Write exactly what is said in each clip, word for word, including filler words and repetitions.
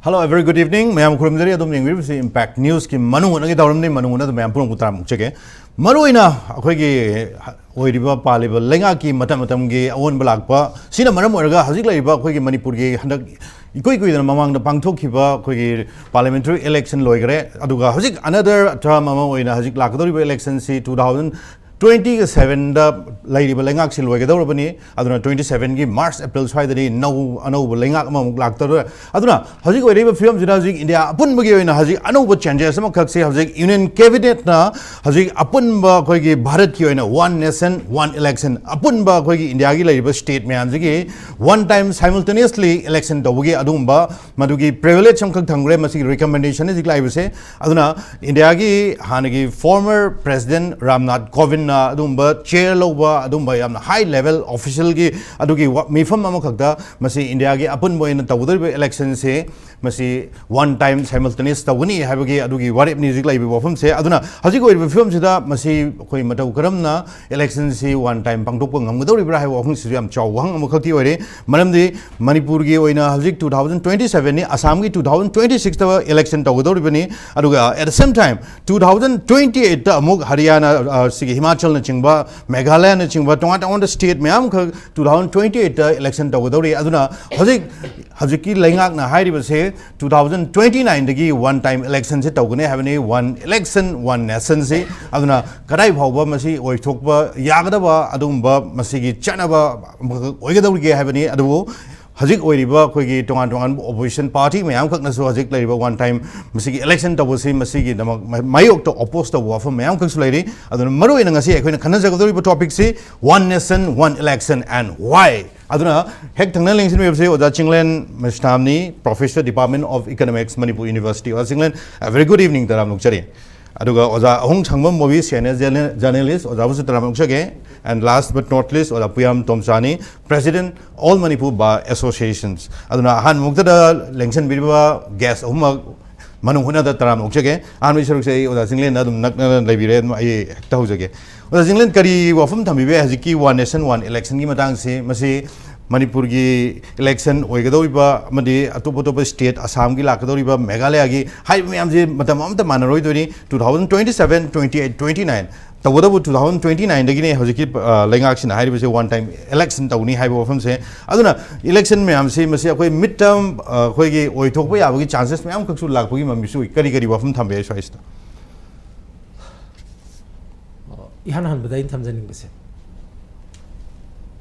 Hello, a very good evening. ꯃꯌꯥꯝ ꯈꯨꯔꯨꯝꯖꯔꯤ꯫ ꯑꯗꯨꯝ ꯌꯦꯡꯕꯤꯔꯤꯕꯁꯤ impact ꯅ꯭ꯌꯨꯁꯀꯤ ꯃꯅꯨꯡ ꯍꯨꯠꯅꯒꯤ ꯊꯧꯔꯝꯅꯤ꯫ ꯃꯅꯨꯡ ꯍꯨꯠꯅ ꯑꯗꯨꯝ ꯃꯌꯥꯝ ꯄꯨꯝꯅꯃꯛꯄꯨ ꯇꯔꯥꯝꯅ ꯑꯣꯛꯆꯒꯦ꯫ ꯃꯔꯨꯑꯣꯏꯅ ꯑꯩꯈꯣꯏꯒꯤ ꯑꯣꯏꯔꯤꯕ ꯄꯥꯜꯂꯤꯕ ꯂꯩꯉꯥꯛꯀꯤ ꯃꯇꯝ ꯃꯇꯝꯒꯤ ꯑꯑꯣꯟꯕ ꯂꯥꯛꯄ ꯁꯤꯅ ꯃꯔꯝ ꯑꯣꯏꯔꯒ ꯍꯧꯖꯤꯛ ꯂꯩꯔꯤꯕ ꯑꯩꯈꯣꯏꯒꯤ ꯃꯅꯤꯄꯨꯔꯒꯤ ꯍꯟꯗꯛ ꯏꯀꯨꯏ ꯀꯨꯏꯗꯅ ꯃꯃꯥꯡꯗ ꯄꯥꯡꯊꯣꯛꯈꯤꯕ ꯑꯩꯈꯣꯏꯒꯤ ꯄꯥꯔꯂꯤꯌꯥꯃꯦꯟꯇꯔꯤ ꯏꯂꯦꯛꯁꯟ ꯂꯣꯏꯈꯔꯦ꯫ ꯑꯗꯨꯒ ꯍꯧꯖꯤꯛ ꯑꯅꯗꯔ ꯇꯔꯝ ꯑꯃ ꯑꯣꯏꯅ ꯍꯧꯖꯤꯛ ꯂꯥꯛꯀꯗꯧꯔꯤꯕ ꯏꯂꯦꯛꯁꯟꯁꯤ ꯇꯨ ꯊꯥꯎꯖꯟ ꯇ꯭ꯋꯦꯟꯇꯤꯒ ꯁꯚꯦꯟꯗ ꯂꯩꯔꯤꯕ ꯂꯩꯉꯥꯛꯁꯤ ꯂꯣꯏꯒꯗꯧꯔꯕꯅꯤ꯫ ꯑꯗꯨꯅ ꯇ꯭ꯋꯦꯟꯇꯤ ꯁꯚꯦꯟꯒꯤ ꯃꯥꯔꯆ ꯑꯦꯄ꯭ꯔꯤꯜ ꯁ꯭ꯋꯥꯏꯗꯗꯤ ꯅꯧ ꯑꯅꯧꯕ ꯂꯩꯉꯥꯛ ꯑꯃꯃꯨꯛ ꯂꯥꯛꯇꯧꯔꯦ꯫ ꯑꯗꯨꯅ ꯍꯧꯖꯤꯛ ꯑꯣꯏꯔꯤꯕ ꯐꯤꯕꯝꯁꯤꯗ ꯍꯧꯖꯤꯛ ꯏꯟꯗꯤꯌꯥ ꯑꯄꯨꯟꯕꯒꯤ ꯑꯣꯏꯅ ꯍꯧꯖꯤꯛ ꯑꯅꯧꯕ ꯆꯦꯟꯖꯦꯁ ꯑꯃꯈꯛꯁꯦ ꯍꯧꯖꯤꯛ ꯌꯨꯅꯤꯌꯟ ꯀꯦꯕꯤꯅꯦꯠꯅ ꯍꯧꯖꯤꯛ ꯑꯄꯨꯟꯕ ꯑꯩꯈꯣꯏꯒꯤ ꯚꯥꯔꯠꯀꯤ ꯑꯣꯏꯅ ꯋꯥꯟ ꯅꯦꯁꯟ ꯋꯥꯟ ꯏꯂꯦꯛꯁꯟ, ꯑꯄꯨꯟꯕ ꯑꯩꯈꯣꯏꯒꯤ ꯏꯟꯗꯤꯌꯥꯒꯤ ꯂꯩꯔꯤꯕ ꯁ꯭ꯇꯦꯠ ꯃꯌꯥꯝꯁꯤꯒꯤ ꯋꯥꯟ ꯇꯥꯏꯝ ꯁꯥꯏꯃꯜꯇꯦꯅꯤꯌꯁꯂꯤ ꯏꯂꯦꯛꯁꯟ ꯇꯧꯕꯒꯤ ꯑꯗꯨꯒꯨꯝꯕ ꯃꯗꯨꯒꯤ ꯄ꯭ꯔꯤꯚꯤꯂꯦꯖ ꯑꯃꯈꯛ ꯊꯝꯈ꯭ꯔꯦ꯫ ꯃꯁꯤꯒꯤ ꯔꯤꯀꯃꯦꯟꯗꯦꯁꯟ ꯍꯧꯖꯤꯛ ꯂꯥꯛꯏꯕꯁꯦ꯫ ꯑꯗꯨꯅ ꯏꯟꯗꯤꯌꯥꯒꯤ ꯍꯥꯟꯅꯒꯤ ꯐꯣꯔꯃꯔ ꯄ꯭ꯔꯦꯁꯤꯗꯦꯟ ꯔꯥꯝꯅꯥꯊ ꯀꯣꯕꯤꯟꯅ ꯑꯗꯨꯒꯨꯝꯕ ꯆꯤꯌꯔ ꯂꯧꯕ, ꯑꯗꯨꯒꯨꯝꯕ ꯌꯥꯝꯅ ꯍꯥꯏ ꯂꯦꯚꯦꯜ ꯑꯣꯐꯤꯁꯤꯌꯦꯜꯒꯤ ꯑꯗꯨꯒꯤ ꯋꯥ-, ꯃꯤꯐꯝ ꯑꯃꯈꯛꯇ ꯃꯁꯤ ꯏꯟꯗꯤꯌꯥꯒꯤ ꯑꯄꯨꯟꯕ ꯑꯣꯏꯅ ꯇꯧꯒꯗꯧꯔꯤꯕ ꯏꯂꯦꯛꯁꯟꯁꯦ ꯃꯁꯤ ꯋꯥꯟ ꯇꯥꯏꯝ ꯁꯥꯏꯃꯜꯇꯦꯅꯤꯌꯁ ꯇꯧꯒꯅꯤ ꯍꯥꯏꯕꯒꯤ ꯑꯗꯨꯒꯤ ꯋꯥꯔꯦꯞꯅꯤ ꯍꯧꯖꯤꯛ ꯂꯩꯔꯤꯕ ꯋꯥꯐꯝꯁꯦ꯫ ꯑꯗꯨꯅ ꯍꯧꯖꯤꯛ ꯑꯣꯏꯔꯤꯕ ꯐꯤꯕꯝꯁꯤꯗ ꯃꯁꯤ ꯑꯩꯈꯣꯏ ꯃꯇꯧ ꯀꯔꯝꯅ ꯏꯂꯦꯛꯁꯟꯁꯤ ꯋꯥꯟ ꯇꯥꯏꯝ ꯄꯥꯡꯊꯣꯛꯄ ꯉꯝꯒꯗꯧꯔꯤꯕ꯭ꯔꯥ ꯍꯥꯏꯕ ꯋꯥꯐꯝꯁꯤꯁꯨ ꯌꯥꯝ ꯆꯥꯎꯕ ꯋꯥꯍꯪ ꯑꯃꯈꯛꯇꯤ ꯑꯣꯏꯔꯦ꯫ ꯃꯔꯝꯗꯤ ꯃꯅꯤꯄꯨꯔꯒꯤ ꯑꯣꯏꯅ ꯍꯧꯖꯤꯛ ꯇꯨ ꯊꯥꯎꯖꯟ ꯇ꯭ꯋꯦꯟꯇꯤ ꯁꯚꯦꯟꯅꯤ, ꯑꯁꯥꯝꯒꯤ ꯇꯨ ꯊꯥꯎꯖꯟ ꯇ꯭ꯋꯦꯟꯇꯤ ꯁꯤꯛꯁꯇ ꯏꯂꯦꯛꯁꯟ ꯇꯧꯒꯗꯧꯔꯤꯕꯅꯤ꯫ ꯑꯗꯨꯒ at the same time two thousand twenty eightꯇ ꯑꯃꯨꯛ ꯍꯔꯤꯌꯥꯅꯥ, ꯑ, ꯁꯤꯒꯤ ꯍꯤꯃꯥꯆꯜꯅꯆꯤꯡꯕ, ꯃꯦꯘꯥꯂꯌꯅꯆꯤꯡꯕ ꯇꯣꯉꯥꯟ ꯇꯣꯉꯥꯟꯕ ꯁ꯭ꯇꯦꯠ ꯃꯌꯥꯝ ꯑꯃꯈꯛ ꯇꯨ ꯊꯥꯎꯖꯟ ꯇ꯭ꯋꯦꯟꯇꯤ ꯑꯩꯠꯇ ꯏꯂꯦꯛꯁꯟ ꯇꯧꯒꯗꯧꯔꯤ꯫ ꯑꯗꯨꯅ ꯍꯧꯖꯤꯛ, ꯍꯧꯖꯤꯛꯀꯤ ꯂꯩꯉꯥꯛꯅ ꯍꯥꯏꯔꯤꯕꯁꯦ ꯇꯨ ꯊꯥꯎꯖꯟ ꯇ꯭ꯋꯦꯟꯇꯤ ꯅꯥꯏꯟꯗꯒꯤ ꯋꯥꯟ ꯇꯥꯏꯝ ꯏꯂꯦꯛꯁꯟꯁꯤ ꯇꯧꯒꯅꯤ ꯍꯥꯏꯕꯅꯤ, ꯋꯥꯟ ꯏꯂꯦꯛꯁꯟ ꯋꯥꯟ ꯅꯦꯁꯟꯁꯤ꯫ ꯑꯗꯨꯅ ꯀꯗꯥꯏ ꯐꯥꯎꯕ ꯃꯁꯤ ꯑꯣꯏꯊꯣꯛꯄ ꯌꯥꯒꯗꯕ ꯑꯗꯨꯒꯨꯝꯕ ꯃꯁꯤꯒꯤ ꯆꯠꯅꯕ ꯑꯃꯈꯛ ꯑꯣꯏꯒꯗꯧꯔꯤꯒꯦ ꯍꯥꯏꯕꯅꯤ꯫ ꯑꯗꯨꯕꯨ ꯍꯧꯖꯤꯛ ꯑꯣꯏꯔꯤꯕ ꯑꯩꯈꯣꯏꯒꯤ ꯇꯣꯉꯥꯟ ꯇꯣꯉꯥꯟꯕ ꯑꯣꯄꯣꯖꯤꯁꯟ ꯄꯥꯔꯇꯤ ꯃꯌꯥꯝꯈꯛꯅꯁꯨ ꯍꯧꯖꯤꯛ ꯂꯩꯔꯤꯕ ꯋꯥꯟ ꯇꯥꯏꯝ ꯃꯁꯤꯒꯤ ꯏꯂꯦꯛꯁꯟ ꯇꯧꯕꯁꯤ ꯃꯁꯤꯒꯤꯗꯃꯛ ꯃ-, ꯃꯥꯌꯣꯛꯇ ꯑꯣꯄꯣꯖ ꯇꯧꯕ ꯋꯥꯐꯝ ꯃꯌꯥꯝꯈꯛꯁꯨ ꯂꯩꯔꯤ꯫ ꯑꯗꯨꯅ ꯃꯔꯨꯑꯣꯏꯅ ꯉꯁꯤ ꯑꯩꯈꯣꯏꯅ ꯈꯟꯅꯖꯒꯗꯧꯔꯤꯕ ꯇꯣꯄꯤꯛꯁꯤ One Nation, One Election and Why꯫ ꯑꯗꯨꯅ ꯍꯦꯛ ꯊꯪꯅ ꯂꯦꯡꯁꯤꯟꯕꯤꯔꯤꯕꯁꯤ ꯑꯣꯖꯥ Chinglen ꯃꯩꯁꯅꯥꯝꯅꯤ, Professor, Department of Economics, Manipur University꯫ ꯑꯣꯖꯥ Chinglen, a very good evening, ꯇꯔꯥꯝꯅ ꯑꯣꯛꯆꯔꯤ꯫ ꯑꯗꯨꯒ ꯑꯣꯖꯥ ꯑꯍꯨꯝ ꯁꯪꯕꯝ ꯃꯣꯕꯤ, senior journal-, journalist, ꯑꯣꯖꯥꯕꯨꯁꯨ ꯇꯔꯥꯝꯅ ꯑꯣꯛꯆꯒꯦ꯫ And last but not least, ꯑꯣꯖꯥ ꯄꯨꯌꯥꯝ ꯇꯣꯝꯆꯥꯅꯤ, President, All Manipur Bar Associations꯫ ꯑꯗꯨꯅ ꯑꯍꯥꯟꯕꯃꯛꯇꯗ ꯂꯦꯡꯁꯤꯟꯕꯤꯔꯤꯕ ꯒꯦꯁ ꯑꯍꯨꯝꯃꯛ ꯃꯅꯨꯡ ꯍꯨꯠꯅꯗ ꯇꯔꯥꯝꯅ ꯑꯣꯛꯆꯒꯦ꯫ ꯑꯍꯥꯟꯕꯒꯤ ꯁꯔꯨꯛꯁꯦ ꯑꯩ ꯑꯣꯖꯥ ꯆꯤꯡꯂꯦꯟꯗ ꯑꯗꯨꯝ ꯅꯛꯅꯅ ꯂꯩꯕꯤꯔꯦ, ꯑꯗꯨꯝ ꯑꯩ ꯍꯦꯛꯇ ꯍꯧꯖꯒꯦ꯫ ꯑꯣꯖꯥ ꯆꯤꯡꯂꯦꯟ, ꯀꯔꯤ ꯋꯥꯐꯝ ꯊꯝꯕꯤꯕ ꯌꯥꯏ ꯍꯧꯖꯤꯛꯀꯤ One Nation, One Election ꯒꯤ ꯃꯇꯥꯡꯁꯤ? ꯃꯁꯤ ꯃꯅꯤꯄꯨꯔꯒꯤ ꯏꯂꯦꯛꯁꯟ ꯑꯣꯏꯒꯗꯧꯔꯤꯕ ꯑꯃꯗꯤ ꯑꯇꯣꯞ ꯑꯇꯣꯞꯄ ꯁ꯭ꯇꯦꯠ, ꯑꯁꯥꯝꯒꯤ ꯂꯥꯛꯀꯗꯧꯔꯤꯕ, ꯃꯦꯘꯥꯂꯌꯥꯒꯤ, ꯍꯥꯏꯔꯤꯕ ꯃꯌꯥꯝꯁꯦ ꯃꯇꯝ ꯑꯃꯠꯇ ꯃꯥꯟꯅꯔꯣꯏꯗꯣꯏꯅꯤ꯫ Two thousand twenty seven, twenty eight, twenty nine, ꯇꯧꯕꯇꯕꯨ two thousand twenty nine ꯗꯒꯤꯅꯦ ꯍꯧꯖꯤꯛꯀꯤ, ꯑ, ꯂꯩꯉꯥꯛꯁꯤꯅ ꯍꯥꯏꯔꯤꯕꯁꯦ one time election ꯇꯧꯅꯤ ꯍꯥꯏꯕ ꯋꯥꯐꯝꯁꯦ꯫ ꯑꯗꯨꯅ ꯏꯂꯦꯛꯁꯟ ꯃꯌꯥꯝꯁꯤ ꯃꯁꯤ ꯑꯩꯈꯣꯏ ꯃꯤꯗ ꯇꯔꯝ, ꯑ, ꯑꯩꯈꯣꯏꯒꯤ ꯑꯣꯏꯊꯣꯛꯄ ꯌꯥꯕꯒꯤ ꯆꯥꯟꯁꯦꯁ ꯃꯌꯥꯝ ꯈꯛꯁꯨ ꯂꯥꯛꯄꯒꯤ ꯃꯃꯤꯁꯨ ꯎꯏ꯫ ꯀꯔꯤ ꯀꯔꯤ ꯋꯥꯐꯝ ꯊꯝꯕ ꯌꯥꯏ ꯁ꯭ꯋꯥꯏꯁꯤꯗ? ꯑ, ꯏꯍꯥꯟ ꯍꯥꯟꯕꯗ ꯑꯩꯅ ꯊꯝꯖꯅꯤꯡꯕꯁꯦ,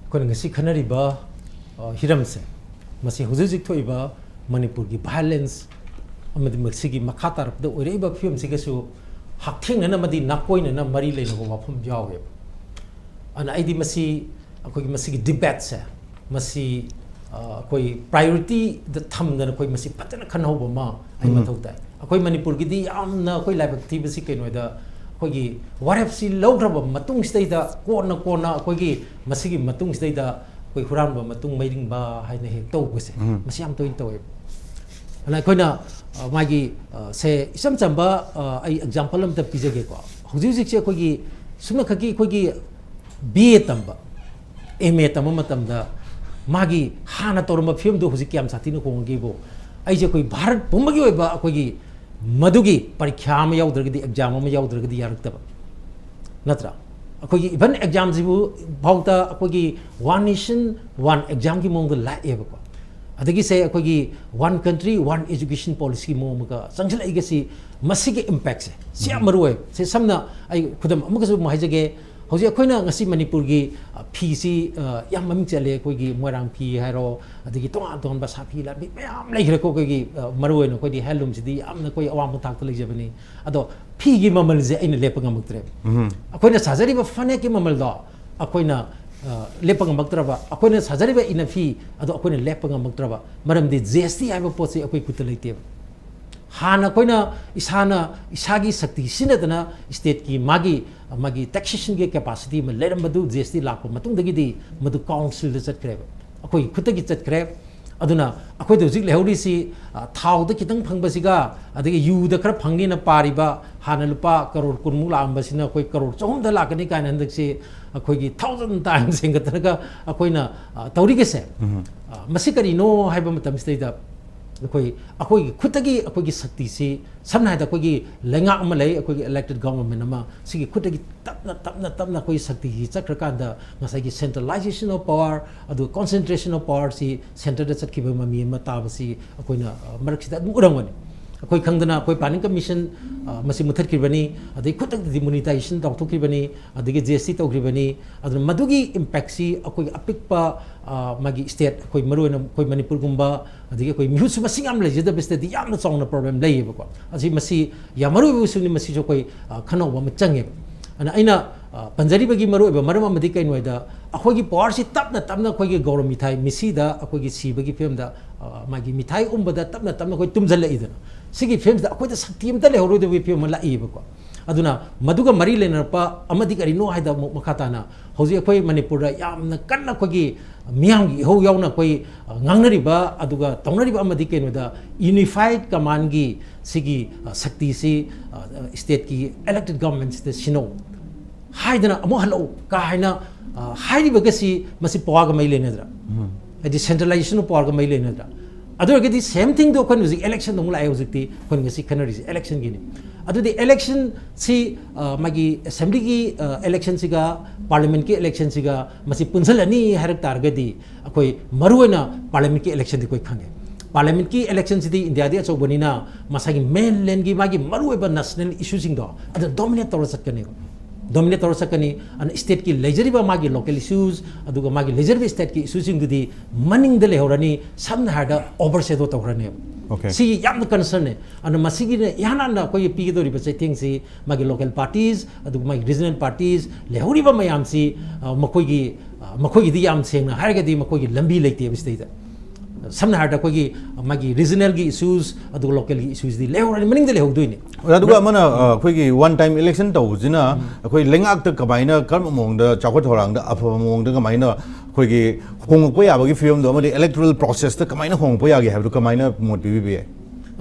ꯑꯩꯈꯣꯏꯅ ꯉꯁꯤ ꯈꯟꯅꯔꯤꯕ, ꯑ, ꯍꯤꯔꯝꯁꯦ, ꯃꯁꯤ ꯍꯧꯖꯤꯛ ꯍꯧꯖꯤꯛ ꯊꯣꯛꯏꯕ ꯃꯅꯤꯄꯨꯔꯒꯤ ꯚꯥꯏꯑꯣꯂꯦꯟꯁ ꯑꯃꯗꯤ ꯃꯁꯤꯒꯤ ꯃꯈꯥ ꯇꯥꯔꯛꯄꯗ ꯑꯣꯏꯔꯛꯏꯕ ꯐꯤꯕꯝꯁꯤꯒꯁꯨ ꯍꯛꯊꯦꯡꯅꯅ ꯑꯃꯗꯤ ꯅꯥꯀꯣꯏꯅꯅ ꯃꯔꯤ ꯂꯩꯅꯕ ꯋꯥꯐꯝ ꯌꯥꯎꯋꯦꯕ꯫ ꯑꯗꯨꯅ ꯑꯩꯗꯤ ꯃꯁꯤ, ꯑꯩꯈꯣꯏꯒꯤ ꯃꯁꯤꯒꯤ ꯗꯤꯕꯦꯠꯁꯦ, ꯃꯁꯤ, ꯑ, ꯑꯩꯈꯣꯏ ꯄ꯭ꯔꯥꯏꯌꯣꯔꯤꯇꯤꯗ ꯊꯝꯗꯅ ꯑꯩꯈꯣꯏ ꯃꯁꯤ ꯐꯖꯅ ꯈꯟꯅꯍꯧꯕ ꯑꯃ ꯑꯩ ꯎꯝ꯫ ꯃꯊꯧ ꯇꯥꯏ꯫ ꯑꯩꯈꯣꯏ ꯃꯅꯤꯄꯨꯔꯒꯤꯗꯤ ꯌꯥꯝꯅ ꯑꯩꯈꯣꯏ ꯂꯥꯏꯕꯛ ꯊꯤꯕꯁꯤ ꯀꯩꯅꯣꯗ, ꯑꯩꯈꯣꯏꯒꯤ ꯋꯥꯔꯦꯞꯁꯤ ꯂꯧꯈ꯭ꯔꯕ ꯃꯇꯨꯡꯁꯤꯗꯩꯗ ꯀꯣꯟꯅ, ꯀꯣꯟꯅ ꯑꯩꯈꯣꯏꯒꯤ ꯃꯁꯤꯒꯤ ꯃꯇꯨꯡꯁꯤꯗꯩꯗ ꯑꯩꯈꯣꯏ ꯍꯨꯔꯥꯟꯕ ꯃꯇꯨꯡ ꯃꯩꯔꯤꯡꯕ ꯍꯥꯏꯅ ꯍꯦꯛ ꯇꯧꯕꯁꯦ, ꯎꯝ꯫ ꯃꯁꯤ ꯌꯥꯝ ꯇꯣꯏꯅ ꯇꯧꯋꯦꯕ꯫ ꯑꯗꯨꯅ ꯑꯩꯈꯣꯏꯅ, ꯑ, ꯃꯥꯒꯤ, ꯑ, ꯁꯦ ꯏꯆꯝ ꯆꯝꯕ, ꯑ, ꯑꯩ ꯑꯦꯛꯖꯥꯝꯄꯜ ꯑꯝꯇ ꯄꯤꯖꯒꯦꯀꯣ꯫ ꯍꯧꯖꯤꯛ ꯍꯧꯖꯤꯛꯁꯦ ꯑꯩꯈꯣꯏꯒꯤ ꯁꯨꯝꯅꯈꯛꯀꯤ ꯑꯩꯈꯣꯏꯒꯤ ꯕꯤ ꯑꯦ ꯇꯝꯕ, ꯑꯦꯝ ꯑꯦ ꯇꯝꯕ ꯃꯇꯝꯗ ꯃꯥꯒꯤ ꯍꯥꯟꯅ ꯇꯧꯔꯝꯕ ꯐꯤꯕꯝꯗꯨ ꯍꯧꯖꯤꯛ ꯀꯌꯥꯝ ꯁꯥꯊꯤꯅ ꯍꯣꯡꯉꯒꯦꯕꯨ, ꯑꯩꯁꯦ ꯑꯩꯈꯣꯏ ꯚꯥꯔꯠ ꯄꯨꯝꯕꯒꯤ ꯑꯣꯏꯕ ꯑꯩꯈꯣꯏꯒꯤ ꯃꯗꯨꯒꯤ ꯄꯔꯤꯈ꯭ꯌꯥ ꯑꯃ ꯌꯥꯎꯗ꯭ꯔꯒꯗꯤ, ꯑꯦꯛꯖꯥꯝ ꯑꯃ ꯌꯥꯎꯗ꯭ꯔꯒꯗꯤ ꯌꯥꯔꯛꯇꯕ ꯅꯠꯇ꯭ꯔꯥ? ꯑꯩꯈꯣꯏꯒꯤ ꯏꯚꯟ ꯑꯦꯛꯖꯥꯝꯁꯤꯕꯨ ꯐꯥꯎꯗ ꯑꯩꯈꯣꯏꯒꯤ ꯋꯥꯟ ꯅꯦꯁꯟ ꯋꯥꯟ ꯑꯦꯛꯖꯥꯝꯒꯤ ꯃꯑꯣꯡꯗ ꯂꯥꯛꯑꯦꯕꯀꯣ꯫ ꯑꯗꯒꯤꯁꯦ ꯑꯩꯈꯣꯏꯒꯤ ꯋꯥꯟ ꯀꯟꯇ꯭ꯔꯤ ꯋꯥꯟ ꯑꯦꯖꯨꯀꯦꯁꯟ ꯄꯣꯂꯤꯁꯤꯒꯤ ꯃꯑꯣꯡ ꯑꯃꯒ ꯆꯪꯁꯤꯜꯂꯛꯏꯒꯁꯤ, ꯃꯁꯤꯒꯤ ꯏꯝꯄꯦꯛꯁꯦ ꯁꯤ ꯌꯥꯝ ꯎꯝ꯫ ꯃꯔꯨ ꯑꯣꯏ꯫ ꯁꯤ ꯁꯝꯅ ꯑꯩ ꯈꯨꯗꯝ ꯑꯃꯒꯁꯨ ꯑꯃꯨꯛ ꯍꯥꯏꯖꯒꯦ꯫ ꯍꯧꯖꯤꯛ ꯑꯩꯈꯣꯏꯅ ꯉꯁꯤ ꯃꯅꯤꯄꯨꯔꯒꯤ, ꯑ, ꯐꯤꯁꯤ, ꯑ, ꯌꯥꯝ ꯃꯃꯤꯡ ꯆꯠꯂꯦ꯫ ꯑꯩꯈꯣꯏꯒꯤ ꯃꯣꯏꯔꯥꯡ ꯐꯤ ꯍꯥꯏꯔꯣ, ꯑꯗꯒꯤ ꯇꯣꯉꯥꯟ ꯇꯣꯉꯥꯟꯕ ꯁꯥꯐꯤ ꯂꯥꯟꯐꯤ ꯃꯌꯥꯝ ꯂꯩꯈ꯭ꯔꯦꯀꯣ꯫ ꯑꯩꯈꯣꯏꯒꯤ, ꯑ, ꯃꯔꯨ ꯑꯣꯏꯅ ꯑꯩꯈꯣꯏꯗꯤ ꯍꯦꯟꯂꯨꯝꯁꯤꯗꯤ ꯌꯥꯝꯅ ꯑꯩꯈꯣꯏ ꯑꯋꯥꯡꯕ ꯊꯥꯛꯇ ꯂꯩꯖꯕꯅꯤ꯫ ꯑꯗꯣ ꯐꯤꯒꯤ ꯃꯃꯜꯁꯦ ꯑꯩꯅ ꯂꯦꯞꯄ ꯉꯝꯃꯛꯇ꯭ꯔꯦꯕ꯫ ꯎꯝ꯫ ꯑꯩꯈꯣꯏꯅ ꯁꯥꯖꯔꯤꯕ ꯐꯅꯦꯛꯀꯤ ꯃꯃꯜꯗꯣ ꯑꯩꯈꯣꯏꯅ, ꯑ, ꯂꯦꯞꯄ ꯉꯝꯃꯛꯇ꯭ꯔꯕ, ꯑꯩꯈꯣꯏꯅ ꯁꯥꯖꯔꯤꯕ ꯏꯅꯐꯤ ꯑꯗꯣ ꯑꯩꯈꯣꯏꯅ ꯂꯦꯞꯄ ꯉꯝꯃꯛꯇ꯭ꯔꯕ, ꯃꯔꯝꯗꯤ ꯖꯤ ꯑꯦꯁ ꯇꯤ ꯍꯥꯏꯕ ꯄꯣꯠꯁꯤ ꯑꯩꯈꯣꯏ ꯈꯨꯠꯇ ꯂꯩꯇꯦꯕ꯫ ꯍꯥꯟꯅ ꯑꯩꯈꯣꯏꯅ ꯏꯁꯥꯅ, ꯏꯁꯥꯒꯤ ꯁꯛꯇꯤ ꯁꯤꯖꯤꯟꯅꯗꯅ ꯁ꯭ꯇꯦꯠꯀꯤ ꯃꯥꯒꯤ, ꯃꯥꯒꯤ ꯇꯦꯛꯁꯦꯁꯟꯒꯤ ꯀꯦꯄꯥꯁꯤꯇꯤ ꯑꯃ ꯂꯩꯔꯝꯕꯗꯨ ꯖꯤ ꯑꯦꯁ ꯇꯤ ꯂꯥꯛꯄ ꯃꯇꯨꯡꯗꯒꯤꯗꯤ ꯃꯗꯨ ꯀꯥꯎꯟꯁꯤꯜꯗ ꯆꯠꯈ꯭ꯔꯦꯕ, ꯑꯩꯈꯣꯏꯒꯤ ꯈꯨꯠꯇꯒꯤ ꯆꯠꯈ꯭ꯔꯦ꯫ ꯑꯗꯨꯅ ꯑꯩꯈꯣꯏꯗ ꯍꯧꯖꯤꯛ ꯂꯩꯍꯧꯔꯤꯁꯤ, ꯑ, ꯊꯥꯎꯗ ꯈꯤꯇꯪ ꯐꯪꯕꯁꯤꯒ, ꯑꯗꯒꯤ ꯌꯨꯗ ꯈꯔ ꯐꯪꯅꯤꯅ ꯄꯥꯔꯤꯕ, ꯍꯥꯟꯅ ꯂꯨꯄꯥ ꯀꯔꯣꯔ ꯀꯨꯟꯃꯨꯛ ꯂꯥꯛꯑꯝꯕꯁꯤꯅ ꯑꯩꯈꯣꯏ ꯀꯔꯣꯔ ꯆꯍꯨꯝꯗ ꯂꯥꯛꯀꯅꯤ ꯀꯥꯏꯅ ꯍꯟꯗꯛꯁꯤ, ꯑꯩꯈꯣꯏꯒꯤ ꯊꯥꯎꯖꯟ ꯇꯥꯏꯝꯁ ꯍꯦꯟꯒꯠꯇꯅꯒ ꯑꯩꯈꯣꯏꯅ ꯑ, ꯇꯧꯔꯤꯒꯁꯦ, ꯑ, ꯃꯁꯤ ꯀꯔꯤꯅꯣ ꯍꯥꯏꯕ ꯃꯇꯝꯁꯤꯗꯩꯗ ꯑꯩꯈꯣꯏ, ꯑꯩꯈꯣꯏꯒꯤ ꯈꯨꯠꯇꯒꯤ ꯑꯩꯈꯣꯏꯒꯤ ꯁꯛꯇꯤꯁꯤ, ꯁꯝꯅ ꯍꯥꯏꯔꯕꯗ ꯑꯩꯈꯣꯏꯒꯤ ꯂꯩꯉꯥꯛ ꯑꯃ ꯂꯩ, ꯑꯩꯈꯣꯏꯒꯤ elected government ꯑꯃ, ꯁꯤꯒꯤ ꯈꯨꯠꯇꯒꯤ ꯇꯞꯅ ꯇꯞꯅ ꯇꯞꯅ ꯑꯩꯈꯣꯏ ꯁꯛꯇꯤꯁꯤ ꯆꯠꯈ꯭ꯔꯀꯥꯟꯗ ꯉꯁꯥꯏꯒꯤ centralization of power, ꯑꯗꯨꯒ concentration of power ꯁꯤ centreꯗ ꯆꯠꯈꯤꯕ ꯃꯃꯤ ꯑꯃ ꯇꯥꯕꯁꯤ ꯑꯩꯈꯣꯏꯅ, ꯑ, ꯃꯔꯛꯁꯤꯗ ꯑꯗꯨꯝ ꯎꯔꯝꯒꯅꯤ꯫ ꯑꯩꯈꯣꯏ ꯈꯪꯗꯅ ꯑꯩꯈꯣꯏ planning commission, ꯑ, ꯃꯁꯤ ꯃꯨꯠꯊꯠꯈꯤꯕꯅꯤ, ꯑꯗꯩ ꯈꯨꯗꯛꯇ demonetization ꯇꯧꯊꯣꯛꯈꯤꯕꯅꯤ, ꯑꯗꯒꯤ G S T ꯇꯧꯈꯤꯕꯅꯤ꯫ ꯑꯗꯨꯅ ꯃꯗꯨꯒꯤ impactꯁꯤ ꯑꯩꯈꯣꯏꯒꯤ ꯑꯄꯤꯛꯄ, ꯑ, ꯃꯥꯒꯤ state, ꯑꯩꯈꯣꯏ ꯃꯔꯨꯑꯣꯏꯅ ꯑꯩꯈꯣꯏ ꯃꯅꯤꯄꯨꯔꯒꯨꯝꯕ, ꯑꯗꯒꯤ ꯑꯩꯈꯣꯏ ꯃꯤꯍꯨꯠꯁꯨ ꯃꯁꯤꯡ ꯌꯥꯝ ꯂꯩꯖꯗꯕ stateꯇꯗꯤ ꯌꯥꯝꯅ ꯆꯥꯎꯅ problem ꯂꯩꯌꯦꯕꯀꯣ꯫ ꯑꯁꯤ ꯃꯁꯤ ꯌꯥꯝ ꯃꯔꯨꯑꯣꯏꯕ issue ꯅꯤ, ꯃꯁꯤꯁꯨ ꯑꯩꯈꯣꯏ, ꯑ, ꯈꯟꯅꯍꯧꯕ ꯑꯃ ꯆꯪꯉꯦꯕ꯫ ꯑꯗꯨꯅ ꯑꯩꯅ, ꯑ, ꯄꯟꯖꯔꯤꯕꯒꯤ ꯃꯔꯨꯑꯣꯏꯕ ꯃꯔꯝ ꯑꯃꯗꯤ ꯀꯩꯅꯣ ꯍꯥꯏꯗ, ꯑꯩꯈꯣꯏꯒꯤ powerꯁꯤ ꯇꯞꯅ ꯇꯞꯅ ꯑꯩꯈꯣꯏꯒꯤ ꯒꯧꯔ ꯃꯤꯊꯥꯏ ꯃꯤꯁꯤꯗ ꯑꯩꯈꯣꯏꯒꯤ ꯁꯤꯕꯒꯤ ꯐꯤꯕꯝꯗ, ꯑ, ꯃꯥꯒꯤ ꯃꯤꯊꯥꯏ ꯎꯝꯕꯗ ꯇꯞꯅ ꯇꯞꯅ ꯑꯩꯈꯣꯏ ꯇꯨꯝꯁꯤꯜꯂꯛꯏꯗꯅ, ꯁꯤꯒꯤ ꯐꯤꯕꯝꯁꯤꯗ ꯑꯩꯈꯣꯏꯗ ꯁꯛꯇꯤ ꯑꯃꯠꯇ ꯂꯩꯍꯧꯔꯣꯏꯗꯕꯒꯤ ꯐꯤꯕꯝ ꯑꯃ ꯂꯥꯛꯏꯕꯀꯣ꯫ ꯑꯗꯨꯅ ꯃꯗꯨꯒ ꯃꯔꯤ ꯂꯩꯅꯔꯛꯄ ꯑꯃꯗꯤ ꯀꯔꯤꯅꯣ ꯍꯥꯏꯗ ꯑꯃꯨꯛ ꯃꯈꯥ ꯇꯥꯅ ꯍꯧꯖꯤꯛ ꯑꯩꯈꯣꯏ ꯃꯅꯤꯄꯨꯔꯗ ꯌꯥꯝꯅ ꯀꯟꯅ ꯑꯩꯈꯣꯏꯒꯤ ꯃꯤꯌꯥꯝꯒꯤ ꯏꯍꯧ ꯌꯥꯎꯅ ꯑꯩꯈꯣꯏ, ꯑ, ꯉꯥꯡꯅꯔꯤꯕ ꯑꯗꯨꯒ ꯇꯧꯅꯔꯤꯕ ꯑꯃꯗꯤ ꯀꯩꯅꯣꯗ unified commandꯒꯤ ꯁꯤꯒꯤ, ꯑ, ꯁꯛꯇꯤꯁꯤ, ꯑ, stateꯀꯤ elected governmentꯁꯤꯗ ꯁꯤꯟꯅꯧ ꯍꯥꯏꯗꯅ ꯑꯃꯨꯛ ꯍꯜꯂꯛꯎ ꯀꯥ ꯍꯥꯏꯅ, ꯑ, ꯍꯥꯏꯔꯤꯕꯒꯁꯤ ꯃꯁꯤ powerꯒ ꯃꯔꯤ ꯂꯩꯅꯗ꯭ꯔꯥ? ꯍꯥꯏꯗꯤ centralization of powerꯒ ꯃꯔꯤ ꯂꯩꯅꯗ꯭ꯔꯥ? ꯑꯗꯨ ꯑꯣꯏꯔꯒꯗꯤ same thingꯗꯣ ꯑꯩꯈꯣꯏꯅ ꯍꯧꯖꯤꯛ electionꯗ ꯑꯃꯨꯛ ꯂꯥꯛꯑꯦ꯫ ꯍꯧꯖꯤꯛꯇꯤ ꯑꯩꯈꯣꯏꯅ ꯉꯁꯤ ꯈꯟꯅꯔꯤꯁꯦ electionꯒꯤꯅꯤ꯫ ꯑꯗꯨꯗꯤ electionꯁꯤ, ꯑ, ꯃꯥꯒꯤ assemblyꯒꯤ, ꯑ, electionꯁꯤꯒ parliamentꯀꯤ electionꯁꯤꯒ ꯃꯁꯤ ꯄꯨꯟꯁꯤꯜꯂꯅꯤ ꯍꯥꯏꯔꯛ ꯇꯥꯔꯒꯗꯤ ꯑꯩꯈꯣꯏ ꯃꯔꯨꯑꯣꯏꯅ parliamentꯀꯤ electionꯗꯤ ꯑꯩꯈꯣꯏ ꯈꯪꯉꯦ꯫ Parliamentꯀꯤ electionꯁꯤꯗꯤ Indiaꯗꯤ ꯑꯆꯧꯕꯅꯤꯅ ꯃꯁꯥꯒꯤ mainlandꯒꯤ ꯃꯥꯒꯤ ꯃꯔꯨꯑꯣꯏꯕ national issueꯁꯤꯡꯗꯣ ꯑꯗꯨ dominate ꯇꯧꯔ ꯆꯠꯀꯅꯦꯕ꯫ Dominate ꯇꯧꯔ ꯆꯠꯀꯅꯤ꯫ ꯑꯗꯨꯅ stateꯀꯤ ꯂꯩꯖꯔꯤꯕ ꯃꯥꯒꯤ local issues, ꯑꯗꯨꯒ ꯃꯥꯒꯤ ꯂꯩꯖꯔꯤꯕ stateꯀꯤ issueꯁꯤꯡꯗꯨꯗꯤ ꯃꯅꯤꯡꯗ ꯂꯩꯍꯧꯔꯅꯤ, ꯁꯝꯅ ꯍꯥꯏꯔꯕꯗ overshadow ꯇꯧꯈ꯭ꯔꯅꯦꯕ꯫ Okay. ꯁꯤ ꯌꯥꯝꯅ concernꯅꯦ꯫ ꯑꯗꯨꯅ ꯃꯁꯤꯒꯤꯅ ꯏꯍꯥꯟ ꯍꯥꯟꯅ ꯑꯩꯈꯣꯏꯒꯤ ꯄꯤꯒꯗꯧꯔꯤꯕ ꯆꯩꯊꯦꯡꯁꯤ ꯃꯥꯒꯤ local parties, ꯑꯗꯨꯒ ꯃꯥꯒꯤ regional parties ꯂꯩꯍꯧꯔꯤꯕ ꯃꯌꯥꯝꯁꯤ, ꯑ, ꯃꯈꯣꯏꯒꯤ, ꯑ, ꯃꯈꯣꯏꯒꯤꯗꯤ ꯌꯥꯝ ꯁꯦꯡꯅ ꯍꯥꯏꯔꯒꯗꯤ ꯃꯈꯣꯏꯒꯤ ꯂꯝꯕꯤ ꯂꯩꯇꯦꯕ ꯁꯤꯗꯩꯗ꯫ ꯁꯝꯅ ꯍꯥꯏꯔꯕꯗ ꯑꯩꯈꯣꯏꯒꯤ ꯃꯥꯒꯤ regionalꯒꯤ issues, ꯑꯗꯨꯒ localꯒꯤ issuesꯗꯤ ꯂꯩꯍꯧꯔꯅꯤ, ꯃꯅꯤꯡꯗ ꯂꯩꯍꯧꯗꯣꯏꯅꯤ꯫ ꯑꯗꯨꯒ ꯑꯃꯅ, ꯑ, ꯑꯩꯈꯣꯏꯒꯤ one time election ꯇꯧꯕꯁꯤꯅ ꯑꯩꯈꯣꯏ ꯂꯩꯉꯥꯛꯇ ꯀꯃꯥꯏꯅ, ꯀꯔꯝꯕ ꯃꯑꯣꯡꯗ, ꯆꯥꯎꯈꯠ ꯊꯧꯔꯥꯡꯗ ꯑꯐꯕ ꯃꯑꯣꯡꯗ ꯀꯃꯥꯏꯅ ꯑꯩꯈꯣꯏꯒꯤ ꯍꯣꯡꯉꯛꯄ ꯌꯥꯕꯒꯤ ꯐꯤꯕꯝꯗꯣ ꯑꯃꯗꯤ electoral processꯇ ꯀꯃꯥꯏꯅ ꯍꯣꯡꯉꯛꯄ ꯌꯥꯒꯦ ꯍꯥꯏꯕꯗꯨ ꯀꯃꯥꯏꯅ ꯃꯣꯠ ꯄꯤꯕꯤꯕ ꯌꯥꯏ?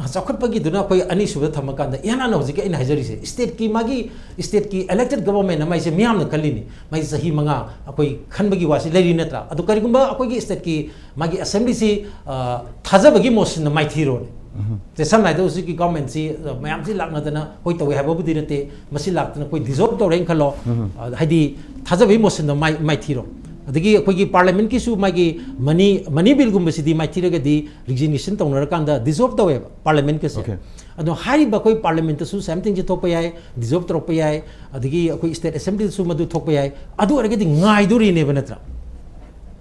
ꯆꯥꯎꯈꯠꯄꯒꯤꯗꯨꯅ ꯑꯩꯈꯣꯏ ꯑꯅꯤꯁꯨꯕꯗ ꯊꯝꯃꯀꯥꯟꯗ, ꯏꯍꯥꯟ ꯍꯥꯟꯅ ꯍꯧꯖꯤꯛꯀꯤ ꯑꯩꯅ ꯍꯥꯏꯖꯔꯤꯁꯦ, stateꯀꯤ ꯃꯥꯒꯤ stateꯀꯤ elected government ꯑꯃ ꯍꯥꯏꯁꯦ ꯃꯤꯌꯥꯝꯅ ꯈꯜꯂꯤꯅꯤ, ꯃꯥꯒꯤ ꯆꯍꯤ ꯃꯉꯥ ꯑꯩꯈꯣꯏ ꯈꯟꯕꯒꯤ ꯋꯥꯁꯤ ꯂꯩꯔꯤ ꯅꯠꯇ꯭ꯔꯥ? ꯑꯗꯣ ꯀꯔꯤꯒꯨꯝꯕ ꯑꯩꯈꯣꯏꯒꯤ stateꯀꯤ ꯃꯥꯒꯤ assemblyꯁꯤ, ꯑ, ꯊꯥꯖꯕꯒꯤ motionꯅ ꯃꯥꯏꯊꯤꯔꯣꯅꯦ꯫ ꯁꯦ ꯁꯝꯅ ꯍꯥꯏꯔꯕꯗ ꯍꯧꯖꯤꯛꯀꯤ governmentꯁꯤ, ꯑ, ꯃꯌꯥꯝꯁꯤ ꯂꯥꯛꯅꯗꯅ ꯍꯣꯏ ꯇꯧꯋꯦ ꯍꯥꯏꯕꯕꯨꯗꯤ ꯅꯠꯇꯦ, ꯃꯁꯤ ꯂꯥꯛꯇꯅ ꯑꯩꯈꯣꯏ dissolve ꯇꯧꯔꯦꯅ ꯈꯜꯂꯣ꯫ ꯑ, ꯍꯥꯏꯗꯤ ꯊꯥꯖꯕꯒꯤ motionꯗ ꯃꯥꯏ-, ꯃꯥꯏꯊꯤꯔꯣ꯫ ꯑꯗꯒꯤ ꯑꯩꯈꯣꯏꯒꯤ parliamentꯀꯤꯁꯨ ꯃꯥꯒꯤ money, money billꯒꯨꯝꯕꯁꯤꯗꯤ ꯃꯥꯏꯊꯤꯔꯒꯗꯤ resignation ꯇꯧꯅꯔꯀꯥꯟꯗ dissolve ꯇꯧꯋꯦꯕ parliamentꯀꯁꯦ꯫ Okay. ꯑꯗꯣ ꯍꯥꯏꯔꯤꯕ ꯑꯩꯈꯣꯏ parliamentꯇꯁꯨ same thingꯁꯦ ꯊꯣꯛꯄ ꯌꯥꯏ, dissolve ꯇꯧꯔꯛꯄ ꯌꯥꯏ, ꯑꯗꯒꯤ ꯑꯩꯈꯣꯏ state assemblyꯗꯁꯨ ꯃꯗꯨ ꯊꯣꯛꯄ ꯌꯥꯏ꯫ ꯑꯗꯨ ꯑꯣꯏꯔꯒꯗꯤ ꯉꯥꯏꯗꯣꯔꯤꯅꯦꯕ ꯅꯠꯇ꯭ꯔꯥ?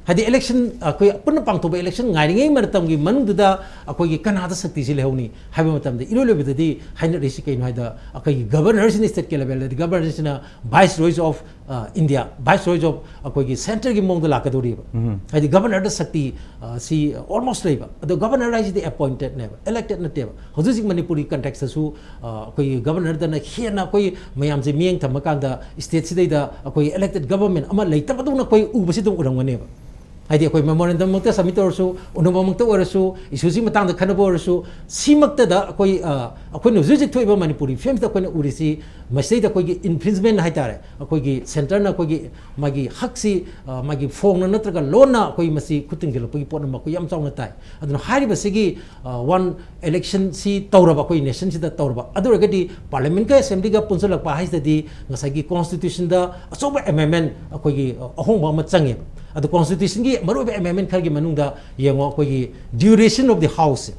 ꯍꯥꯏꯗꯤ election, ꯑꯩꯈꯣꯏ ꯄꯨꯟꯅ ꯄꯥꯡꯊꯣꯛꯄ election ꯉꯥꯏꯔꯤꯉꯩ ꯃꯇꯝꯒꯤ ꯃꯅꯨꯡꯗꯨꯗ ꯑꯩꯈꯣꯏꯒꯤ ꯀꯅꯥꯗ ꯁꯛꯇꯤꯁꯤ ꯂꯩꯍꯧꯅꯤ ꯍꯥꯏꯕ ꯃꯇꯝꯗ, ꯏꯔꯣꯏ ꯂꯣꯏꯕꯗꯗꯤ ꯍꯥꯏꯅꯔꯤꯁꯤ ꯀꯩꯅꯣ ꯍꯥꯏꯗ, ꯑꯩꯈꯣꯏꯒꯤ governorꯁꯤꯅ stateꯀꯤ levelꯗꯗꯤ governorꯁꯤꯅ viceroys of, ꯑ, India, viceroys of ꯑꯩꯈꯣꯏꯒꯤ centreꯒꯤ ꯃꯑꯣꯡꯗ ꯂꯥꯛꯀꯗꯧꯔꯤꯕ꯫ ꯍꯥꯏꯗꯤ governorꯗ ꯁꯛꯇꯤ, ꯑ, ꯁꯤ almost ꯂꯩꯕ꯫ ꯑꯗꯣ governor ꯍꯥꯏꯁꯤꯗꯤ appointedꯅꯦꯕ, elected ꯅꯠꯇꯦꯕ꯫ ꯍꯧꯖꯤꯛ ꯍꯧꯖꯤꯛ ꯃꯅꯤꯄꯨꯔꯒꯤ contextꯇꯁꯨ, ꯑ, ꯑꯩꯈꯣꯏꯒꯤ governorꯗꯅ ꯍꯦꯟꯅ ꯑꯩꯈꯣꯏ ꯃꯌꯥꯝꯁꯦ ꯃꯤꯠꯌꯦꯡ ꯊꯝꯃꯀꯥꯟꯗ stateꯁꯤꯗꯩꯗ ꯑꯩꯈꯣꯏ elected government ꯑꯃ ꯂꯩꯇꯕꯗꯧꯅ ꯑꯩꯈꯣꯏ ꯎꯕꯁꯤ ꯑꯗꯨꯝ ꯎꯔꯝꯒꯅꯦꯕ꯫ ꯍꯥꯏꯗꯤ ꯑꯩꯈꯣꯏ memorandumꯃꯛꯇ submit ꯇꯧꯔꯁꯨ, ꯎꯅꯕꯃꯛꯇ ꯑꯣꯏꯔꯁꯨ, issueꯁꯤ ꯃꯇꯥꯡꯗ ꯈꯟꯅꯕ ꯑꯣꯏꯔꯁꯨ, ꯁꯤꯃꯛꯇꯗ ꯑꯩꯈꯣꯏ, ꯑ, ꯑꯩꯈꯣꯏꯅ ꯍꯧꯖꯤꯛ ꯍꯧꯖꯤꯛ ꯊꯣꯛꯏꯕ ꯃꯅꯤꯄꯨꯔꯤ fielmꯁꯤꯗ ꯑꯩꯈꯣꯏꯅ ꯎꯔꯤꯁꯤ, ꯃꯁꯤꯗꯩꯗ ꯑꯩꯈꯣꯏꯒꯤ infringement ꯍꯥꯏꯇꯥꯔꯦ, ꯑꯩꯈꯣꯏꯒꯤ centreꯅ ꯑꯩꯈꯣꯏꯒꯤ ꯃꯥꯒꯤ ꯍꯛꯁꯤ, ꯑ, ꯃꯥꯒꯤ ꯐꯣꯡꯅ ꯅꯠꯇ꯭ꯔꯒ ꯂꯣꯟꯅ ꯑꯩꯈꯣꯏ ꯃꯁꯤ ꯈꯨꯠ ꯊꯤꯡꯖꯤꯜꯂꯛꯄꯒꯤ ꯄꯣꯠ ꯑꯃ ꯑꯩꯈꯣꯏ ꯌꯥꯝ ꯆꯥꯎꯅ ꯇꯥꯏ꯫ ꯑꯗꯨꯅ ꯍꯥꯏꯔꯤꯕꯁꯤꯒꯤ, ꯑ, one electionꯁꯤ ꯇꯧꯔꯕ, ꯑꯩꯈꯣꯏ nationꯁꯤꯗ ꯇꯧꯔꯕ, ꯑꯗꯨ ꯑꯣꯏꯔꯒꯗꯤ parliamentꯀ assemblyꯒ ꯄꯨꯟꯁꯤꯜꯂꯛꯄ ꯍꯥꯏꯁꯤꯗꯗꯤ ꯉꯁꯥꯏꯒꯤ constitutionꯗ ꯑꯆꯧꯕ amendment, ꯑꯩꯈꯣꯏꯒꯤ, ꯑ, ꯑꯍꯣꯡꯕ ꯑꯃ ꯆꯪꯉꯦꯕ꯫ ꯑꯗꯣ constitutionꯒꯤ ꯃꯔꯨꯑꯣꯏꯕ amendment ꯈꯔꯒꯤ ꯃꯅꯨꯡꯗ ꯌꯦꯡꯉꯣ, ꯑꯩꯈꯣꯏꯒꯤ duration of the house,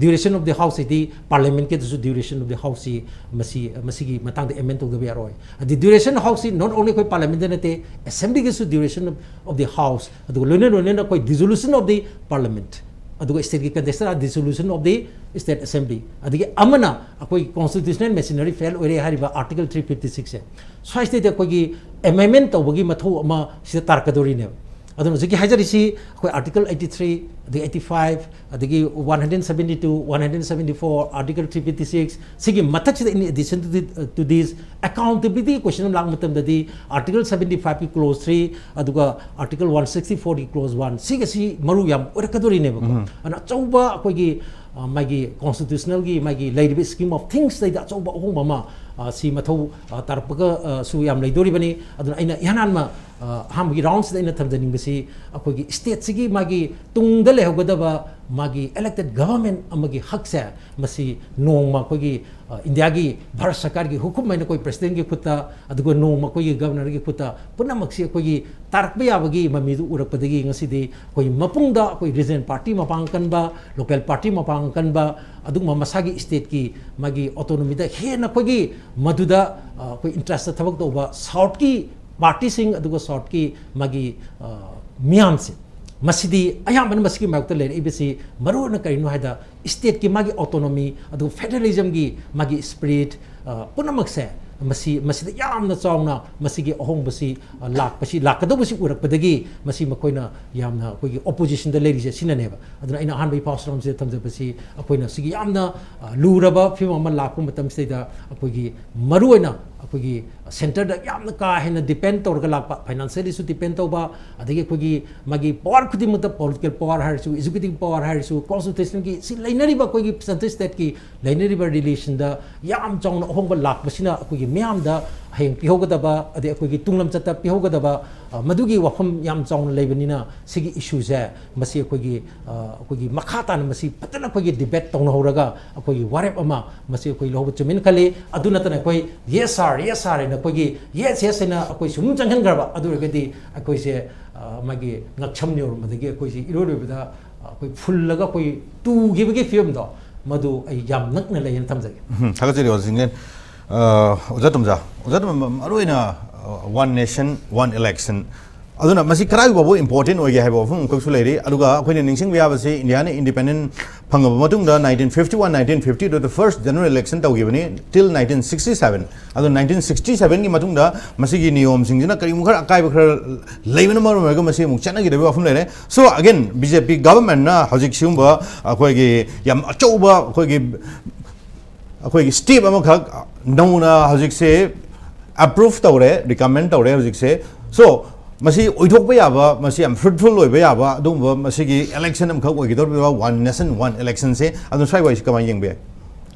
duration of the houseꯁꯤꯗꯤ parliamentꯀꯤꯗꯁꯨ duration of the houseꯁꯤ ꯃꯁꯤ, ꯃꯁꯤꯒꯤ ꯃꯇꯥꯡꯗ amend ꯇꯧꯗꯕ ꯌꯥꯔꯣꯏ꯫ ꯑꯗꯤ duration of houseꯁꯤ not only ꯑꯩꯈꯣꯏ parliamentꯇ ꯅꯠꯇꯦ, assemblyꯒꯤꯁꯨ duration of, of the house, ꯑꯗꯨꯒ ꯂꯣꯏꯅ ꯂꯣꯏꯅꯅ ꯑꯩꯈꯣꯏ dissolution of the parliament, ꯑꯗꯨꯒ stateꯀꯤ contextꯇ dissolution of the state assembly, ꯑꯗꯒꯤ ꯑꯃꯅ ꯑꯩꯈꯣꯏ constitutional machinery fail ꯑꯣꯏꯔꯦ ꯍꯥꯏꯔꯤꯕ article three fifty sixꯁꯦ, ꯁ꯭ꯋꯥꯏꯁꯤꯗꯩꯗ ꯑꯩꯈꯣꯏꯒꯤ amendment ꯇꯧꯕꯒꯤ ꯃꯊꯧ ꯑꯃ ꯁꯤꯗ ꯇꯥꯔꯛꯀꯗꯧꯔꯤꯅꯦꯕ꯫ ꯑꯗꯨꯅ ꯍꯧꯖꯤꯛꯀꯤ ꯍꯥꯏꯖꯔꯤꯁꯤ ꯑꯩꯈꯣꯏ article eighty three, ꯑꯗꯒꯤ eighty five, ꯑꯗꯒꯤ one hundred seventy two, one hundred seventy four, article three fifty six, ꯁꯤꯒꯤ ꯃꯊꯛꯁꯤꯗ in addition to the, to this, accountability question ꯑꯃ ꯂꯥꯛꯄ ꯃꯇꯝꯗꯗꯤ article seventy fiveꯀꯤ clause three, ꯑꯗꯨꯒ article one sixty fourꯒꯤ clause one, ꯁꯤꯒꯁꯤ ꯃꯔꯨ ꯌꯥꯝ ꯑꯣꯏꯔꯛꯀꯗꯣꯔꯤꯅꯦꯕꯀꯣ꯫ ꯑꯗꯨꯅ ꯑꯆꯧꯕ ꯑꯩꯈꯣꯏꯒꯤ ꯑ, ꯃꯥꯒꯤ constitutional ꯒꯤ ꯃꯥꯒꯤ ꯂꯩꯔꯤꯕ scheme of things ꯇꯩꯗ ꯑꯆꯧꯕ ꯑꯍꯣꯡꯕ ꯑꯃ, ꯑ, ꯁꯤ ꯃꯊꯧ, ꯑ, ꯇꯥꯔꯛꯄꯒ, ꯑ, ꯁꯨ ꯌꯥꯝ ꯂꯩꯗꯣꯔꯤꯕꯅꯤ꯫ ꯑꯗꯨꯅ ꯑꯩꯅ ꯏꯍꯥꯟ ꯍꯥꯟꯕ, ꯑ, ꯑꯍꯥꯟꯕꯒꯤ round ꯁꯤꯗ ꯑꯩꯅ ꯊꯝꯖꯅꯤꯡꯕꯁꯤ ꯑꯩꯈꯣꯏꯒꯤ state ꯁꯤꯒꯤ ꯃꯥꯒꯤ ꯇꯨꯡꯗ ꯂꯩꯍꯧꯒꯗꯕ ꯃꯥꯒꯤ elected government ꯑꯃꯒꯤ ꯍꯛꯁꯦ, ꯃꯁꯤ ꯅꯣꯡꯃ ꯑꯩꯈꯣꯏꯒꯤ, ꯑ, ꯏꯟꯗꯤꯌꯥꯒꯤ ꯚꯥꯔꯠ ꯁꯔꯀꯥꯔꯒꯤ ꯍꯨꯀꯨꯝ ꯍꯥꯏꯅ ꯑꯩꯈꯣꯏ president ꯀꯤ ꯈꯨꯠꯇ, ꯑꯗꯨꯒ ꯅꯣꯡꯃ ꯑꯩꯈꯣꯏꯒꯤ governor ꯒꯤ ꯈꯨꯠꯇ ꯄꯨꯝꯅꯃꯛꯁꯤ ꯑꯩꯈꯣꯏꯒꯤ ꯇꯥꯔꯛꯄ ꯌꯥꯕꯒꯤ ꯃꯃꯤꯗꯨ ꯎꯔꯛꯄꯗꯒꯤ ꯉꯁꯤꯗꯤ ꯑꯩꯈꯣꯏ ꯃꯄꯨꯡꯗ ꯑꯩꯈꯣꯏ regional party ꯃꯄꯥꯡ ꯀꯟꯕ, local party ꯃꯄꯥꯡ ꯀꯟꯕ, ꯑꯗꯨꯒꯨꯝꯕ ꯃꯁꯥꯒꯤ state ꯀꯤ ꯃꯥꯒꯤ autonomy ꯗ ꯍꯦꯟꯅ ꯑꯩꯈꯣꯏꯒꯤ ꯃꯗꯨꯗ, ꯑ, ꯑꯩꯈꯣꯏ interest ꯊꯕꯛ ꯇꯧꯕ south ꯀꯤ party ꯁꯤꯡ, ꯑꯗꯨꯒ south ꯀꯤ ꯃꯥꯒꯤ, ꯑ, ꯃꯤꯌꯥꯝꯁꯦ, ꯃꯁꯤꯗꯤ ꯑꯌꯥꯝꯕꯅ ꯃꯁꯤꯒꯤ ꯃꯥꯌꯣꯛꯇ ꯂꯩꯔꯛꯏꯕꯁꯤ ꯃꯔꯨꯑꯣꯏꯅ ꯀꯔꯤꯅꯣ ꯍꯥꯏꯗ, state ꯀꯤ ꯃꯥꯒꯤ autonomy, ꯑꯗꯨꯒ federalism ꯒꯤ ꯃꯥꯒꯤ spirit, ꯑ, ꯄꯨꯝꯅꯃꯛꯁꯦ ꯃꯁꯤ, ꯃꯁꯤꯗ ꯌꯥꯝꯅ ꯆꯥꯎꯅ ꯃꯁꯤꯒꯤ ꯑꯍꯣꯡꯕꯁꯤ, ꯑ, ꯂꯥꯛꯄꯁꯤ, ꯂꯥꯛꯀꯗꯧꯕꯁꯤ ꯎꯔꯛꯄꯗꯒꯤ ꯃꯁꯤ ꯃꯈꯣꯏꯅ ꯌꯥꯝꯅ ꯑꯩꯈꯣꯏꯒꯤ opposition ꯗ ꯂꯩꯔꯤꯁꯦ ꯁꯤꯅꯅꯦꯕ꯫ ꯑꯗꯨꯅ ꯑꯩꯅ ꯑꯍꯥꯟꯕ ꯏꯄꯥꯎ ꯁꯔꯝꯁꯤꯗ ꯊꯝꯖꯕꯁꯤ ꯑꯩꯈꯣꯏꯅ ꯁꯤꯒꯤ ꯌꯥꯝꯅ, ꯑ, ꯂꯨꯔꯕ ꯐꯤꯕꯝ ꯑꯃ ꯂꯥꯛꯄ ꯃꯇꯝꯁꯤꯗꯩꯗ ꯑꯩꯈꯣꯏꯒꯤ ꯃꯔꯨꯑꯣꯏꯅ ꯑꯩꯈꯣꯏꯒꯤ centre ꯗ ꯌꯥꯝꯅ ꯀꯥ ꯍꯦꯟꯅ depend ꯇꯧꯔꯒ ꯂꯥꯛꯄ, financially ꯁꯨ depend ꯇꯧꯕ, ꯑꯗꯒꯤ ꯑꯩꯈꯣꯏꯒꯤ ꯃꯥꯒꯤ power ꯈꯨꯗꯤꯡꯃꯛꯇ, political power ꯍꯥꯏꯔꯁꯨ, executive power ꯍꯥꯏꯔꯁꯨ, constitutional ꯒꯤ ꯁꯤ ꯂꯩꯅꯔꯤꯕ ꯑꯩꯈꯣꯏꯒꯤ central state ꯀꯤ ꯂꯩꯅꯔꯤꯕ relation ꯗ ꯌꯥꯝ ꯆꯥꯎꯅ ꯑꯍꯣꯡꯕ ꯂꯥꯛꯄꯁꯤꯅ ꯑꯩꯈꯣꯏꯒꯤ ꯃꯤꯌꯥꯝꯗ ꯍꯌꯦꯡ ꯄꯤꯍꯧꯒꯗꯕ, ꯑꯗꯩ ꯑꯩꯈꯣꯏꯒꯤ ꯇꯨꯡꯂꯝꯆꯠꯇ ꯄꯤꯍꯧꯒꯗꯕ, ꯑ, ꯃꯗꯨꯒꯤ ꯋꯥꯐꯝ ꯌꯥꯝ ꯆꯥꯎꯅ ꯂꯩꯕꯅꯤꯅ ꯁꯤꯒꯤ issue ꯁꯦ ꯃꯁꯤ ꯑꯩꯈꯣꯏꯒꯤ, ꯑ, ꯑꯩꯈꯣꯏꯒꯤ ꯃꯈꯥ ꯇꯥꯅ ꯃꯁꯤ ꯐꯖꯅ ꯑꯩꯈꯣꯏꯒꯤ debate ꯇꯧꯅꯍꯧꯔꯒ ꯑꯩꯈꯣꯏꯒꯤ ꯋꯥꯔꯦꯞ ꯑꯃ ꯃꯁꯤ ꯑꯩꯈꯣꯏ ꯂꯧꯕ ꯆꯨꯝꯃꯦꯅ ꯈꯜꯂꯤ꯫ ꯑꯗꯨ ꯅꯠꯇꯅ ꯑꯩꯈꯣꯏ yes sir, yes sir ꯍꯥꯏꯅ ꯑꯩꯈꯣꯏꯒꯤ yes, yes ꯍꯥꯏꯅ ꯑꯩꯈꯣꯏ ꯁꯨꯝ ꯆꯪꯍꯟꯈ꯭ꯔꯕ ꯑꯗꯨ ꯑꯣꯏꯔꯒꯗꯤ ꯑꯩꯈꯣꯏꯁꯦ, ꯑ, ꯃꯥꯒꯤ ꯉꯛꯁꯝ ꯌꯧꯔꯝꯕꯗꯒꯤ ꯑꯩꯈꯣꯏꯁꯦ ꯏꯔꯣꯏ ꯂꯣꯏꯕꯗ, ꯑ, ꯑꯩꯈꯣꯏ ꯐꯨꯜꯂꯒ ꯑꯩꯈꯣꯏ ꯇꯨꯈꯤꯕꯒꯤ ꯐꯤꯕꯝꯗꯣ ꯃꯗꯨ ꯑꯩ ꯌꯥꯝ ꯅꯛꯅ ꯂꯩꯌꯦꯅ ꯊꯝꯖꯒꯦ꯫ ꯎꯝ, ꯊꯥꯒꯠꯆꯔꯤ ꯑꯣꯖꯥ ꯆꯤꯡꯂꯦꯟ꯫ ꯑ, ꯑꯣꯖꯥ ꯇꯣꯝꯖꯥ, ꯑꯣꯖꯥ ꯇꯣꯝꯖꯥ, ꯃꯔꯨꯑꯣꯏꯅ, ꯑ, one nation, one election, ꯑꯗꯨꯅ ꯃꯁꯤ ꯀꯗꯥꯏ ꯐꯥꯎꯕ important ꯑꯣꯏꯒꯦ ꯍꯥꯏꯕ ꯋꯥꯐꯝ ꯑꯃꯈꯛꯁꯨ ꯂꯩꯔꯤ꯫ ꯑꯗꯨꯒ ꯑꯩꯈꯣꯏꯅ ꯅꯤꯡꯁꯤꯡꯕ ꯌꯥꯕꯁꯤ, ꯏꯟꯗꯤꯌꯥꯅ independent ꯐꯪꯉꯕ ꯃꯇꯨꯡꯗ nineteen fifty one, nineteen fifty two ꯗ first general election ꯇꯧꯈꯤꯕꯅꯤ, till nineteen sixty seven꯫ ꯑꯗꯣ nineteen sixty seven ꯒꯤ ꯃꯇꯨꯡꯗ ꯃꯁꯤꯒꯤ ꯅꯤꯌꯣꯝꯁꯤꯡꯁꯤꯅ ꯀꯔꯤꯒꯨꯝꯕ ꯈꯔ ꯑꯀꯥꯏꯕ ꯈꯔ ꯂꯩꯕꯅ ꯃꯔꯝ ꯑꯣꯏꯔꯒ ꯃꯁꯤ ꯑꯃꯨꯛ ꯆꯠꯅꯈꯤꯗꯕꯒꯤ ꯋꯥꯐꯝ ꯂꯩꯔꯦ꯫ So again, B J P government ꯅ ꯍꯧꯖꯤꯛ ꯁꯤꯒꯨꯝꯕ ꯑꯩꯈꯣꯏꯒꯤ ꯌꯥꯝ ꯑꯆꯧꯕ ꯑꯩꯈꯣꯏꯒꯤ, ꯑꯩꯈꯣꯏꯒꯤ step ꯑꯃꯈꯛ ꯅꯧꯅ ꯍꯧꯖꯤꯛꯁꯦ approve ꯇꯧꯔꯦ, recommend ꯇꯧꯔꯦ ꯍꯧꯖꯤꯛꯁꯦ꯫ So ꯃꯁꯤ ꯑꯣꯏꯊꯣꯛꯄ ꯌꯥꯕ, ꯃꯁꯤ ꯌꯥꯝ ꯐ꯭ꯔꯨꯠꯐꯨꯜ ꯑꯣꯏꯕ ꯌꯥꯕ ꯑꯗꯨꯒꯨꯝꯕ ꯃꯁꯤꯒꯤ ꯏꯂꯦꯛꯁꯟ ꯑꯃꯈꯛ ꯑꯣꯏꯒꯗꯧꯔꯤꯕ ꯋꯥꯟ ꯅꯦꯁꯟ ꯋꯥꯟ ꯏꯂꯦꯛꯁꯟꯁꯦ, ꯑꯗꯨ ꯁ꯭ꯋꯥꯏ ꯋꯥꯏꯁꯤ ꯀꯃꯥꯏꯅ ꯌꯦꯡꯕ ꯌꯥꯏ?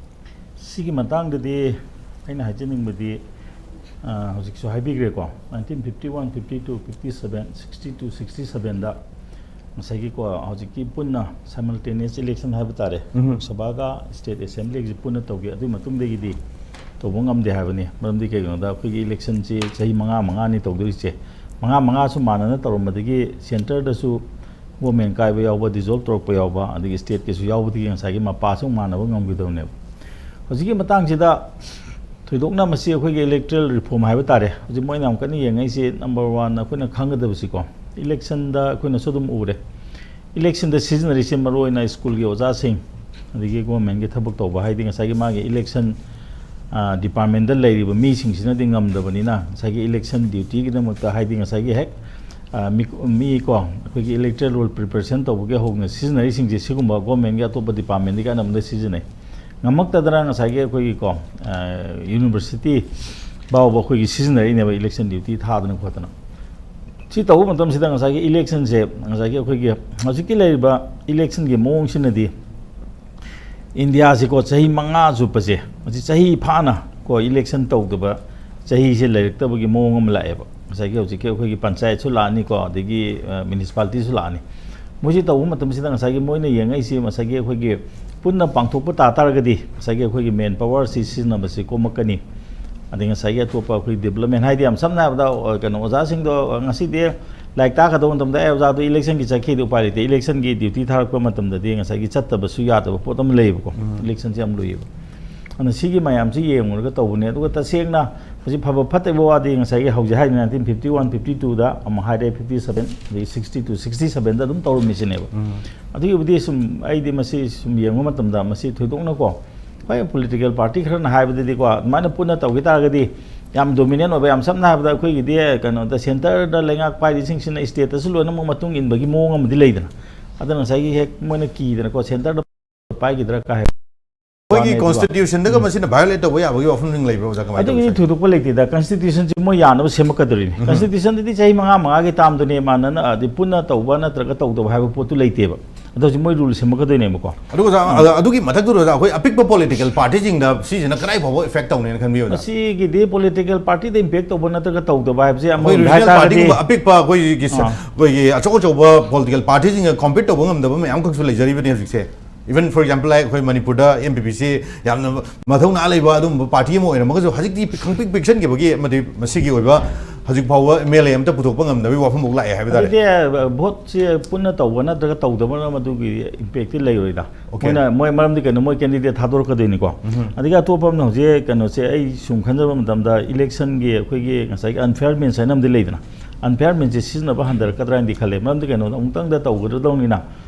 ꯁꯤꯒꯤ ꯃꯇꯥꯡꯗꯗꯤ ꯑꯩꯅ ꯍꯥꯏꯖꯅꯤꯡꯕꯗꯤ, ꯑ, ꯍꯧꯖꯤꯛꯁꯨ ꯍꯥꯏꯕꯤꯈ꯭ꯔꯦꯀꯣ, nineteen fifty one, fifty two, fifty seven, sixty two, sixty ꯁꯕꯦꯟꯗ ꯉꯁꯥꯏꯒꯤꯀꯣ, ꯍꯧꯖꯤꯛꯀꯤ ꯄꯨꯟꯅ simultaneous election ꯍꯥꯏꯕ ꯇꯥꯔꯦ, ꯎꯝ꯫ ꯂꯣꯛ ꯁꯚꯥꯒ ꯁ꯭ꯇꯦꯠ ꯑꯦꯁꯦꯝꯕ꯭ꯂꯤꯒꯁꯤ ꯄꯨꯟꯅ ꯇꯧꯈꯤ꯫ ꯑꯗꯨꯒꯤ ꯃꯇꯨꯡꯗꯒꯤꯗꯤ ꯇꯧꯕ ꯉꯝꯗꯦ ꯍꯥꯏꯕꯅꯤ꯫ ꯃꯔꯝꯗꯤ ꯀꯩꯒꯤꯅꯣꯗ, ꯑꯩꯈꯣꯏꯒꯤ ꯏꯂꯦꯛꯁꯟꯁꯤ ꯆꯍꯤ ꯃꯉꯥ ꯃꯉꯥꯅꯤ ꯇꯧꯗꯣꯏꯁꯦ꯫ ꯃꯉꯥ ꯃꯉꯥꯁꯨ ꯃꯥꯟꯅꯅ ꯇꯧꯔꯝꯕꯗꯒꯤ ꯁꯦꯟꯇꯔꯗꯁꯨ ꯒꯣꯔꯃꯦꯟ ꯀꯥꯏꯕ ꯌꯥꯎꯕ, ꯗꯤꯖꯣꯜꯕ ꯇꯧꯔꯛꯄ ꯌꯥꯎꯕ, ꯑꯗꯒꯤ ꯁ꯭ꯇꯦꯠꯀꯤꯁꯨ ꯌꯥꯎꯕꯗꯒꯤ ꯉꯁꯥꯏꯒꯤ ꯃꯄꯥꯁꯨ ꯃꯥꯟꯅꯕ ꯉꯝꯈꯤꯗꯕꯅꯦꯕ꯫ ꯍꯧꯖꯤꯛꯀꯤ ꯃꯇꯥꯡꯁꯤꯗ ꯊꯣꯏꯗꯣꯛꯅ ꯃꯁꯤ ꯑꯩꯈꯣꯏꯒꯤ ꯏꯂꯦꯛꯇ꯭ꯔꯦꯜ ꯔꯤꯐꯣꯔꯝ ꯍꯥꯏꯕ ꯇꯥꯔꯦ꯫ ꯍꯧꯖꯤꯛ ꯃꯣꯏꯅ ꯌꯥꯝ ꯀꯟꯅ ꯌꯦꯡꯉꯛꯏꯁꯦ, ꯅꯝꯕꯔ ꯋꯥꯟ ꯑꯩꯈꯣꯏꯅ ꯈꯪꯒꯗꯕꯁꯤꯀꯣ, ꯏꯂꯦꯛꯁꯟꯗ ꯑꯩꯈꯣꯏꯅꯁꯨ ꯑꯗꯨꯝ ꯎꯔꯦ, ꯏꯂꯦꯛꯁꯟꯗ ꯁꯤꯖꯤꯟꯅꯔꯤꯁꯦ ꯃꯔꯨ ꯑꯣꯏꯅ ꯁ꯭ꯀꯨꯜꯒꯤ ꯑꯣꯖꯥꯁꯤꯡ, ꯑꯗꯒꯤ ꯒꯣꯔꯃꯦꯟꯒꯤ ꯊꯕꯛ ꯇꯧꯕ, ꯍꯥꯏꯗꯤ ꯉꯁꯥꯏꯒꯤ ꯃꯥꯒꯤ ꯏꯂꯦꯛꯁꯟ, ꯑ, ꯗꯤꯄꯥꯔꯠꯃꯦꯟꯗ ꯂꯩꯔꯤꯕ ꯃꯤꯁꯤꯡꯁꯤꯅꯗꯤ ꯉꯝꯗꯕꯅꯤꯅ, ꯉꯁꯥꯏꯒꯤ ꯏꯂꯦꯛꯁꯟ ꯗ꯭ꯌꯨꯇꯤꯒꯤꯗꯃꯛꯇ, ꯍꯥꯏꯗꯤ ꯉꯁꯥꯏꯒꯤ ꯍꯦꯛ, ꯑ, ꯃꯤ, ꯃꯤ ꯀꯣ, ꯑꯩꯈꯣꯏꯒꯤ ꯏꯂꯦꯛꯇ꯭ꯔꯦꯜ ꯔꯣꯜ ꯄ꯭ꯔꯤꯄꯦꯔꯦꯁꯟ ꯇꯧꯕꯒꯤ ꯍꯧꯅ ꯁꯤꯖꯤꯟꯅꯔꯤꯁꯤꯡꯁꯦ, ꯁꯤꯒꯨꯝꯕ ꯒꯣꯔꯃꯦꯟꯒꯤ ꯑꯇꯣꯞꯄ ꯗꯤꯄꯥꯔꯠꯃꯦꯟꯗꯒꯤ ꯑꯅꯝꯕꯅ ꯁꯤꯖꯤꯟꯅꯩ꯫ ꯉꯝꯃꯛꯇꯗꯅ ꯉꯁꯥꯏꯒꯤ ꯑꯩꯈꯣꯏꯒꯤꯀꯣ, ꯑ, ꯌꯨꯅꯤꯚꯔꯁꯤꯇꯤ ꯐꯥꯎꯕ ꯑꯩꯈꯣꯏꯒꯤ ꯁꯤꯖꯤꯟꯅꯔꯛꯏꯅꯦꯕ, ꯏꯂꯦꯛꯁꯟ ꯗ꯭ꯌꯨꯇꯤ ꯊꯥꯗꯅ ꯈꯣꯠꯇꯅ꯫ ꯁꯤ ꯇꯧꯕ ꯃꯇꯝꯁꯤꯗ ꯉꯁꯥꯏꯒꯤ ꯏꯂꯦꯛꯁꯟꯁꯦ, ꯉꯁꯥꯏꯒꯤ ꯑꯩꯈꯣꯏꯒꯤ ꯍꯧꯖꯤꯛꯀꯤ ꯂꯩꯔꯤꯕ ꯏꯂꯦꯛꯁꯟꯒꯤ ꯃꯑꯣꯡꯁꯤꯅꯗꯤ, ꯏꯟꯗꯤꯌꯥꯁꯤꯀꯣ, ꯆꯍꯤ ꯃꯉꯥ ꯆꯨꯞꯄꯁꯦ, ꯃꯁꯤ ꯆꯍꯤ ꯐꯥꯅ ꯀꯣ, ꯏꯂꯦꯛꯁꯟ ꯇꯧꯗꯕ ꯆꯍꯤꯁꯦ ꯂꯩꯔꯛꯇꯕꯒꯤ ꯃꯑꯣꯡ ꯑꯃ ꯂꯥꯛꯑꯦꯕ꯫ ꯉꯁꯥꯏꯒꯤ ꯍꯧꯖꯤꯛꯀꯤ ꯑꯩꯈꯣꯏꯒꯤ ꯄꯟꯆꯥꯌꯠꯁꯨ ꯂꯥꯛꯑꯅꯤꯀꯣ, ꯑꯗꯒꯤ, ꯑ, ꯃ꯭ꯌꯨꯅꯤꯁꯤꯄꯥꯂꯤꯇꯤꯁꯨ ꯂꯥꯛꯑꯅꯤ꯫ ꯃꯣꯏꯁꯤ ꯇꯧꯕ ꯃꯇꯝꯁꯤꯗ ꯉꯁꯥꯏꯒꯤ ꯃꯣꯏꯅ ꯌꯦꯡꯉꯛꯏꯁꯤ, ꯉꯁꯥꯏꯒꯤ ꯑꯩꯈꯣꯏꯒꯤ ꯄꯨꯟꯅ ꯄꯥꯡꯊꯣꯛꯄ ꯇꯥ ꯇꯥꯔꯒꯗꯤ ꯉꯁꯥꯏꯒꯤ ꯑꯩꯈꯣꯏꯒꯤ ꯃꯦꯟ ꯄꯥꯋꯔꯁꯤ ꯁꯤꯖꯤꯟꯅꯕꯁꯤ ꯀꯣꯝꯃꯛꯀꯅꯤ꯫ ꯑꯗꯩ ꯉꯁꯥꯏꯒꯤ ꯑꯇꯣꯞꯄ ꯑꯩꯈꯣꯏ ꯗꯤꯕ꯭ꯂꯞꯃꯦꯟ, ꯍꯥꯏꯗꯤ ꯌꯥꯝ ꯁꯝꯅ ꯍꯥꯏꯔꯕꯗ, ꯑ, ꯀꯩꯅꯣ, ꯑꯣꯖꯥꯁꯤꯡꯗꯣ, ꯑ, ꯉꯁꯤꯗꯤ ꯂꯥꯏꯔꯤꯛ ꯇꯥꯛꯀꯗꯧꯕ ꯃꯇꯝꯗ, "ꯑꯦ, ꯑꯣꯖꯥꯗꯣ ꯏꯂꯦꯛꯁꯟꯒꯤ ꯆꯠꯈꯤꯗꯤ ꯎꯄꯥꯏ ꯂꯩꯇꯦ, ꯏꯂꯦꯛꯁꯟꯒꯤ ꯗ꯭ꯌꯨꯇꯤ ꯊꯥꯔꯛꯄ ꯃꯇꯝꯗꯗꯤ ꯉꯁꯥꯏꯒꯤ ꯆꯠꯇꯕꯁꯨ ꯌꯥꯗꯕ ꯄꯣꯠ ꯑꯃ ꯂꯩꯌꯦꯕꯀꯣ"꯫ ꯎꯝ꯫ ꯏꯂꯦꯛꯁꯟꯁꯦ ꯌꯥꯝ ꯂꯨꯏꯌꯦꯕ꯫ ꯑꯗꯨꯅ ꯁꯤꯒꯤ ꯃꯌꯥꯝꯁꯤ ꯌꯦꯡꯉꯨꯔꯒ ꯇꯧꯕꯅꯦ꯫ ꯑꯗꯨꯒ ꯇꯁꯦꯡꯅ ꯍꯧꯖꯤꯛ ꯐꯕ ꯐꯠꯇꯕ ꯋꯥꯗꯤ ꯉꯁꯥꯏꯒꯤ ꯍꯧꯖꯤꯛ ꯍꯥꯏꯔꯤꯕ ꯅꯥꯏꯟꯇꯤꯟ ꯐꯤꯐꯇꯤ ꯋꯥꯟ, ꯐꯤꯐꯇꯤ ꯇꯨꯗ ꯑꯃꯨꯛ ꯍꯥꯏꯔꯦ, ꯐꯤꯐꯇꯤ ꯁꯕꯦꯟ, ꯑꯗꯒꯤ ꯁꯤꯛꯁꯇꯤ ꯇꯨ, ꯁꯤꯛꯁꯇꯤ ꯁꯕꯦꯟꯗ ꯑꯗꯨꯝ ꯇꯧꯔꯝꯃꯤꯁꯤꯅꯦꯕ꯫ ꯎꯝ꯫ ꯑꯗꯨꯒꯤꯕꯨꯗꯤ ꯁꯨꯝ, ꯑꯩꯗꯤ ꯃꯁꯤ ꯁꯨꯝ ꯌꯦꯡꯕ ꯃꯇꯝꯗ ꯃꯁꯤ ꯊꯣꯏꯗꯣꯛꯅꯀꯣ, ꯍꯣꯏ, ꯄꯣꯂꯤꯇꯤꯀꯦꯜ ꯄꯥꯔꯇꯤ ꯈꯔꯅ ꯍꯥꯏꯕꯗꯗꯤꯀꯣ, ꯑꯗꯨꯃꯥꯏꯅ ꯄꯨꯟꯅ ꯇꯧꯈꯤ ꯇꯥꯔꯒꯗꯤ ꯌꯥꯝ ꯗꯣꯃꯤꯅꯦꯟ ꯑꯣꯏꯕ, ꯌꯥꯝ ꯁꯝꯅ ꯍꯥꯏꯔꯕꯗ ꯑꯩꯈꯣꯏꯒꯤꯗꯤ ꯀꯩꯅꯣꯗ ꯁꯦꯟꯇꯔꯗ ꯂꯩꯉꯥꯛ ꯄꯥꯏꯔꯤꯁꯤꯡꯁꯤꯅ ꯁ꯭ꯇꯦꯠꯇꯁꯨ ꯂꯣꯏꯅꯃꯛ ꯃꯇꯨꯡ ꯏꯟꯕꯒꯤ ꯃꯑꯣꯡ ꯑꯃꯗꯤ ꯂꯩꯗꯅ꯫ ꯑꯗꯨꯅ ꯉꯁꯥꯏꯒꯤ ꯍꯦꯛ ꯃꯣꯏꯅ ꯀꯤꯗꯅꯀꯣ, ꯁꯦꯟꯇꯔꯗ ꯄꯥꯏꯈꯤꯗ꯭ꯔꯥ ꯀꯥꯏ ꯍꯥꯏꯕ ꯑꯩꯈꯣꯏꯒꯤ ꯀꯣꯟꯁꯇꯤꯇ꯭ꯌꯨꯁꯟꯗꯒ ꯃꯁꯤꯅ ꯚꯥꯏꯑꯣꯂꯦꯠ ꯇꯧꯕ ꯌꯥꯕꯒꯤ ꯋꯥꯐꯝꯁꯤꯡ ꯂꯩꯕ꯭ꯔꯣ, ꯑꯣꯖꯥ? ꯀꯃꯥꯏꯅ ꯑꯗꯨꯒꯤꯗꯤ ꯇꯧꯕ? ꯊꯣꯏꯗꯣꯛꯄ ꯂꯩꯇꯦꯗ꯫ ꯀꯟꯁꯇꯤꯇ꯭ꯌꯨꯁꯟꯁꯤ ꯃꯣꯏ ꯌꯥꯅꯕ ꯁꯦꯝꯃꯛꯀꯗꯧꯔꯤꯅꯤ꯫ ꯀꯟꯁꯇꯤꯇ꯭ꯌꯨꯁꯟꯗꯗꯤ ꯆꯍꯤ ꯃꯉꯥ ꯃꯉꯥꯒꯤ ꯇꯥꯝꯗꯨꯅꯦ, ꯃꯥꯟꯅꯅ ꯑꯗꯤ ꯄꯨꯟꯅ ꯇꯧꯕ ꯅꯠꯇ꯭ꯔꯒ ꯇꯧꯗꯕ ꯍꯥꯏꯕ ꯄꯣꯠꯇꯨ ꯂꯩꯇꯦꯕ꯫ ꯑꯗꯣ ꯍꯧꯖꯤꯛ ꯃꯣꯏ ꯔꯨꯜ ꯁꯦꯝꯃꯛꯀꯗꯣꯏꯅꯦꯕꯀꯣ꯫ ꯑꯗꯨꯒ ꯑꯣꯖꯥ, ꯑꯗ-, ꯑꯗꯨꯒꯤ ꯃꯊꯛꯇꯨꯗ ꯑꯣꯖꯥ, ꯑꯩꯈꯣꯏ ꯑꯄꯤꯛꯄ ꯄꯣꯂꯤꯇꯤꯀꯦꯜ ꯄꯥꯔꯇꯤꯁꯤꯡꯗ ꯁꯤꯁꯤꯅ ꯀꯗꯥꯏ ꯐꯥꯎꯕ ꯏꯐꯦꯛ ꯇꯧꯅꯦꯅ ꯈꯟꯕꯤꯌꯣ, ꯑꯣꯖꯥ? ꯃꯁꯤꯒꯤꯗꯤ ꯄꯣꯂꯤꯇꯤꯀꯦꯜ ꯄꯥꯔꯇꯤꯗ ꯏꯝꯄꯦꯛ ꯇꯧꯕ ꯅꯠꯇ꯭ꯔꯒ ꯇꯧꯗꯕ ꯍꯥꯏꯕꯁꯤ ꯑꯩꯈꯣꯏ ꯑꯃꯔꯣꯝꯗ ꯔꯤꯖꯅꯦꯜ ꯍꯥꯏꯇꯥꯔꯒꯗꯤ ꯄꯥꯔꯇꯤꯒꯨꯝꯕ ꯑꯄꯤꯛꯄ ꯑꯩꯈꯣꯏꯒꯤ ꯁ-, ꯑꯥ꯫ ꯑꯩꯈꯣꯏꯒꯤ ꯑꯆꯧ ꯑꯆꯧꯕ ꯄꯣꯂꯤꯇꯤꯀꯦꯜ ꯄꯥꯔꯇꯤꯁꯤꯡꯒ ꯀꯣꯝꯄꯤꯠ ꯇꯧꯕ ꯉꯝꯗꯕ ꯃꯌꯥꯝ ꯑꯃꯈꯛꯁꯨ ꯂꯩꯖꯔꯤꯕꯅꯤ ꯍꯧꯖꯤꯛꯁꯦ꯫ Even for example, like, ꯑꯩꯈꯣꯏ ꯃꯅꯤꯄꯨꯔꯗ ꯑꯦꯝ ꯄꯤ ꯄꯤꯁꯤ ꯌꯥꯝꯅ ꯃꯊꯧꯅꯥ ꯂꯩꯕ ꯑꯗꯨꯒꯨꯝꯕ ꯄꯥꯔꯇꯤ ꯑꯃ ꯑꯣꯏꯔꯝꯃꯒꯁꯨ, ꯍꯧꯖꯤꯛꯇꯤ ꯈꯪꯄꯤꯛ ꯄꯤꯛꯁꯟꯈꯤꯕꯒꯤ ꯑꯃꯗꯤ ꯃꯁꯤꯒꯤ ꯑꯣꯏꯕ ꯍꯧꯖꯤꯛ ꯐꯥꯎꯕ ꯑꯦꯝ ꯑꯦꯜ ꯑꯦ ꯑꯃꯇ ꯄꯨꯊꯣꯛꯄ ꯉꯝꯗꯕꯒꯤ ꯋꯥꯐꯝꯐꯥꯎ ꯂꯥꯛꯑꯦ ꯍꯥꯏꯕ ꯇꯥꯔꯦ꯫ ꯑꯗꯨꯗꯤ, ꯑ, ꯚꯣꯠꯁꯤ ꯄꯨꯟꯅ ꯇꯧꯕ ꯅꯠꯇ꯭ꯔꯒ ꯇꯧꯗꯕꯅ ꯃꯗꯨꯒꯤ ꯏꯝꯄꯦꯛꯇꯤ ꯂꯩꯔꯣꯏꯗ꯫ ꯑꯣꯀꯦ꯫ ꯃꯣꯏꯅ, ꯃꯣꯏ ꯃꯔꯝꯗꯤ ꯀꯩꯅꯣ, ꯃꯣꯏ ꯀꯦꯟꯗꯤꯗꯦꯠ ꯊꯥꯗꯣꯔꯛꯀꯗꯣꯏꯅꯤꯀꯣ꯫ ꯎꯝ꯫ ꯑꯗꯒꯤ ꯑꯇꯣꯞꯄ ꯑꯃꯅ ꯍꯧꯖꯤꯛ ꯀꯩꯅꯣꯁꯦ, ꯑꯩ ꯁꯨꯝ ꯈꯟꯖꯕ ꯃꯇꯝꯗ ꯏꯂꯦꯛꯁꯟꯒꯤ ꯑꯩꯈꯣꯏꯒꯤ ꯉꯁꯥꯏꯒꯤ ꯑꯟꯐꯦꯌꯔ ꯃꯤꯟꯁ ꯍꯥꯏꯅ ꯑꯃꯗꯤ ꯂꯩꯗꯅ, ꯑꯟꯐꯦꯌꯔ ꯃꯤꯟꯁꯁꯦ ꯁꯤꯖꯤꯟꯅꯕ ꯍꯟꯊꯔꯛꯀꯗ꯭ꯔꯥ ꯍꯥꯏꯅꯗꯤ ꯈꯜꯂꯦ꯫ ꯃꯔꯝꯗꯤ ꯀꯩꯅꯣꯗ ꯑꯃꯨꯛꯇꯪꯗ ꯇꯧꯒꯗꯧꯅꯤꯅ,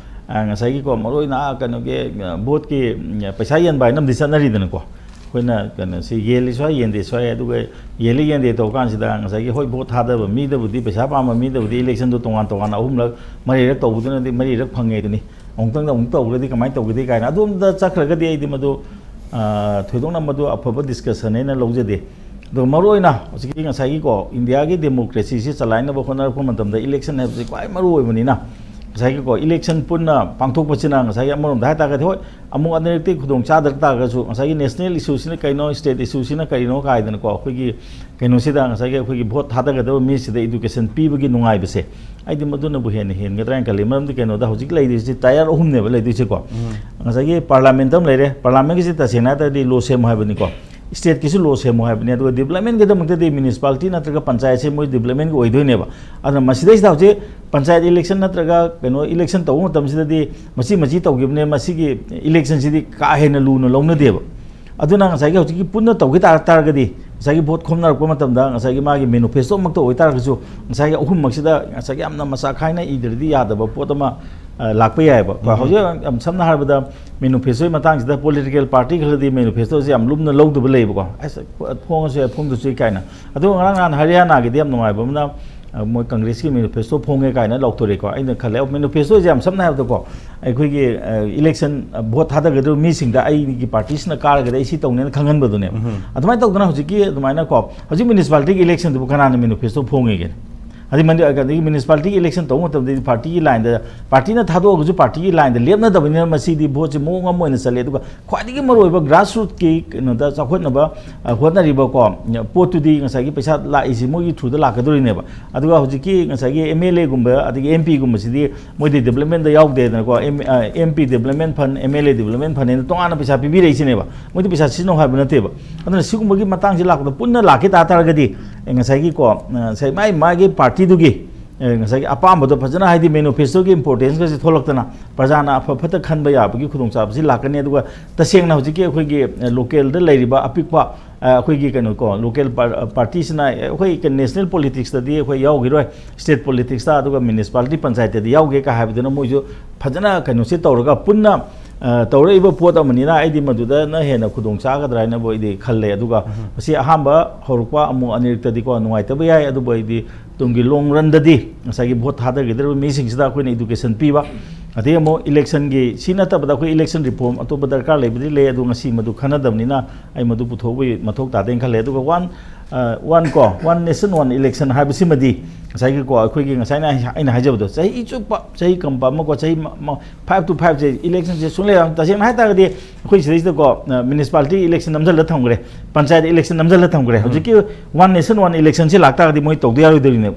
ꯑ, ꯉꯁꯥꯏꯒꯤꯀꯣ, ꯃꯔꯨꯑꯣꯏꯅ, ꯑ, ꯀꯩꯅꯣꯒꯤ, ꯑ, ꯚꯣꯠꯀꯤ, ꯎꯝ, ꯄꯩꯁꯥ ꯌꯦꯟꯕ ꯍꯥꯏꯅ ꯑꯃꯗꯤ ꯆꯠꯅꯔꯤꯗꯅꯀꯣ꯫ ꯑꯩꯈꯣꯏꯅ ꯀꯩꯅꯣꯁꯤ ꯌꯦꯜꯂꯤ ꯁ꯭ꯋꯥꯏ, ꯌꯦꯟꯗꯦ ꯁ꯭ꯋꯥꯏ, ꯑꯗꯨꯒ ꯌꯦꯜꯂꯤ ꯌꯦꯟꯗꯦ ꯇꯧ ꯀꯥꯟꯁꯤꯗ ꯉꯁꯥꯏꯒꯤ, ꯍꯣꯏ, ꯚꯣꯠ ꯊꯥꯗꯕ ꯃꯤꯗꯕꯨꯗꯤ, ꯄꯩꯁꯥ ꯄꯥꯝꯕ ꯃꯤꯗꯕꯨꯗꯤ ꯏꯂꯦꯛꯁꯟꯗꯣ ꯇꯣꯉꯥꯟ ꯇꯣꯉꯥꯟꯅ ꯑꯍꯨꯝꯂꯛ, ꯃꯔꯤꯔꯛ ꯇꯧꯕꯗꯨꯅꯗꯤ ꯃꯔꯤꯔꯛ ꯐꯪꯉꯦ ꯑꯗꯨꯅꯤ꯫ ꯑꯃꯨꯛꯇꯪꯗ ꯑꯃꯨꯛ ꯇꯧꯈ꯭ꯔꯗꯤ ꯀꯃꯥꯏꯅ ꯇꯧꯒꯗꯦ ꯀꯥꯏꯅ ꯑꯗꯣꯝꯗ ꯆꯠꯈ꯭ꯔꯒꯗꯤ ꯑꯩꯗꯤ ꯃꯗꯨ, ꯑ, ꯊꯣꯏꯗꯣꯛꯅ ꯃꯗꯨ ꯑꯐꯕ ꯗꯤꯁꯀꯁꯟ ꯍꯥꯏꯅ ꯂꯧꯖꯗꯦ꯫ ꯑꯗꯣ ꯃꯔꯨꯑꯣꯏꯅ ꯍꯧꯖꯤꯛꯀꯤ ꯉꯁꯥꯏꯒꯤꯀꯣ, ꯏꯟꯗꯤꯌꯥꯒꯤ ꯗꯦꯃꯣꯀ꯭ꯔꯦꯁꯤꯁꯤ ꯆꯂꯥꯏꯅꯕ ꯍꯣꯠꯅꯔꯛꯄ ꯃꯇꯝꯗ ꯏꯂꯦꯛꯁꯟ ꯍꯥꯏꯕꯁꯤ ꯈ꯭ꯋꯥꯏ ꯃꯔꯨ ꯑꯣꯏꯕꯅꯤꯅ, ꯉꯁꯥꯏꯒꯤꯀꯣ, ꯏꯂꯦꯛꯁꯟ ꯄꯨꯟꯅ ꯄꯥꯡꯊꯣꯛꯄꯁꯤꯅ ꯉꯁꯥꯏꯒꯤ ꯑꯃꯔꯣꯝꯗ ꯍꯥꯏ ꯇꯥꯔꯒꯗꯤ, ꯍꯣꯏ, ꯑꯃꯨꯛ ꯑꯅꯤꯔꯛꯇꯤ ꯈꯨꯗꯣꯡ ꯆꯥꯗ꯭ꯔ ꯇꯥꯔꯒꯁꯨ, ꯉꯁꯥꯏꯒꯤ ꯅꯦꯁꯅꯦꯜ ꯏꯁꯨꯁꯤꯅ ꯀꯩꯅꯣ, ꯁ꯭ꯇꯦꯠ ꯏꯁꯨꯁꯤꯅ ꯀꯔꯤꯅꯣ ꯀꯥꯏꯗꯅꯀꯣ, ꯑꯩꯈꯣꯏꯒꯤ ꯀꯩꯅꯣꯁꯤꯗ, ꯉꯁꯥꯏꯒꯤ ꯑꯩꯈꯣꯏꯒꯤ ꯚꯣꯠ ꯊꯥꯗꯒꯗꯕ ꯃꯤꯁꯤꯗ ꯏꯗꯨꯀꯦꯁꯟ ꯄꯤꯕꯒꯤ ꯅꯨꯡꯉꯥꯏꯕꯁꯦ, ꯑꯩꯗꯤ ꯃꯗꯨꯅꯕꯨ ꯍꯦꯟꯅ ꯍꯦꯟꯒꯗ꯭ꯔꯥ ꯍꯥꯏꯅ ꯈꯜꯂꯤ꯫ ꯃꯔꯝꯗꯤ ꯀꯩꯅꯣꯗ ꯍꯧꯖꯤꯛ ꯂꯩꯔꯤꯁꯤ ꯇꯥꯏꯌꯔ ꯑꯍꯨꯝꯅꯦꯕ ꯂꯩꯗꯣꯏꯁꯦꯀꯣ꯫ ꯎꯝ꯫ ꯉꯁꯥꯏꯒꯤ ꯄꯥꯔꯂꯥꯃꯦꯟꯠ ꯑꯃ ꯂꯩꯔꯦ, ꯄꯥꯔꯂꯥꯃꯦꯟꯠꯀꯤꯁꯤ ꯇꯁꯦꯡꯅ ꯍꯥꯏ ꯇꯥꯔꯗꯤ ꯂꯣ ꯁꯦꯝꯃꯨ ꯍꯥꯏꯕꯅꯤꯀꯣ, ꯁ꯭ꯇꯦꯠꯀꯤꯁꯨ ꯂꯣ ꯁꯦꯝꯃꯨ ꯍꯥꯏꯕꯅꯤ, ꯑꯗꯨꯒ ꯗꯤꯕ꯭ꯂꯞꯃꯦꯟꯠꯀꯤꯗꯃꯛꯇꯗꯤ ꯃ꯭ꯌꯨꯅꯤꯁꯤꯄꯥꯂꯤꯇꯤ ꯅꯠꯇ꯭ꯔꯒ ꯄꯟꯆꯥꯌꯠꯁꯦ ꯃꯣꯏ ꯗꯤꯕ꯭ꯂꯞꯃꯦꯟꯠꯀꯤ ꯑꯣꯏꯗꯣꯏꯅꯦꯕ꯫ ꯑꯗꯨꯅ ꯃꯁꯤꯗꯩꯁꯤꯗ ꯍꯧꯖꯤꯛ ꯄꯟꯆꯥꯌꯠ ꯏꯂꯦꯛꯁꯟ ꯅꯠꯇ꯭ꯔꯒ ꯀꯩꯅꯣ ꯏꯂꯦꯛꯁꯟ ꯇꯧꯕ ꯃꯇꯝꯁꯤꯗꯗꯤ ꯃꯆꯤ ꯃꯆꯤ ꯇꯧꯈꯤꯕꯅꯦ, ꯃꯁꯤꯒꯤ ꯏꯂꯦꯛꯁꯟꯁꯤꯗꯤ ꯀꯥ ꯍꯦꯟꯅ ꯂꯨꯅ ꯂꯧꯅꯗꯦꯕ꯫ ꯑꯗꯨꯅ ꯉꯁꯥꯏꯒꯤ ꯍꯧꯖꯤꯛꯀꯤ ꯄꯨꯟꯅ ꯇꯧꯈꯤ ꯇꯥꯔ-, ꯇꯥꯔꯒꯗꯤ, ꯉꯁꯥꯏꯒꯤ ꯚꯣꯠ ꯈꯣꯝꯅꯔꯛꯄ ꯃꯇꯝꯗ ꯉꯁꯥꯏꯒꯤ ꯃꯥꯒꯤ ꯃꯦꯅꯤꯐꯦꯁꯇꯣꯃꯛꯇ ꯑꯣꯏꯇꯥꯔꯒꯁꯨ, ꯉꯁꯥꯏꯒꯤ ꯑꯍꯨꯝꯃꯛꯁꯤꯗ ꯉꯁꯥꯏꯒꯤ ꯌꯥꯝꯅ ꯃꯆꯥ ꯈꯥꯏꯅ ꯏꯗ꯭ꯔꯗꯤ ꯌꯥꯗꯕ ꯄꯣꯠ ꯑꯃ, ꯑ, ꯂꯥꯛꯄ ꯌꯥꯏꯑꯕ꯫ ꯎꯝ꯫ ꯍꯧꯖꯤꯛ ꯌꯥꯝ ꯁꯝꯅ ꯍꯥꯏꯔꯕꯗ, ꯃꯦꯅꯤꯐꯦꯁꯇꯣꯒꯤ ꯃꯇꯥꯡꯁꯤꯗ ꯄꯣꯂꯤꯇꯤꯀꯦꯜ ꯄꯥꯔꯇꯤ ꯈꯔꯗꯤ ꯃꯦꯅꯤꯐꯦꯁꯇꯣꯁꯦ ꯌꯥꯝ ꯂꯨꯝꯅ ꯂꯧꯗꯕ ꯂꯩꯌꯦꯕꯀꯣ꯫ ꯑꯁ, ꯐꯣꯡꯉꯁꯨ ꯌꯥꯏ, ꯐꯣꯡꯗ꯭ꯔꯁꯨ ꯌꯥꯏ ꯀꯥꯏꯅ꯫ ꯑꯗꯨꯒ ꯉꯔꯥꯡ ꯅꯍꯥꯟ ꯍꯔꯤꯌꯥꯅꯥꯒꯤꯗꯤ ꯌꯥꯝ ꯅꯨꯡꯉꯥꯏꯕ ꯑꯃꯅ, ꯑ, ꯃꯣꯏ ꯀꯪꯒ꯭ꯔꯦꯁꯀꯤ ꯃꯦꯅꯤꯐꯦꯁꯇꯣ ꯐꯣꯡꯉꯦ ꯀꯥꯏꯅ ꯂꯥꯎꯊꯣꯔꯛꯑꯦꯀꯣ꯫ ꯑꯩꯅ ꯈꯜꯂꯦ, ꯑꯣ, ꯃꯦꯅꯤꯐꯦꯁꯇꯣꯁꯦ ꯌꯥꯝ ꯁꯝꯅ ꯍꯥꯏꯔꯕꯗꯀꯣ, ꯑꯩꯈꯣꯏꯒꯤ, ꯑ, ꯏꯂꯦꯛꯁꯟ, ꯑ, ꯚꯣꯠ ꯊꯥꯗꯒꯗꯧꯔꯤꯕ ꯃꯤꯁꯤꯡꯗ ꯑꯩꯒꯤ ꯄꯥꯔꯇꯤꯁꯤꯅ ꯀꯥꯔꯒꯗꯤ ꯑꯩ ꯁꯤ ꯇꯧꯅꯦꯅ ꯈꯪꯍꯟꯕꯗꯨꯅꯦꯕ꯫ ꯑꯗꯨꯃꯥꯏꯅ ꯇꯧꯗꯅ ꯍꯧꯖꯤꯛꯀꯤ ꯑꯗꯨꯃꯥꯏꯅꯀꯣ, ꯍꯧꯖꯤꯛ ꯃ꯭ꯌꯨꯅꯤꯁꯤꯄꯥꯂꯤꯇꯤꯒꯤ ꯏꯂꯦꯛꯁꯟꯗꯨꯕꯨ ꯀꯅꯥꯅ ꯃꯦꯅꯤꯐꯦꯁꯇꯣ ꯐꯣꯡꯉꯤꯒꯦ? ꯑꯗꯩ ꯃꯅꯤ-, ꯑꯗꯒꯤ ꯃ꯭ꯌꯨꯅꯤꯁꯤꯄꯥꯂꯤꯇꯤꯒꯤ ꯏꯂꯦꯛꯁꯟ ꯇꯧꯕ ꯃꯇꯝꯗꯗꯤ ꯄꯥꯔꯇꯤꯒꯤ ꯂꯥꯏꯟꯗ, ꯄꯥꯔꯇꯤꯅ ꯊꯥꯗꯣꯛꯑꯒꯁꯨ ꯄꯥꯔꯇꯤꯒꯤ ꯂꯥꯏꯟꯗ ꯂꯦꯞꯅꯗꯕꯅꯤꯅ ꯃꯁꯤꯗꯤ ꯚꯣꯠꯁꯦ ꯃꯑꯣꯡ ꯑꯃ ꯑꯣꯏꯅ ꯆꯠꯂꯦ꯫ ꯑꯗꯨꯒ ꯈ꯭ꯋꯥꯏꯗꯒꯤ ꯃꯔꯨꯑꯣꯏꯕ ꯒ꯭ꯔꯥꯁꯔꯨꯠꯀꯤ ꯀꯩꯅꯣꯗ ꯆꯥꯎꯈꯠꯅꯕ, ꯑ, ꯍꯣꯠꯅꯔꯤꯕꯀꯣ, ꯄꯣꯠꯇꯨꯗꯤ ꯉꯁꯥꯏꯒꯤ ꯄꯩꯁꯥ ꯂꯥꯛꯏꯁꯤ ꯃꯣꯏꯒꯤ ꯊ꯭ꯔꯨꯗ ꯂꯥꯛꯀꯗꯣꯔꯤꯅꯦꯕ꯫ ꯑꯗꯨꯒ ꯍꯧꯖꯤꯛꯀꯤ ꯉꯁꯥꯏꯒꯤ ꯑꯦꯝ ꯑꯦꯜ ꯑꯦꯒꯨꯝꯕ ꯑꯗꯒꯤ ꯑꯦꯝ ꯄꯤꯒꯨꯝꯕꯁꯤꯗꯤ ꯃꯣꯏꯗꯤ ꯗꯤꯕ꯭ꯂꯞꯃꯦꯟꯗ ꯌꯥꯎꯗꯦꯗꯅꯀꯣ, ꯑꯦꯝ, ꯑ, M P development fund, M L A development fund ꯍꯥꯏꯅ ꯇꯣꯉꯥꯟꯅ ꯄꯩꯁꯥ ꯄꯤꯕꯤꯔꯛꯏꯁꯤꯅꯦꯕ꯫ ꯃꯣꯏꯗꯤ ꯄꯩꯁꯥ ꯁꯤꯖꯤꯟꯅꯧ ꯍꯥꯏꯕ ꯅꯠꯇꯦꯕ꯫ ꯑꯗꯨꯅ ꯁꯤꯒꯨꯝꯕꯒꯤ ꯃꯇꯥꯡꯁꯤ ꯂꯥꯛꯄꯗ ꯄꯨꯟꯅ ꯂꯥꯛꯈꯤ ꯇꯥ ꯇꯥꯔꯒꯗꯤ, ꯑꯦ, ꯉꯁꯥꯏꯒꯤꯀꯣ, ꯑ, ꯉꯁꯥꯏ ꯃꯥꯒꯤ, ꯃꯥꯒꯤ ꯄꯥꯔꯇꯤꯗꯨꯒꯤ, ꯑꯦ, ꯉꯁꯥꯏꯒꯤ ꯑꯄꯥꯝꯕꯗꯣ ꯐꯖꯅ, ꯍꯥꯏꯗꯤ ꯃꯦꯅꯤꯐꯦꯁꯇꯣꯒꯤ ꯏꯝꯄꯣꯔꯇꯦꯟꯁꯀꯁꯦ ꯊꯣꯛꯂꯛꯇꯅ ꯄ꯭ꯔꯖꯥꯅ ꯑꯐ ꯐꯠꯇ ꯈꯟꯕ ꯌꯥꯕꯒꯤ ꯈꯨꯗꯣꯡꯆꯥꯕꯁꯤ ꯂꯥꯛꯀꯅꯤ꯫ ꯑꯗꯨꯒ ꯇꯁꯦꯡꯅ ꯍꯧꯖꯤꯛꯀꯤ ꯑꯩꯈꯣꯏꯒꯤ, ꯑ, ꯂꯣꯀꯦꯜꯗ ꯂꯩꯔꯤꯕ ꯑꯄꯤꯛꯄ, ꯑ, ꯑꯩꯈꯣꯏꯒꯤ ꯀꯩꯅꯣꯀꯣ, ꯂꯣꯀꯦꯜ ꯄꯥꯔ-, ꯑ, ꯄꯥꯔꯇꯤꯁꯤꯅ, ꯑ, ꯑꯩꯈꯣꯏ ꯀ-, ꯅꯦꯁꯅꯦꯜ ꯄꯣꯂꯤꯇꯤꯛꯁꯇꯗꯤ ꯑꯩꯈꯣꯏ ꯌꯥꯎꯈꯤꯔꯣꯏ, ꯁ꯭ꯇꯦꯠ ꯄꯣꯂꯤꯇꯤꯛꯁꯇ, ꯑꯗꯨꯒ ꯃ꯭ꯌꯨꯅꯤꯁꯤꯄꯥꯂꯤꯇꯤ ꯄꯟꯆꯥꯌꯠꯇꯗꯤ ꯌꯥꯎꯒꯦ ꯀ ꯍꯥꯏꯕꯗꯨꯅ ꯃꯣꯏꯁꯨ ꯐꯖꯅ ꯀꯩꯅꯣꯁꯦ ꯇꯧꯔꯒ ꯄꯨꯟꯅ, ꯑ, ꯇꯧꯔꯛꯏꯕ ꯄꯣꯠ ꯑꯃꯅꯤꯅ ꯑꯩꯗꯤ ꯃꯗꯨꯗꯅ ꯍꯦꯟꯅ ꯈꯨꯗꯣꯡ ꯆꯥꯒꯗ꯭ꯔꯥ ꯍꯥꯏꯅꯕꯨ ꯑꯩꯗꯤ ꯈꯜꯂꯦ꯫ ꯑꯗꯨꯒ ꯃꯁꯤ ꯑꯍꯥꯟꯕ ꯍꯧꯔꯛꯄ ꯑꯃꯨꯛ ꯑꯅꯤꯔꯛꯇꯗꯤꯀꯣ ꯅꯨꯡꯉꯥꯏꯇꯕ ꯌꯥꯏ, ꯑꯗꯨꯕꯨ ꯑꯩꯗꯤ ꯇꯨꯡꯒꯤ ꯂꯣꯡ ꯔꯟꯗꯗꯤ ꯉꯁꯥꯏꯒꯤ ꯚꯣꯠ ꯊꯥꯗꯒꯗꯧꯔꯤꯕ ꯃꯤꯁꯤꯡꯁꯤꯗ ꯑꯩꯈꯣꯏꯅ ꯏꯗꯨꯀꯦꯁꯟ ꯄꯤꯕ, ꯑꯗꯩ ꯑꯃꯨꯛ ꯏꯂꯦꯛꯁꯟꯒꯤ, ꯁꯤ ꯅꯠꯇꯕꯗ ꯑꯩꯈꯣꯏ ꯏꯂꯦꯛꯁꯟ ꯔꯤꯐꯣꯔꯝ ꯑꯇꯣꯞꯄ ꯗꯔꯀꯥꯔ ꯂꯩꯕꯗꯤ ꯂꯩ, ꯑꯗꯨ ꯉꯁꯤ ꯃꯗꯨ ꯈꯟꯅꯗꯕꯅꯤꯅ ꯑꯩ ꯃꯗꯨ ꯄꯨꯊꯣꯛꯄꯒꯤ ꯃꯊꯧ ꯇꯥꯗꯦꯅ ꯈꯜꯂꯦ꯫ ꯑꯗꯨꯒ ꯋꯥꯟ, ꯑ, ꯋꯥꯟ ꯀꯣ, ꯋꯥꯟ ꯅꯦꯁꯟ ꯋꯥꯟ ꯏꯂꯦꯛꯁꯟ ꯍꯥꯏꯕꯁꯤꯃꯗꯤ ꯉꯁꯥꯏꯒꯤꯀꯣ, ꯑꯩꯈꯣꯏꯒꯤ ꯉꯁꯥꯏꯅ ꯑꯩ, ꯑꯩꯅ ꯍꯥꯏꯖꯕꯗꯣ, ꯆꯍꯤ ꯆꯨꯞꯄ, ꯆꯍꯤ ꯀꯝꯕ ꯑꯃꯀꯣ, ꯆꯍꯤ ꯃ-, ꯃ-, ꯐꯥꯏꯚ ꯇꯨ ꯐꯥꯏꯚꯁꯦ ꯏꯂꯦꯛꯁꯟꯁꯦ ꯁꯨꯡꯂꯩ ꯌꯥꯎ-, ꯇꯁꯦꯡꯅ ꯍꯥꯏ ꯇꯥꯔꯒꯗꯤ ꯑꯩꯈꯣꯏ ꯁꯤꯗꯩꯁꯤꯗꯀꯣ, ꯑ, ꯃ꯭ꯌꯨꯅꯤꯁꯤꯄꯥꯂꯤꯇꯤ ꯏꯂꯦꯛꯁꯟ ꯅꯝꯁꯤꯜꯂ ꯊꯝꯈ꯭ꯔꯦ, ꯄꯟꯆꯥꯌꯠ ꯏꯂꯦꯛꯁꯟ ꯅꯝꯁꯤꯜꯂ ꯊꯝꯈ꯭ꯔꯦ꯫ ꯎꯝ꯫ ꯍꯧꯖꯤꯛꯀꯤ ꯋꯥꯟ ꯅꯦꯁꯟ ꯋꯥꯟ ꯏꯂꯦꯛꯁꯟꯁꯤ ꯂꯥꯛꯇꯥꯔꯒꯗꯤ ꯃꯣꯏ ꯇꯧꯗ ꯌꯥꯔꯣꯏꯗꯣꯔꯤꯅꯦꯕ꯫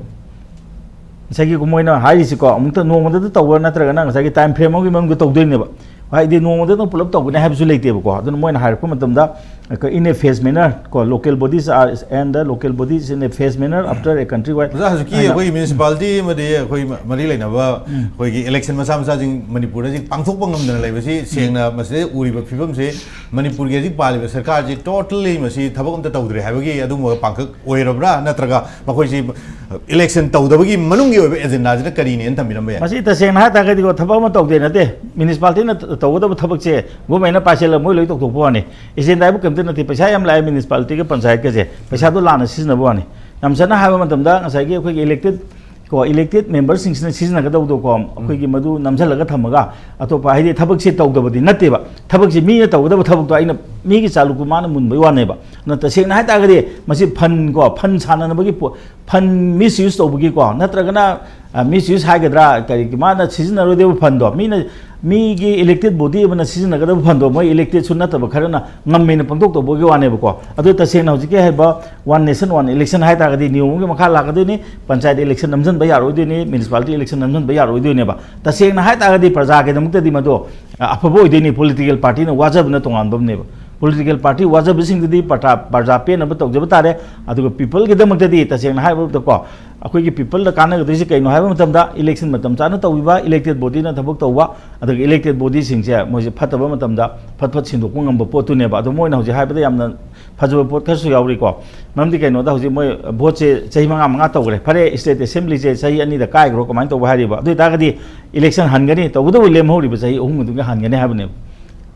ꯉꯁꯥꯏꯒꯤ ꯃꯣꯏꯅ ꯍꯥꯏꯔꯤꯁꯤꯀꯣ, ꯑꯃꯨꯛꯇ ꯅꯣꯡꯃꯗ ꯇꯧꯕ ꯅꯠꯇ꯭ꯔꯒꯅ ꯉꯁꯥꯏꯒꯤ ꯇꯥꯏꯝ ꯐ꯭ꯔꯦꯝ ꯑꯃꯒꯤ ꯃꯅꯨꯡꯗ ꯇꯧꯗꯣꯏꯅꯦꯕ꯫ ꯍꯥꯏꯗꯤ ꯅꯣꯡꯃꯗ ꯑꯗꯨꯝ ꯄꯨꯂꯞ ꯇꯧꯒꯅꯤ ꯍꯥꯏꯕꯁꯨ ꯂꯩꯇꯦꯕꯀꯣ꯫ ꯑꯗꯨꯅ ꯃꯣꯏꯅ ꯍꯥꯏꯔꯛꯄ ꯃꯇꯝꯗ, in a phase manner ꯀꯣ, local bodies are, and the local bodies in a phase manner after a country wide ꯍꯧꯖꯤꯛ, ꯍꯧꯖꯤꯛꯀꯤ ꯍꯥꯏꯅ ꯑꯩꯈꯣꯏꯒꯤ ꯃ꯭ꯌꯨꯅꯤꯁꯤꯄꯥꯂꯤꯇꯤ ꯑꯃꯗꯤ ꯑꯩꯈꯣꯏ ꯃ-, ꯃꯔꯤ ꯂꯩꯅꯕ ꯑꯩꯈꯣꯏꯒꯤ ꯏꯂꯦꯛꯁꯟ ꯃꯆꯥ ꯃꯆꯥꯁꯤꯡ ꯃꯅꯤꯄꯨꯔꯗ ꯍꯧꯖꯤꯛ ꯄꯥꯡꯊꯣꯛꯄ ꯉꯝꯗꯅ ꯂꯩꯕꯁꯤ ꯁꯦꯡꯅ ꯃꯁꯤꯗ ꯎꯔꯤꯕ ꯐꯤꯕꯝꯁꯤ ꯃꯅꯤꯄꯨꯔꯒꯤ ꯍꯧꯖꯤꯛ ꯄꯥꯜꯂꯤꯕ ꯁꯔꯀꯥꯔꯁꯤ ꯇꯣꯇꯜꯂꯤ ꯃꯁꯤ ꯊꯕꯛ ꯑꯝꯇ ꯇꯧꯗ꯭ꯔꯦ ꯍꯥꯏꯕꯒꯤ ꯑꯗꯨꯒꯨꯝꯕ ꯄꯥꯡꯈꯛ ꯑꯣꯏꯔꯕ꯭ꯔꯥ, ꯅꯠꯇ꯭ꯔꯒ ꯃꯈꯣꯏꯁꯤ ꯏꯂꯦꯛꯁꯟ ꯇꯧꯗꯕꯒꯤ ꯃꯅꯨꯡꯒꯤ ꯑꯣꯏꯕ ꯑꯦꯖꯦꯟꯗꯥꯁꯤꯅ ꯀꯔꯤꯅꯦꯅ ꯊꯝꯕꯤꯔꯝꯕ ꯌꯥꯏ? ꯃꯁꯤ ꯇꯁꯦꯡꯅ ꯍꯥꯏ ꯇꯥꯔꯒꯗꯤꯀꯣ, ꯊꯕꯛ ꯑꯃ ꯇꯧꯗꯦ ꯅꯠꯇꯦ꯫ ꯃ꯭ꯌꯨꯅꯤꯁꯤꯄꯥꯂꯤꯇꯤꯅ ꯇ-, ꯇꯧꯒꯗꯕ ꯊꯕꯛꯁꯦ ꯒꯣꯔꯃꯦꯟꯅ ꯄꯥꯏꯁꯤꯜꯂꯒ ꯃꯣꯏ ꯂꯣꯏ ꯇꯧꯊꯣꯛꯄ ꯋꯥꯅꯤ꯫ ꯑꯦꯖꯦꯟꯗꯥ ꯍꯥꯏꯕꯨ ꯀꯩꯝꯇ ꯅꯠꯇꯦ꯫ ꯄꯩꯁꯥ ꯌꯥꯝ ꯂꯥꯛꯑꯦ ꯃ꯭ꯌꯨꯅꯤꯁꯤꯄꯥꯂꯤꯇꯤꯒ ꯄꯟꯆꯥꯌꯠꯀꯁꯦ, ꯄꯩꯁꯥꯗꯣ ꯂꯥꯟꯅ ꯁꯤꯖꯤꯟꯅꯕ ꯋꯥꯅꯤ꯫ ꯌꯥꯝ ꯆꯠꯅ ꯍꯥꯏꯕ ꯃꯇꯝꯗ ꯉꯁꯥꯏꯒꯤ ꯑꯩꯈꯣꯏꯒꯤ ꯏꯂꯦꯛꯇꯦꯠ ꯀꯣ ꯏꯂꯦꯛꯇꯦꯠ ꯃꯦꯝꯕꯔꯁꯤꯡꯁꯤꯅ ꯁꯤꯖꯤꯟꯅꯒꯗꯧꯕꯗꯣ ꯀꯣ ꯑꯩꯈꯣꯏꯒꯤ ꯃꯗꯨ ꯅꯝꯁꯤꯜꯂꯒ ꯊꯝꯃꯒ ꯑꯇꯣꯞꯄ ꯍꯥꯏꯗꯤ ꯊꯕꯛꯁꯦ ꯇꯧꯗꯕꯗꯤ ꯅꯠꯇꯦꯕ꯫ ꯊꯕꯛꯁꯦ ꯃꯤꯅ ꯇꯧꯒꯗꯕ ꯊꯕꯛꯇꯣ ꯑꯩꯅ ꯃꯤꯒꯤ ꯆꯥꯂꯨꯛꯇꯨ ꯃꯥꯅ ꯃꯨꯟꯕꯩ ꯋꯥꯅꯦꯕ꯫ ꯑꯗꯨꯅ ꯇꯁꯦꯡꯅ ꯍꯥꯏꯇꯥꯔꯒꯗꯤ ꯃꯁꯤ ꯐꯟ ꯀꯣ ꯐꯟ ꯁꯥꯟꯅꯅꯕꯒꯤ ꯄꯣ- ꯐꯟ ꯃꯤꯁ ꯌꯨꯁ ꯇꯧꯕꯒꯤꯀꯣ ꯅꯠꯇ꯭ꯔꯒꯅ ꯃꯤꯁ ꯌꯨꯁ ꯍꯥꯏꯒꯗ꯭ꯔꯥ ꯀꯔꯤ ꯃꯥꯅ ꯁꯤꯖꯤꯟꯅꯔꯣꯏꯗꯕ ꯐꯟꯗꯣ ꯃꯤꯅ ꯃꯤꯒꯤ ꯏꯂꯦꯛꯇꯦꯠ ꯕꯣꯗꯤ ꯑꯃꯅ ꯁꯤꯖꯤꯟꯅꯒꯗꯕ ꯐꯟꯗꯣ ꯃꯣꯏ ꯏꯂꯦꯛꯇꯦꯠꯁꯨ ꯅꯠꯇꯕ ꯈꯔꯅ ꯉꯝꯃꯦꯅ ꯄꯥꯡꯊꯣꯛ ꯇꯧꯕꯒꯤ ꯋꯥꯅꯦꯕꯀꯣ꯫ ꯑꯗꯨ ꯇꯁꯦꯡꯅ ꯍꯧꯖꯤꯛꯀꯤ ꯍꯥꯏꯕ ꯋꯥꯟ ꯅꯦꯁꯟ ꯋꯥꯟ ꯏꯂꯦꯛꯁꯟ ꯍꯥꯏ ꯇꯥꯔꯒꯗꯤ ꯅꯤꯌꯣꯝ ꯑꯃꯒꯤ ꯃꯈꯥ ꯂꯥꯛꯀꯗꯣꯏꯅꯤ꯫ ꯄꯟꯆꯥꯌꯠ ꯏꯂꯦꯛꯁꯟ ꯅꯝꯁꯤꯟꯕ ꯌꯥꯔꯣꯏꯗꯣꯏꯅꯤ, ꯃ꯭ꯌꯨꯅꯤꯁꯤꯄꯥꯂꯤꯇꯤ ꯏꯂꯦꯛꯁꯟ ꯅꯝꯁꯤꯟꯕ ꯌꯥꯔꯣꯏꯗꯣꯏꯅꯦꯕ꯫ ꯇꯁꯦꯡꯅ ꯍꯥꯏ ꯇꯥꯔꯒꯗꯤ ꯄ꯭ꯔꯖꯥꯒꯤꯗꯃꯛꯇꯗꯤ ꯃꯗꯣ ꯑ, ꯑꯐꯕ ꯑꯣꯏꯗꯣꯏꯅꯤ꯫ ꯄꯣꯂꯤꯇꯤꯀꯦꯜ ꯄꯥꯔꯇꯤꯅ ꯋꯥꯖꯕꯅ ꯇꯣꯉꯥꯟꯕ ꯑꯃꯅꯦꯕ꯫ ꯄꯣꯂꯤꯇꯤꯀꯦꯜ ꯄꯥꯔꯇꯤ ꯋꯥꯖꯕꯁꯤꯡꯗꯨꯗꯤ ꯄ꯭ꯔꯖꯥ ꯄ꯭ꯔꯖꯥ ꯄꯦꯟꯅꯕ ꯇꯧꯖꯕ ꯇꯥꯔꯦ꯫ ꯑꯗꯨꯒ ꯄꯤꯄꯜꯒꯤꯗꯃꯛꯇꯗꯤ ꯇꯁꯦꯡꯅ ꯍꯥꯏꯔꯕꯗꯀꯣ ꯑꯩꯈꯣꯏꯒꯤ ꯄꯤꯄꯜꯗ ꯀꯥꯟꯅꯒꯗꯣꯏꯁꯦ ꯀꯩꯅꯣ ꯍꯥꯏꯕ ꯃꯇꯝꯗ ꯏꯂꯦꯛꯁꯟ ꯃꯇꯝ ꯆꯥꯅ ꯇꯧꯕꯤꯕ, ꯏꯂꯦꯛꯇꯦꯠ ꯕꯣꯗꯤꯅ ꯊꯕꯛ ꯇꯧꯕ, ꯑꯗꯨꯒ ꯏꯂꯦꯛꯇꯦꯠ ꯕꯣꯗꯤꯁꯤꯡꯁꯦ ꯃꯣꯏꯁꯦ ꯐꯠꯇꯕ ꯃꯇꯝꯗ ꯐꯠ ꯐꯠ ꯁꯤꯟꯗꯣꯛꯄ ꯉꯝꯕ ꯄꯣꯠꯇꯨꯅꯦꯕ꯫ ꯑꯗꯣ ꯃꯣꯏꯅ ꯍꯧꯖꯤꯛ ꯍꯥꯏꯕꯗ ꯌꯥꯝꯅ ꯐꯖꯕ ꯄꯣꯠ ꯈꯔꯁꯨ ꯌꯥꯎꯔꯤꯀꯣ꯫ ꯃꯔꯝꯗꯤ ꯀꯩꯅꯣꯗ ꯍꯧꯖꯤꯛ ꯃꯣꯏ ꯚꯣꯠꯁꯦ ꯆꯍꯤ ꯃꯉꯥ ꯃꯉꯥ ꯇꯧꯈ꯭ꯔꯦ꯫ ꯐꯔꯦ, ꯏꯁꯇꯦꯠ ꯑꯦꯁꯦꯝꯕ꯭ꯂꯤꯁꯦ ꯆꯍꯤ ꯑꯅꯤꯗ ꯀꯥꯏꯈ꯭ꯔꯣ ꯀꯃꯥꯏꯅ ꯇꯧꯕ ꯍꯥꯏꯔꯤꯕ? ꯑꯗꯨ ꯑꯣꯏꯇꯥꯔꯒꯗꯤ ꯏꯂꯦꯛꯁꯟ ꯍꯟꯒꯅꯤ, ꯇꯧꯕꯇꯕꯨ ꯂꯦꯝꯍꯧꯔꯤꯕ ꯆꯍꯤ ꯑꯍꯨꯝ ꯑꯗꯨꯒ ꯍꯟꯒꯅꯤ ꯍꯥꯏꯕꯅꯦꯕ꯫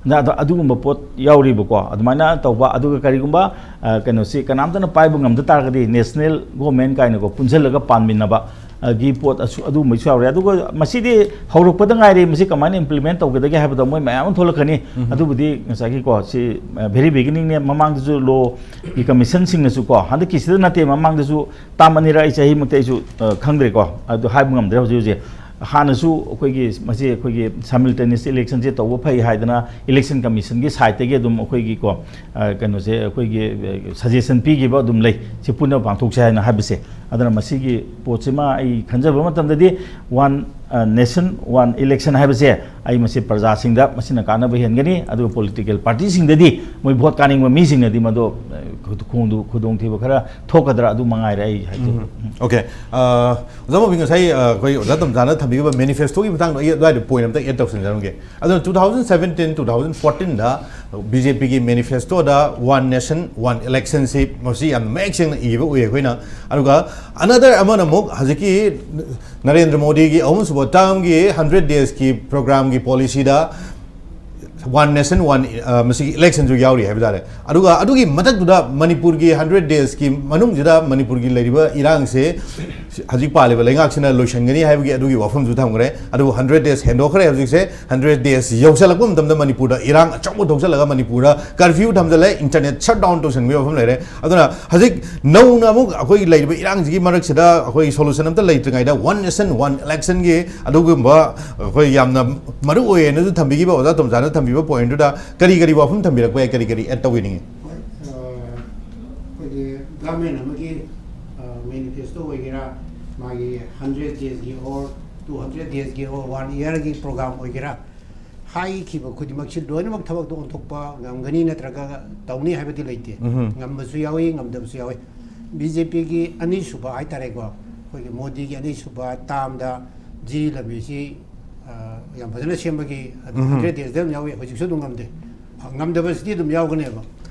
ꯑꯗ ꯑꯗꯨ- ꯑꯗꯨꯒꯨꯝꯕ ꯄꯣꯠ ꯌꯥꯎꯔꯤꯕꯀꯣ꯫ ꯑꯗꯨꯃꯥꯏꯅ ꯇꯧꯕ, ꯑꯗꯨꯒ ꯀꯔꯤꯒꯨꯝꯕ ꯑ, ꯀꯩꯅꯣꯁꯤ ꯀꯅꯥꯝꯇꯅ ꯄꯥꯏꯕ ꯉꯝꯗ ꯇꯥꯔꯒꯗꯤ ꯅꯦꯁꯅꯦꯜ ꯒꯣꯔꯃꯦꯟ ꯀꯥꯏꯅꯀꯣ ꯄꯨꯟꯁꯤꯜꯂꯒ ꯄꯥꯟꯃꯤꯟꯅꯕ, ꯑ, ꯒꯤ ꯄꯣꯠ ꯑꯁꯨ- ꯑꯗꯨꯒꯨꯝꯕꯁꯨ ꯌꯥꯎꯔꯦ꯫ ꯑꯗꯨꯒ ꯃꯁꯤꯗꯤ ꯍꯧꯔꯛꯄꯗ ꯉꯥꯏꯔꯤ, ꯃꯁꯤ ꯀꯃꯥꯏꯅ ꯏꯝꯄ꯭ꯂꯤꯃꯦꯟ ꯇꯧꯒꯗꯒꯦ ꯍꯥꯏꯕꯗꯣ ꯃꯣꯏ ꯃꯌꯥꯝ ꯑꯃ ꯊꯣꯛꯂꯛꯀꯅꯤ꯫ ꯑꯗꯨꯕꯨꯗꯤ ꯉꯁꯥꯏꯒꯤꯀꯣ ꯁꯤ ꯚꯦꯔꯤ ꯕꯤꯒꯤꯅꯤꯡꯅꯦ꯫ ꯃꯃꯥꯡꯗꯁꯨ ꯂꯣꯒꯤ ꯀꯃꯤꯁꯟꯁꯤꯡꯅꯁꯨꯀꯣ, ꯍꯟꯗꯛꯀꯤꯁꯤꯗ ꯅꯠꯇꯦ, ꯃꯃꯥꯡꯗꯁꯨ ꯇꯥꯝ ꯑꯅꯤꯔꯛ ꯑꯩ ꯆꯍꯤꯃꯛꯇꯤ ꯑꯩꯁꯨ, ꯑ, ꯈꯪꯗ꯭ꯔꯦꯀꯣ, ꯑꯗꯨ ꯍꯥꯏꯕ ꯉꯝꯗ꯭ꯔꯦ ꯍꯧꯖꯤꯛ ꯍꯧꯖꯤꯛ꯫ ꯍꯥꯟꯅꯁꯨ ꯑꯩꯈꯣꯏꯒꯤ ꯃꯁꯤ ꯑꯩꯈꯣꯏꯒꯤ ꯁꯥꯏꯃꯜꯇꯦꯅꯤꯌꯁ ꯏꯂꯦꯛꯁꯟꯁꯦ ꯇꯧꯕ ꯐꯩ ꯍꯥꯏꯗꯅ ꯏꯂꯦꯛꯁꯟ ꯀꯃꯤꯁꯟꯒꯤ ꯁꯥꯏꯠꯇꯒꯤ ꯑꯗꯨꯝ ꯑꯩꯈꯣꯏꯒꯤꯀꯣ, ꯑ, ꯀꯩꯅꯣꯁꯦ ꯑꯩꯈꯣꯏꯒꯤ, ꯑ, ꯁꯖꯦꯁꯟ ꯄꯤꯈꯤꯕ ꯑꯗꯨꯝ ꯂꯩ, ꯁꯤ ꯄꯨꯟꯅ ꯄꯥꯡꯊꯣꯛꯁꯦ ꯍꯥꯏꯅ ꯍꯥꯏꯕꯁꯦ꯫ ꯑꯗꯨꯅ ꯃꯁꯤꯒꯤ ꯄꯣꯠꯁꯤꯃ ꯑꯩ ꯈꯟꯖꯕ ꯃꯇꯝꯗꯗꯤ ꯋꯥꯟ, ꯑ, ꯅꯦꯁꯟ ꯋꯥꯟ ꯏꯂꯦꯛꯁꯟ ꯍꯥꯏꯕꯁꯦ ꯑꯩ ꯃꯁꯤ ꯄ꯭ꯔꯖꯥꯁꯤꯡꯗ ꯃꯁꯤꯅ ꯀꯥꯟꯅꯕ ꯍꯦꯟꯒꯅꯤ, ꯑꯗꯨꯒ ꯄꯣꯂꯤꯇꯤꯀꯦꯜ ꯄꯥꯔꯇꯤꯁꯤꯡꯗꯗꯤ ꯃꯣꯏ ꯚꯣꯠ ꯀꯥꯅꯤꯡꯕ ꯃꯤꯁꯤꯡꯅꯗꯤ ꯃꯗꯨ, ꯑ, ꯈꯨꯗꯣꯡ- ꯈꯨꯗꯣꯡꯊꯤꯕ ꯈꯔ ꯊꯣꯛꯀꯗ꯭ꯔꯥ ꯑꯗꯨ ꯃꯉꯥꯏꯔꯦ ꯑꯩ ꯍꯥꯏꯖꯕ꯫ ꯑꯣꯀꯦ꯫ ꯑ, ꯑꯣꯖꯥ ꯃꯣꯕꯤꯟ, ꯉꯁꯥꯏ, ꯑ, ꯑꯩꯈꯣꯏ ꯑꯣꯖꯥ ꯇꯝꯖꯥꯅ ꯊꯝꯕꯤꯈꯤꯕ ꯃꯦꯅꯤꯐꯦꯁꯇꯣꯒꯤ ꯃꯇꯥꯡꯗꯣ ꯑꯩ ꯑꯗꯨꯋꯥꯏꯗ ꯄꯣꯏꯟ ꯑꯝꯇ ꯑꯦꯗ ꯇꯧꯁꯤꯟꯖꯔꯝꯒꯦ꯫ ꯑꯗꯨꯅ two thousand seventeen, two thousand ꯐꯣꯔꯇꯤꯟꯗ ꯕꯤ ꯖꯦ ꯄꯤꯒꯤ ꯃꯦꯅꯤꯐꯦꯁꯇꯣꯗ ꯋꯥꯟ ꯅꯦꯁꯟ ꯋꯥꯟ ꯏꯂꯦꯛꯁꯟꯁꯤ ꯃꯁꯤ ꯌꯥꯝꯅ ꯃꯌꯦꯛ ꯁꯦꯡꯅ ꯏꯕ ꯎꯏ ꯑꯩꯈꯣꯏꯅ꯫ ꯑꯗꯨꯒ ꯑꯅꯗꯔ ꯑꯃꯅ ꯑꯃꯨꯛ ꯍꯧꯖꯤꯛꯀꯤ ꯅꯔꯦꯟꯗ꯭ꯔ ꯃꯣꯗꯤꯒꯤ ꯑꯍꯨꯝꯁꯨꯕ ꯇꯥꯔꯝꯒꯤ ꯍꯟꯗ꯭ꯔꯦꯠ ꯗꯦꯖꯀꯤ ꯄ꯭ꯔꯣꯒ꯭ꯔꯥꯝꯒꯤ ꯄꯣꯂꯤꯁꯤꯗ One Nation One, ꯑ, ꯃꯁꯤꯒꯤ ꯏꯂꯦꯛꯁꯟꯁꯨ ꯌꯥꯎꯔꯤ ꯍꯥꯏꯕ ꯇꯥꯔꯦ꯫ ꯑꯗꯨꯒ ꯑꯗꯨꯒꯤ ꯃꯊꯛꯇꯨꯗ ꯃꯅꯤꯄꯨꯔꯒꯤ ꯍꯟꯗ꯭ꯔꯦꯠ ꯗꯦꯖꯀꯤ ꯃꯅꯨꯡꯁꯤꯗ ꯃꯅꯤꯄꯨꯔꯒꯤ ꯂꯩꯔꯤꯕ ꯏꯔꯥꯡꯁꯦ ꯍꯧꯖꯤꯛ ꯄꯥꯜꯂꯤꯕ ꯂꯩꯉꯥꯛꯁꯤꯅ ꯂꯣꯏꯁꯤꯟꯒꯅꯤ ꯍꯥꯏꯕꯒꯤ ꯑꯗꯨꯒꯤ ꯋꯥꯐꯝꯁꯨ ꯊꯝꯈ꯭ꯔꯦ꯫ ꯑꯗꯨꯕꯨ ꯍꯟꯗ꯭ꯔꯦꯠ ꯗꯦꯖ ꯍꯦꯟꯗꯣꯛꯈ꯭ꯔꯦ꯫ ꯍꯧꯖꯤꯛꯁꯦ ꯍꯟꯗ꯭ꯔꯦꯠ ꯗꯦꯖ ꯌꯧꯁꯜꯂꯛꯄ ꯃꯇꯝꯗ ꯃꯅꯤꯄꯨꯔꯗ ꯏꯔꯥꯡ ꯑꯆꯧꯕ ꯊꯣꯛꯆꯜꯂꯒ ꯃꯅꯤꯄꯨꯔꯗ ꯀꯔꯐ꯭ꯌꯨ ꯊꯝꯖꯜꯂꯦ, ꯏꯟꯇꯔꯅꯦꯠ ꯁꯠ ꯗꯥꯎꯟ ꯇꯧꯁꯟꯕꯒꯤ ꯋꯥꯐꯝ ꯂꯩꯔꯦ꯫ ꯑꯗꯨꯅ ꯍꯧꯖꯤꯛ ꯅꯧꯅ ꯑꯃꯨꯛ ꯑꯩꯈꯣꯏꯒꯤ ꯂꯩꯔꯤꯕ ꯏꯔꯥꯡꯁꯤꯒꯤ ꯃꯔꯛꯁꯤꯗ ꯑꯩꯈꯣꯏ ꯁꯣꯂꯨꯁꯟ ꯑꯝꯇ ꯂꯩꯇ꯭ꯔꯤꯉꯩꯗ One Nation One Election ꯒꯤ ꯑꯗꯨꯒꯨꯝꯕ ꯑꯩꯈꯣꯏ ꯌꯥꯝꯅ ꯃꯔꯨ ꯑꯣꯏꯌꯦꯅꯁꯨ ꯊꯝꯕꯤꯈꯤꯕ ꯑꯣꯖꯥ ꯇꯣꯝꯆꯥꯅ ꯊꯝꯕꯤꯕ ꯄꯣꯏꯟꯠꯇꯨꯗ ꯀꯔꯤ ꯀꯔꯤ ꯋꯥꯐꯝ ꯊꯝꯕꯤꯔꯛꯄ ꯌꯥꯏ, ꯀꯔꯤ ꯀꯔꯤ ꯑꯦꯗ ꯇꯧꯕꯤꯅꯤꯡꯉꯤ? ꯍꯣꯏ, ꯑ, ꯑꯩꯈꯣꯏꯒꯤ ꯒꯚꯔꯟꯃꯦꯟ ꯑꯃꯒꯤ ꯃꯦꯅꯤꯐꯦꯁꯇꯣ ꯑꯣꯏꯒꯦꯔꯥ, ꯃꯥꯒꯤ ꯍꯟꯗ꯭ꯔꯦꯠ ꯗꯦꯖꯀꯤ ꯑꯣꯔ ꯇꯨ ꯍꯟꯗ꯭ꯔꯦꯠ ꯗꯦꯖꯀꯤ ꯑꯣꯔ ꯋꯥꯟ ꯏꯌꯔꯒꯤ ꯄ꯭ꯔꯣꯒ꯭ꯔꯥꯝ ꯑꯣꯏꯒꯦꯔꯥ, ꯍꯥꯏꯈꯤꯕ ꯈꯨꯗꯤꯡꯃꯛꯁꯤ ꯂꯣꯏꯅꯃꯛ ꯊꯕꯛꯇꯣ ꯑꯣꯟꯊꯣꯛꯄ ꯉꯝꯒꯅꯤ ꯅꯠꯇ꯭ꯔꯒ ꯇꯧꯅꯤ ꯍꯥꯏꯕꯗꯤ ꯂꯩꯇꯦ꯫ ꯎꯝꯍꯨꯝ꯫ ꯉꯝꯕꯁꯨ ꯌꯥꯎꯏ, ꯉꯝꯗꯕꯁꯨ ꯌꯥꯎꯏ꯫ ꯕꯤ ꯖꯦ ꯄꯤꯒꯤ ꯑꯅꯤꯁꯨꯕ ꯍꯥꯏꯇꯥꯔꯦꯀꯣ, ꯑꯩꯈꯣꯏꯒꯤ ꯃꯣꯗꯤꯒꯤ ꯑꯅꯤꯁꯨꯕ ꯇꯥꯝꯗ ꯖꯤꯔꯤ ꯂꯝꯕꯤꯁꯤ, ꯑ, ꯌꯥꯝ ꯐꯖꯅ ꯁꯦꯝꯕꯒꯤ, ꯑꯗꯨ ꯎꯝꯍꯨꯝ꯫ ꯍꯟꯗ꯭ꯔꯦꯠ ꯗꯦꯖꯇ ꯑꯗꯨꯝ ꯌꯥꯎꯏ, ꯍꯧꯖꯤꯛꯁꯨ ꯑꯗꯨꯝ ꯉꯝꯗꯦ꯫ ꯉꯝꯗꯕꯁꯤꯗꯤ ꯑꯗꯨꯝ ꯌꯥꯎꯒꯅꯦꯕ꯫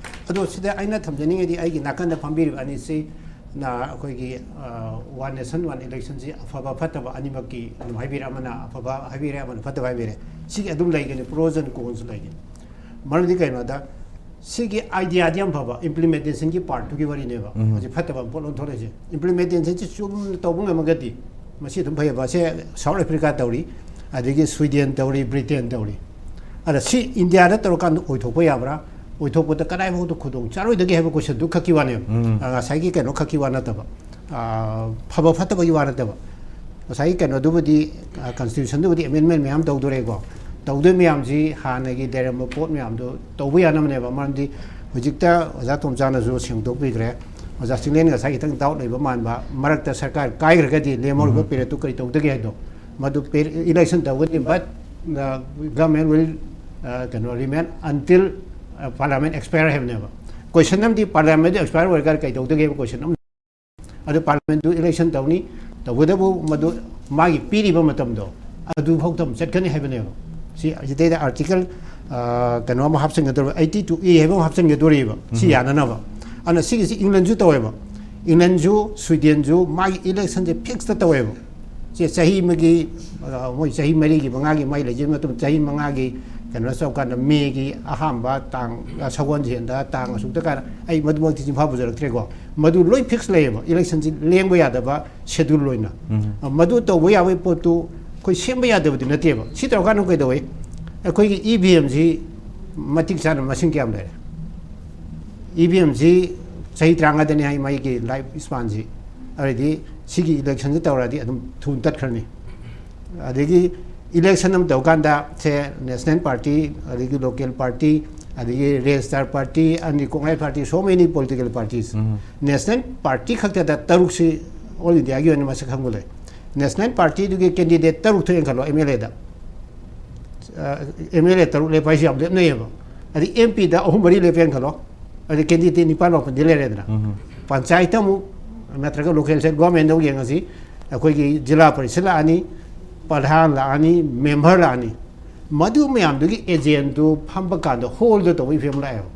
ꯑꯗꯣ ꯁꯤꯗ ꯑꯩꯅ ꯊꯝꯖꯅꯤꯡꯉꯤꯗꯤ ꯑꯩꯒꯤ ꯅꯥꯀꯟꯗ ꯐꯝꯕꯤꯔꯤꯕ ꯑꯅꯤꯁꯤ ꯅ ꯑꯩꯈꯣꯏꯒꯤ, ꯑ, One Nation One Election ꯁꯤ ꯑꯐꯕ ꯐꯠꯇꯕ ꯑꯅꯤꯃꯛꯀꯤ ꯑꯗꯨꯝ ꯍꯥꯏꯕꯤꯔꯦ, ꯑꯃꯅ ꯑꯐꯕ ꯍꯥꯏꯕꯤꯔꯦ, ꯑꯃꯅ ꯐꯠꯇꯕ ꯍꯥꯏꯕꯤꯔꯦ꯫ ꯁꯤꯒꯤ ꯑꯗꯨꯝ ꯂꯩꯒꯅꯤ, pros and cons ꯂꯩꯒꯅꯤ꯫ ꯃꯔꯝꯗꯤ ꯀꯩꯅꯣꯗ, ꯁꯤꯒꯤ ꯑꯥꯏꯗꯤꯌꯥꯗꯤ ꯌꯥꯝ ꯐꯕ, ꯏꯝꯄ꯭ꯂꯤꯃꯦꯟꯇꯦꯁꯟꯒꯤ ꯄꯥꯔꯠꯇꯨꯒꯤ ꯋꯥꯔꯤꯅꯦꯕ꯫ ꯎꯝ꯫ ꯍꯧꯖꯤꯛ ꯐꯠꯇꯕ ꯄꯣꯠ ꯑꯣꯟꯊꯣꯔꯛꯏꯁꯦ꯫ ꯏꯝꯄ꯭ꯂꯤꯃꯦꯟꯇꯦꯁꯟꯁꯤ ꯆꯨꯝꯅ ꯇꯧꯕ ꯉꯝꯃꯒꯗꯤ ꯃꯁꯤ ꯑꯗꯨꯝ ꯐꯩꯌꯦꯕ꯫ ꯁꯦ ꯁꯥꯎꯠ ꯑꯐ꯭ꯔꯤꯀꯥ ꯇꯧꯔꯤ, ꯑꯗꯒꯤ ꯁ꯭ꯋꯤꯗꯦꯟ ꯇꯧꯔꯤ, ꯕ꯭ꯔꯤꯇꯦꯟ ꯇꯧꯔꯤ꯫ ꯑꯗ ꯁꯤ ꯏꯟꯗꯤꯌꯥꯗ ꯇꯧꯔꯀꯥꯟꯗ ꯑꯣꯏꯊꯣꯛꯄ ꯌꯥꯕ꯭ꯔꯥ? ꯑꯣꯏꯊꯣꯛꯄꯗ ꯀꯗꯥꯏꯐꯥꯎꯗ ꯈꯨꯗꯣꯡ ꯆꯥꯔꯣꯏꯗꯒꯦ ꯍꯥꯏꯕ ꯀꯣꯏꯁꯟꯗꯨ ꯈꯛꯀꯤ ꯋꯥꯅꯦꯕ꯫ ꯎꯝ꯫ ꯑ, ꯉꯁꯥꯏꯒꯤ ꯀꯩꯅꯣ ꯈꯛꯀꯤ ꯋꯥ ꯅꯠꯇꯕ, ꯑ, ꯐꯕ ꯐꯠꯇꯕꯒꯤ ꯋꯥ ꯅꯠꯇꯕ꯫ ꯉꯁꯥꯏꯒꯤ ꯀꯩꯅꯣꯗꯨꯕꯨꯗꯤ, ꯑ, ꯀꯟꯁꯇꯤꯇ꯭ꯌꯨꯁꯟꯗꯨꯕꯨꯗꯤ ꯑꯦꯃꯦꯟꯃꯦꯟ ꯃꯌꯥꯝ ꯇꯧꯗꯣꯔꯦꯀꯣ꯫ ꯇꯧꯗꯣꯏ ꯃꯌꯥꯝꯁꯤ ꯍꯥꯟꯅꯒꯤ ꯂꯩꯔꯝꯕ ꯄꯣꯠ ꯃꯌꯥꯝꯗꯣ ꯇꯧꯕ ꯌꯥꯅꯕꯅꯦꯕ꯫ ꯃꯔꯝꯗꯤ ꯍꯧꯖꯤꯛꯇ ꯑꯣꯖꯥ ꯇꯣꯝꯆꯥꯅꯁꯨ ꯁꯦꯡꯗꯣꯛꯄꯤꯈ꯭ꯔꯦ꯫ ꯑꯣꯖꯥ ꯆꯤꯡꯂꯦꯟ ꯉꯁꯥꯏ ꯈꯤꯇꯪ ꯗꯥꯎꯠ ꯂꯩꯕ ꯃꯥꯟꯕ, ꯃꯔꯛꯇ ꯁꯔꯀꯥꯔ ꯀꯥꯏꯈ꯭ꯔꯒꯗꯤ ꯂꯦꯝꯍꯧꯔꯤꯕ ꯎꯝ꯫ ꯄꯦꯔꯦꯠꯇꯨ ꯀꯔꯤ ꯇꯧꯗꯒꯦ ꯍꯥꯏꯗꯣ꯫ ꯃꯗꯨ ꯄꯦ-, ꯏꯂꯦꯛꯁꯟ ꯇꯧꯒꯅꯤ, but, ꯑ, government will, ꯑ, ꯀꯩꯅꯣ, remain until, ꯑ, parliament expire ꯍꯥꯏꯕꯅꯦꯕ꯫ ꯀꯣꯏꯁꯟ ꯑꯃꯗꯤ ꯄꯥꯔꯂꯤꯌꯥꯃꯦꯟꯗꯨ ꯑꯦꯛꯁꯄꯥꯌꯔ ꯑꯣꯏꯔꯀꯥꯟꯗ ꯀꯩ ꯇꯧꯗꯒꯦ ꯍꯥꯏꯕ ꯀꯣꯏꯁꯟ ꯑꯃ꯫ ꯑꯗꯨ ꯄꯥꯔꯂꯤꯌꯥꯃꯦꯟꯗꯨ ꯏꯂꯦꯛꯁꯟ ꯇꯧꯅꯤ, ꯇꯧꯕꯇꯕꯨ ꯃꯗꯨ ꯃꯥꯒꯤ ꯄꯤꯔꯤꯕ ꯃꯇꯝꯗꯣ ꯑꯗꯨꯐꯥꯎꯗ ꯑꯗꯨꯝ ꯆꯠꯀꯅꯤ ꯍꯥꯏꯕꯅꯦꯕ꯫ ꯁꯤ ꯁꯤꯗꯩꯗ ꯑꯥꯔꯇꯤꯀꯜ, ꯑ, ꯀꯩꯅꯣ ꯑꯃ ꯍꯥꯞꯆꯤꯟꯒꯗꯧꯔꯤꯕ, ꯑꯩꯠꯇꯤ ꯇꯨ ꯑꯦ ꯍꯥꯏꯕ ꯑꯃ ꯍꯥꯞꯆꯤꯟꯒꯗꯧꯔꯤꯕ, ꯁꯤ ꯎꯝ꯫ ꯌꯥꯅꯅꯕ꯫ ꯑꯗꯨꯅ ꯁꯤꯒꯤꯁꯤ ꯏꯪꯂꯦꯟꯁꯨ ꯇꯧꯋꯦꯕ, ꯏꯪꯂꯦꯟꯁꯨ ꯁ꯭ꯋꯤꯗꯦꯟꯁꯨ ꯃꯥꯒꯤ ꯏꯂꯦꯛꯁꯟꯁꯦ ꯐꯤꯛꯁꯇ ꯇꯧꯋꯦꯕ꯫ ꯁꯦ ꯆꯍꯤ ꯑꯃꯒꯤ, ꯑ, ꯃꯣꯏ ꯆꯍꯤ ꯃꯔꯤꯒꯤ ꯃꯉꯥꯒꯤ ꯃꯥꯏ ꯂꯩꯖꯕ ꯃꯇꯝ, ꯆꯍꯤ ꯃꯉꯥꯒꯤ ꯀꯩꯅꯣ ꯇꯧꯀꯥꯟꯗ ꯃꯦꯒꯤ ꯑꯍꯥꯟꯕ ꯇꯥꯡ, ꯑ, ꯁꯒꯣꯜꯁꯦꯟꯗ ꯇꯥꯡ ꯑꯁꯨꯛꯇ ꯀꯥꯏꯅ, ꯑꯩ ꯃꯗꯨꯃꯛꯇꯤ ꯆꯤꯟꯐꯥ ꯄꯨꯖꯔꯛꯇ꯭ꯔꯦꯀꯣ꯫ ꯃꯗꯨ ꯂꯣꯏ ꯐꯤꯛꯁ ꯂꯩꯌꯦꯕ, ꯏꯂꯦꯛꯁꯟꯁꯤ ꯂꯦꯡꯕ ꯌꯥꯗꯕ ꯁꯦꯗꯨꯜ ꯑꯣꯏꯅ꯫ ꯎꯝ꯫ ꯑ, ꯃꯗꯨ ꯇꯧꯕ ꯌꯥꯕꯒꯤ ꯄꯣꯠꯇꯨ ꯑꯩꯈꯣꯏ ꯁꯦꯝꯕ ꯌꯥꯗꯕꯗꯤ ꯅꯠꯇꯦꯕ꯫ ꯁꯤ ꯇꯧꯔꯀꯥꯟꯗ ꯀꯩꯗꯧꯋꯤ? ꯑꯩꯈꯣꯏꯒꯤ ꯏ ꯚꯤ ꯑꯦꯝꯁꯤ ꯃꯇꯤꯛ ꯆꯥꯅ ꯃꯁꯤꯡ ꯀꯌꯥꯝ ꯂꯩꯔꯦ? ꯏ ꯚꯤ ꯑꯦꯝꯁꯤ ꯆꯍꯤ ꯇꯔꯥꯃꯉꯥꯗꯅꯤ ꯍꯥꯏ ꯃꯥꯒꯤ ꯂꯥꯏꯐ ꯁ꯭ꯄꯥꯟꯁꯤ꯫ ꯑꯗꯨꯗꯤ ꯁꯤꯒꯤ ꯏꯂꯦꯛꯁꯟꯁꯤ ꯇꯧꯔꯗꯤ ꯑꯗꯨꯝ ꯊꯨꯅ ꯇꯠꯈ꯭ꯔꯅꯤ꯫ ꯑꯗꯒꯤ ꯏꯂꯦꯛꯁꯟ ꯑꯃ ꯇꯧꯀꯥꯟꯗ ꯁꯦ ꯅꯦꯁꯅꯦꯜ ꯄꯥꯔꯇꯤ, ꯑꯗꯒꯤ ꯂꯣꯀꯦꯜ ꯄꯥꯔꯇꯤ, ꯑꯗꯒꯤ ꯔꯦꯖꯤꯁꯇꯥꯔ ꯄꯥꯔꯇꯤ, ꯑꯗꯒꯤ Congress party, so many political parties꯫ ꯎꯝ꯫ ꯅꯦꯁꯅꯦꯜ ꯄꯥꯔꯇꯤ ꯈꯛꯇꯗ ꯇꯔꯨꯛꯁꯤ ꯑꯣꯜ ꯏꯟꯗꯤꯌꯥꯒꯤ ꯑꯣꯏꯅ ꯃꯁꯛ ꯈꯪꯕ ꯂꯩ꯫ ꯅꯦꯁꯅꯦꯜ ꯄꯥꯔꯇꯤꯗꯨꯒꯤ ꯀꯦꯟꯗꯤꯗꯦꯠ ꯇꯔꯨꯛ ꯊꯣꯛꯑꯦꯅ ꯈꯜꯂꯣ, M L A. M L A ꯇꯔꯨꯛ ꯂꯦꯞꯄ ꯍꯥꯏꯁꯤ ꯌꯥꯝ ꯂꯦꯞꯅꯩꯌꯦꯕ꯫ ꯑꯗꯩ ꯑꯦꯝ ꯄꯤꯗ ꯑꯍꯨꯝ ꯃꯔꯤ ꯂꯦꯞꯄꯦꯅ ꯈꯜꯂꯣ, ꯑꯗꯩ ꯀꯦꯟꯗꯤꯗꯦꯠ ꯅꯤꯄꯥꯟ ꯃꯥꯄꯟꯗꯤ ꯂꯩꯔꯦꯗꯅ꯫ ꯎꯝ꯫ ꯄꯟꯆꯥꯌꯠꯇ ꯑꯃꯨꯛ ꯅꯠꯇ꯭ꯔꯒ ꯂꯣꯀꯦꯜ ꯁ꯭ꯇꯦꯠ ꯒꯣꯔꯃꯦꯟꯗ ꯑꯃꯨꯛ ꯌꯦꯡꯉꯁꯤ, ꯑꯩꯈꯣꯏꯒꯤ ꯖꯤꯂꯥ ꯄꯔꯤꯁꯠ ꯂꯥꯛꯑꯅꯤ, ꯄ꯭ꯔꯙꯥꯟ ꯂꯥꯛꯑꯅꯤ, ꯃꯦꯝꯕꯔ ꯂꯥꯛꯑꯅꯤ꯫ ꯃꯗꯨ ꯃꯌꯥꯝꯗꯨꯒꯤ ꯑꯦꯖꯦꯟꯗꯨ ꯐꯝꯕ ꯀꯥꯟꯗ ꯍꯣꯜꯗ ꯇꯧꯕꯒꯤ ꯐꯤꯕꯝ ꯂꯥꯛꯑꯦꯕ꯫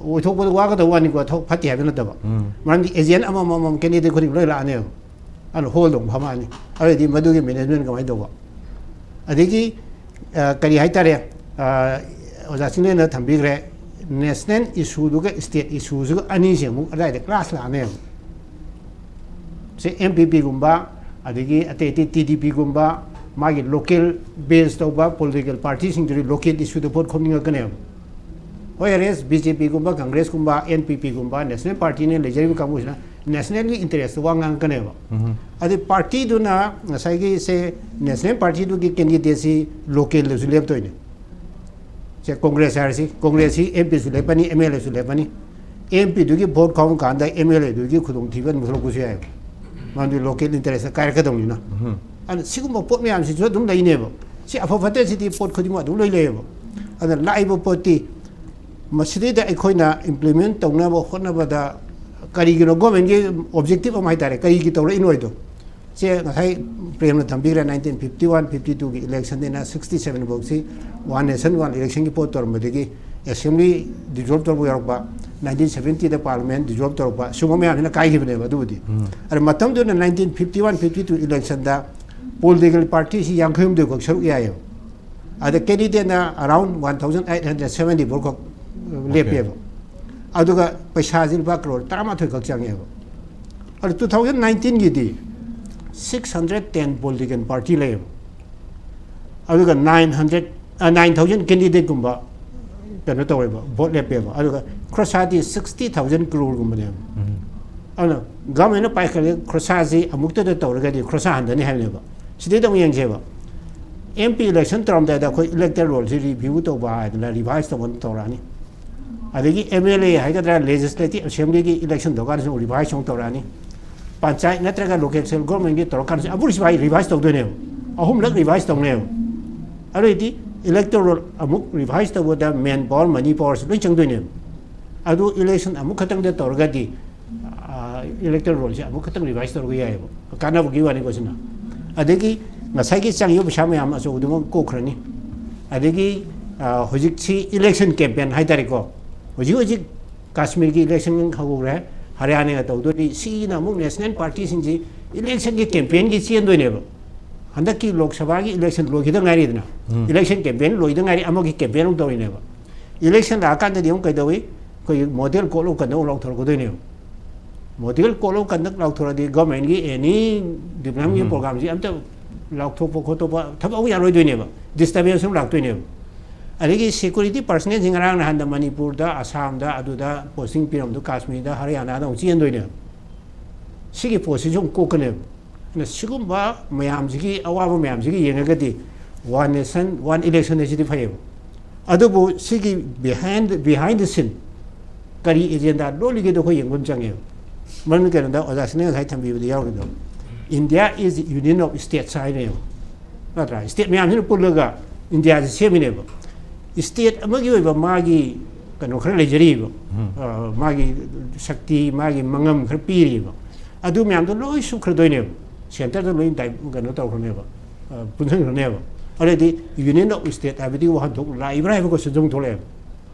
ꯑꯣꯏꯊꯣꯛꯄꯗ ꯋꯥꯒꯗꯕ ꯋꯥꯅꯤꯀꯣ, ꯊꯕꯛ ꯐꯠꯇꯦ ꯍꯥꯏꯕ ꯅꯠꯇꯕ꯫ ꯎꯝ꯫ ꯃꯔꯝꯗꯤ ꯑꯦꯖꯦꯟ ꯑꯃꯃꯝ ꯀꯦꯟꯗꯤꯗꯦꯠ ꯈꯨꯗꯤꯡ ꯂꯣꯏ ꯂꯥꯛꯑꯅꯦꯕ꯫ ꯑꯗꯨꯅ ꯍꯣꯜꯗ ꯑꯃꯨꯛ ꯐꯝꯃꯛꯑꯅꯤ꯫ ꯑꯗꯨꯗꯤ ꯃꯗꯨꯒꯤ ꯃꯦꯅꯦꯖꯃꯦꯟ ꯀꯃꯥꯏꯅ ꯇꯧꯕ? ꯑꯗꯒꯤ, ꯑ, ꯀꯔꯤ ꯍꯥꯏꯇꯥꯔꯦ, ꯑ, ꯑꯣꯖꯥ ꯆꯤꯡꯂꯦꯟꯅ ꯊꯝꯕꯤꯈ꯭ꯔꯦ, ꯅꯦꯁꯅꯦꯜ ꯏꯁꯨꯗꯨꯒ ꯁ꯭ꯇꯦꯠ ꯏꯁꯨꯁꯤꯒ ꯑꯅꯤꯁꯦ ꯑꯃꯨꯛ ꯑꯗꯥꯏꯗ ꯀ꯭ꯂꯥꯁ ꯂꯥꯛꯑꯅꯦꯕ꯫ ꯁꯦ ꯑꯦꯝ ꯄꯤ ꯄꯤꯒꯨꯝꯕ, ꯑꯗꯒꯤ ꯑꯇꯩ ꯑꯇꯩ ꯇꯤ ꯗꯤ ꯄꯤꯒꯨꯝꯕ, ꯃꯥꯒꯤ ꯂꯣꯀꯦꯜ ꯕꯦꯁ ꯇꯧꯕ ꯄꯣꯂꯤꯇꯤꯀꯦꯜ ꯄꯥꯔꯇꯤꯁꯤꯡꯗꯨꯗꯤ ꯂꯣꯀꯦꯜ ꯏꯁꯨꯗ ꯚꯣꯠ ꯈꯣꯝꯅꯤꯡꯉꯛꯀꯅꯦꯕ꯫ ꯍꯣꯏ, ꯌꯥꯔꯦ, ꯕꯤ ꯖꯦ ꯄꯤꯒꯨꯝꯕ, ꯀꯪꯒ꯭ꯔꯦꯁꯀꯨꯝꯕ, ꯑꯦꯟ ꯄꯤ ꯄꯤꯒꯨꯝꯕ, ꯅꯦꯁꯅꯦꯜ ꯄꯥꯔꯇꯤꯅ ꯂꯩꯖꯔꯤꯕ ꯀꯥꯡꯕꯨꯁꯤꯅ ꯅꯦꯁꯅꯦꯜꯒꯤ ꯏꯟꯇꯔꯦꯁꯇ ꯋꯥ ꯉꯥꯡꯉꯛꯀꯅꯦꯕ꯫ ꯎꯝ꯫ ꯑꯗꯩ ꯄꯥꯔꯇꯤꯗꯨꯅ ꯉꯁꯥꯏꯒꯤ ꯁꯦ ꯅꯦꯁꯅꯦꯜ ꯄꯥꯔꯇꯤꯗꯨꯒꯤ ꯀꯦꯟꯗꯤꯗꯦꯠꯁꯤ ꯂꯣꯀꯦꯜꯗꯁꯨ ꯂꯦꯞꯇꯣꯏꯅꯦ꯫ ꯁꯦ ꯀꯣꯡꯒ꯭ꯔꯦꯁ ꯍꯥꯏꯔꯁꯤ, ꯀꯣꯡꯒ꯭ꯔꯦꯁꯁꯤ ꯑꯦꯝ ꯄꯤꯁꯨ ꯂꯦꯞꯄꯅꯤ, ꯑꯦꯝ ꯑꯦꯜ ꯑꯦꯁꯨ ꯂꯦꯞꯄꯅꯤ꯫ ꯑꯦꯝ ꯄꯤꯗꯨꯒꯤ ꯚꯣꯠ ꯈꯣꯝ ꯀꯥꯟꯗ ꯑꯦꯝ ꯑꯦꯜ ꯑꯦꯗꯨꯒꯤ ꯈꯨꯗꯣꯡꯊꯤꯕ ꯑꯗꯨꯝ ꯊꯣꯛꯂꯛꯄꯁꯨ ꯌꯥꯏꯑꯕ, ꯃꯔꯝꯗꯤ ꯂꯣꯀꯦꯜ ꯏꯟꯇꯔꯦꯁꯇ ꯀꯥꯏꯔꯛꯀꯗꯧꯅꯤꯅ꯫ ꯎꯝ꯫ ꯑꯗꯨꯅ ꯁꯤꯒꯨꯝꯕ ꯄꯣꯠ ꯃꯌꯥꯝꯁꯤꯁꯨ ꯑꯗꯨꯝ ꯂꯩꯅꯦꯕ꯫ ꯁꯤ ꯑꯐ ꯐꯠꯇꯁꯤꯗꯤ ꯄꯣꯠ ꯈꯨꯗꯤꯡꯃꯛ ꯑꯗꯨꯝ ꯂꯣꯏ ꯂꯩꯌꯦꯕ꯫ ꯑꯗꯨꯅ ꯂꯥꯛꯏꯕ ꯄꯣꯠꯇꯤ ꯃꯁꯤꯗꯩꯗ ꯑꯩꯈꯣꯏꯅ ꯏꯝꯄ꯭ꯂꯤꯃꯦꯟ ꯇꯧꯅꯕ ꯍꯣꯠꯅꯕꯗ ꯀꯔꯤꯒꯤꯅꯣ ꯒꯣꯔꯃꯦꯟꯒꯤ ꯑꯣꯕꯖꯦꯛꯇꯤꯞ ꯑꯃ ꯍꯥꯏꯇꯥꯔꯦ, ꯀꯔꯤꯒꯤ ꯇꯧꯔꯛꯏꯅꯣ ꯍꯥꯏꯗꯣ꯫ ꯁꯦ ꯉꯁꯥꯏ ꯄ꯭ꯔꯦꯝꯅ ꯊꯝꯕꯤꯈ꯭ꯔꯦ, ꯅꯥꯏꯟꯇꯤꯟ ꯐꯤꯐꯇꯤ ꯋꯥꯟ ꯐꯤꯐꯇꯤ ꯇꯨꯒꯤ ꯏꯂꯦꯛꯁꯟꯗꯩꯅ ꯁꯤꯛꯁꯇꯤ ꯁꯚꯦꯟ ꯐꯥꯎꯁꯤ ꯋꯥꯟ ꯅꯦꯁꯟ ꯋꯥꯟ ꯏꯂꯦꯛꯁꯟꯒꯤ ꯄꯣꯠ ꯇꯧꯔꯝꯕꯗꯒꯤ ꯑꯦꯁꯦꯝꯕ꯭ꯂꯤ ꯗꯤꯖꯣꯜꯕ ꯇꯧꯕ ꯌꯥꯎꯔꯛꯄ, ꯅꯥꯏꯟꯇꯤꯟ ꯁꯚꯦꯟꯇꯤꯗ ꯄꯥꯔꯂꯤꯌꯥꯃꯦꯟ ꯗꯤꯖꯣꯜꯕ ꯇꯧꯔꯛꯄ, ꯁꯤꯒꯨꯝꯕ ꯃꯌꯥꯝꯁꯤꯅ ꯀꯥꯏꯈꯤꯕꯅꯦꯕ꯫ ꯑꯗꯨꯕꯨꯗꯤ ꯎꯝ꯫ ꯑꯗ ꯃꯇꯝꯗꯨꯗ nineteen fifty one fifty two ꯏꯂꯦꯛꯁꯟꯗ ꯄꯣꯂꯤꯇꯤꯀꯦꯜ ꯄꯥꯔꯇꯤꯁꯤ ꯌꯥꯡꯈꯩ ꯍꯨꯝꯗꯣꯏ ꯈꯛ ꯁꯔꯨꯛ ꯌꯥꯏꯌꯦꯕ꯫ ꯑꯗ ꯀꯦꯟꯗꯤꯗꯦꯠꯅ ꯑꯔꯥꯎꯟ one thousand eight hundred seventy four ꯈꯛ ꯂꯦꯞꯄꯦꯕ꯫ ꯑꯗꯨꯒ ꯄꯩꯁꯥꯁꯤ ꯂꯨꯄꯥ ꯀ꯭ꯔꯣꯔ ꯇꯔꯥꯃꯥꯊꯣꯏ ꯈꯛ ꯆꯪꯉꯦꯕ꯫ ꯑꯗꯨ ꯇꯨ ꯊꯥꯎꯖꯟ ꯅꯥꯏꯟꯇꯤꯟꯒꯤꯗꯤ six hundred ten political party ꯂꯩꯌꯦꯕ꯫ ꯑꯗꯨꯒ ꯅꯥꯏꯟ ꯍꯟꯗ꯭ꯔꯦꯠ ꯅꯥꯏꯟ ꯊꯥꯎꯖꯟ ꯀꯦꯟꯗꯤꯗꯦꯠꯀꯨꯝꯕ ꯀꯩꯅꯣ ꯇꯧꯋꯦꯕ, ꯚꯣꯠ ꯂꯦꯞꯄꯦꯕ꯫ ꯑꯗꯨꯒ ꯈꯣꯔꯁꯥꯗꯤ ꯁꯤꯛꯁꯇꯤ ꯊꯥꯎꯖꯟ ꯀ꯭ꯔꯣꯔꯒꯨꯝꯕꯅꯦꯕ꯫ ꯑꯗꯨꯅ ꯒꯚꯔꯟꯃꯦꯟꯅ ꯄꯥꯏꯈꯠꯂꯦ, ꯈꯣꯔꯁꯥꯁꯤ ꯑꯃꯨꯛꯇꯗ ꯇꯧꯔꯒꯗꯤ ꯈꯣꯔꯁꯥ ꯍꯟꯊꯅꯤ ꯍꯥꯏꯕꯅꯦꯕ꯫ ꯁꯤꯗꯩꯗ ꯑꯃꯨꯛ ꯌꯦꯡꯁꯦꯕ, ꯑꯦꯝ ꯄꯤ ꯏꯂꯦꯛꯁꯟ ꯇꯧꯔꯝꯗꯥꯏꯗ ꯑꯩꯈꯣꯏ ꯏꯂꯦꯛꯇꯔ ꯔꯣꯜꯁꯤ ꯔꯤꯚ꯭ꯌꯨ ꯇꯧꯕ ꯍꯥꯏꯗꯅ ꯔꯤꯚꯥꯏꯁ ꯇꯧꯕ ꯑꯃ ꯇꯧꯔꯛꯑꯅꯤ꯫ ꯑꯗꯒꯤ ꯑꯦꯝ ꯑꯦꯜ ꯑꯦ ꯍꯥꯏꯒꯗ꯭ꯔꯥ, ꯂꯦꯖꯤꯁꯂꯦꯇꯤꯚ ꯑꯦꯁꯦꯝꯕ꯭ꯂꯤꯒꯤ ꯏꯂꯦꯛꯁꯟ ꯇꯧꯀꯥꯟꯗꯁꯨ ꯑꯃꯨꯛ ꯔꯤꯚꯥꯏꯁ ꯑꯃꯨꯛ ꯇꯧꯔꯛꯑꯅꯤ꯫ ꯄꯟꯆꯥꯌꯠ ꯅꯠꯇ꯭ꯔꯒ ꯂꯣꯀꯦꯜ ꯁꯦꯟꯇ꯭ꯔꯦꯜ ꯒꯣꯔꯃꯦꯟꯒꯤ ꯇꯧꯔꯀꯥꯟꯗꯁꯨ ꯑꯃꯨꯛ ꯔꯤꯚꯥꯏꯁ ꯇꯧꯗꯣꯏꯅꯦꯕ꯫ ꯑꯍꯨꯝꯂꯛ ꯔꯤꯚꯥꯏꯁ ꯇꯧꯅꯦꯕ꯫ ꯑꯗꯨꯑꯣꯏꯗꯤ ꯏꯂꯦꯛꯇꯣꯔꯦꯜ ꯑꯃꯨꯛ ꯔꯤꯚꯥꯏꯁ ꯇꯧꯕꯗ ꯃꯦꯟ ꯄꯥꯋꯔ, ꯃꯅꯤ ꯄꯥꯋꯔꯁꯨ ꯂꯣꯏ ꯆꯪꯗꯣꯏꯅꯦꯕ꯫ ꯑꯗꯨ ꯏꯂꯦꯛꯁꯟ ꯑꯃꯨꯛ ꯈꯛꯇꯪꯗ ꯇꯧꯔꯒꯗꯤ ꯏꯂꯦꯛꯇꯣꯔꯦꯜ ꯔꯣꯜꯁꯦ ꯑꯃꯨꯛ ꯈꯛꯇꯪ ꯔꯤꯚꯥꯏꯁ ꯇꯧꯔꯒ ꯌꯥꯏꯑꯕ, ꯀꯥꯟꯅꯕꯒꯤ ꯋꯥꯅꯤꯀꯣ ꯁꯤꯅ꯫ ꯑꯗꯒꯤ ꯉꯁꯥꯏꯒꯤ ꯆꯪꯉꯤꯕ ꯄꯩꯁꯥ ꯃꯌꯥꯝ ꯑꯆꯧꯕꯗꯨꯃꯛ ꯀꯣꯛꯈ꯭ꯔꯅꯤ꯫ ꯑꯗꯒꯤ ꯍꯧꯖꯤꯛꯁꯤ ꯏꯂꯦꯛꯁꯟ ꯀꯦꯝꯄꯦꯟ ꯍꯥꯏꯇꯥꯔꯦꯀꯣ, ꯍꯧꯖꯤꯛ ꯍꯧꯖꯤꯛ ꯀꯥꯁꯃꯤꯔꯒꯤ ꯏꯂꯦꯛꯁꯟ ꯍꯧꯈ꯭ꯔꯦ, ꯍꯔꯤꯌꯥꯅꯥꯒ ꯇꯧꯗꯣꯔꯤ꯫ ꯁꯤꯅ ꯑꯃꯨꯛ ꯅꯦꯁꯅꯦꯜ ꯄꯥꯔꯇꯤꯁꯤꯡꯁꯤ ꯏꯂꯦꯛꯁꯟꯒꯤ ꯀꯦꯝꯄꯦꯟꯒꯤ ꯆꯦꯟꯗꯣꯏꯅꯦꯕ꯫ ꯍꯟꯗꯛꯀꯤ ꯂꯣꯛ ꯁꯚꯥꯒꯤ ꯏꯂꯦꯛꯁꯟ ꯂꯣꯏꯈꯤꯗ ꯉꯥꯏꯔꯤꯗꯅ, ꯏꯂꯦꯛꯁꯟ ꯀꯦꯝꯄꯦꯟ ꯂꯣꯏꯗ ꯉꯥꯏꯔꯤ, ꯑꯃꯒꯤ ꯀꯦꯝꯄꯦꯟ ꯑꯃꯨꯛ ꯇꯧꯔꯤꯅꯦꯕ꯫ ꯏꯂꯦꯛꯁꯟ ꯂꯥꯛꯑꯀꯥꯟꯗꯗꯤ ꯑꯃꯨꯛ ꯀꯩꯗꯧꯏ? ꯑꯩꯈꯣꯏꯒꯤ ꯃꯣꯗꯦꯜ ꯀꯣꯗ ꯑꯣꯐ ꯀꯟꯗꯛ ꯂꯥꯎꯊꯣꯔꯛꯀꯗꯣꯏꯅꯦꯕ꯫ ꯃꯣꯗꯦꯜ ꯀꯣꯗ ꯑꯣꯐ ꯀꯟꯗꯛ ꯂꯥꯎꯊꯣꯔꯛꯑꯗꯤ ꯒꯚꯔꯟꯃꯦꯟꯒꯤ ꯑꯦꯅꯤ ꯗꯤꯕ꯭ꯂꯞꯃꯦꯟꯒꯤ ꯄ꯭ꯔꯣꯒ꯭ꯔꯥꯝꯁꯤ ꯑꯝꯇ ꯂꯥꯎꯊꯣꯛꯄ ꯈꯣꯠꯇꯣꯛꯄ ꯊꯕꯛ ꯑꯃꯨꯛ ꯌꯥꯔꯣꯏꯗꯣꯏꯅꯦꯕ, ꯗꯤꯁꯇꯔꯕꯦꯟꯁ ꯑꯃ ꯂꯥꯛꯇꯣꯏꯅꯦꯕ꯫ ꯑꯗꯒꯤ ꯁꯦꯀ꯭ꯌꯨꯔꯤꯇꯤ ꯄꯔꯁꯅꯦꯜꯁꯤ ꯉꯔꯥꯡ ꯅꯍꯥꯟꯗ ꯃꯅꯤꯄꯨꯔꯗ, ꯑꯁꯥꯝꯗ, ꯑꯗꯨꯗ ꯄꯣꯁꯇꯤꯡ ꯄꯤꯔꯝꯕꯗꯣ ꯀꯥꯁꯃꯤꯔꯗ, ꯍꯔꯤꯌꯥꯅꯥꯗ ꯑꯃꯨꯛ ꯆꯦꯟꯗꯣꯏꯅꯦꯕ꯫ ꯁꯤꯒꯤ ꯄꯣꯠꯁꯤꯁꯨ ꯑꯃꯨꯛ ꯀꯣꯛꯀꯅꯦꯕ꯫ ꯑꯗꯨꯅ ꯁꯤꯒꯨꯝꯕ ꯃꯌꯥꯝꯁꯤꯒꯤ, ꯑꯋꯥꯕ ꯃꯌꯥꯝꯁꯤꯒꯤ ꯌꯦꯡꯉꯒꯗꯤ ꯋꯥꯟ ꯅꯦꯁꯟ ꯋꯥꯟ ꯏꯂꯦꯛꯁꯟ ꯍꯥꯏꯁꯤꯗꯤ ꯐꯩꯌꯦꯕ꯫ ꯑꯗꯨꯕꯨ ꯁꯤꯒꯤ ꯕꯤꯍꯥꯏꯟ, ꯕꯤꯍꯥꯏꯟ ꯗ ꯁꯤꯟ ꯀꯔꯤ ꯑꯦꯖꯦꯟꯗꯥ ꯂꯣꯜꯂꯤꯒꯦꯗꯣ ꯑꯩꯈꯣꯏ ꯌꯦꯡꯕ ꯑꯃ ꯆꯪꯉꯦꯕ꯫ ꯃꯔꯝꯗꯤ ꯀꯩꯅꯣꯗ ꯑꯣꯖꯥ ꯁꯤꯅ ꯉꯁꯥꯏ ꯊꯝꯕꯤꯕꯗ ꯌꯥꯎꯔꯤꯗꯣ, India is the union of states ꯍꯥꯏꯅꯦꯕ, ꯅꯠꯇ꯭ꯔꯥ? ꯁ꯭ꯇꯦꯠ ꯃꯌꯥꯝꯁꯤꯅ ꯄꯨꯜꯂꯒ ꯏꯟꯗꯤꯌꯥꯁꯤ ꯁꯦꯝꯃꯤꯅꯦꯕ꯫ ꯁ꯭ꯇꯦꯠ ꯑꯃꯒꯤ ꯑꯣꯏꯕ ꯃꯥꯒꯤ ꯀꯩꯅꯣ ꯈꯔ ꯂꯩꯖꯔꯤꯕ, ꯃꯥꯒꯤ ꯁꯛꯇꯤ, ꯃꯥꯒꯤ ꯃꯉꯝ ꯈꯔ ꯄꯤꯔꯤꯕ, ꯑꯗꯨ ꯃꯌꯥꯝꯗꯣ ꯂꯣꯏ ꯁꯨꯞꯈ꯭ꯔꯗꯣꯏꯅꯦꯕ꯫ ꯁꯦꯟꯇꯔꯗ ꯂꯣꯏ ꯗꯥꯏ-, ꯀꯩꯅꯣ ꯇꯧꯈ꯭ꯔꯅꯦꯕ, ꯄꯨꯟꯁꯤꯟꯈ꯭ꯔꯅꯦꯕ꯫ ꯑꯗꯨꯗꯤ ꯌꯨꯅꯤꯌꯟ ꯑꯣꯐ ꯁ꯭ꯇꯦꯠ ꯍꯥꯏꯕꯗꯤ ꯋꯥꯍꯟꯊꯣꯛ ꯂꯥꯛꯏꯕ꯭ꯔꯥ ꯍꯥꯏꯕ ꯀꯣꯏꯁꯟꯁꯨ ꯑꯃꯨꯛ ꯊꯣꯛꯂꯛꯑꯦꯕ꯫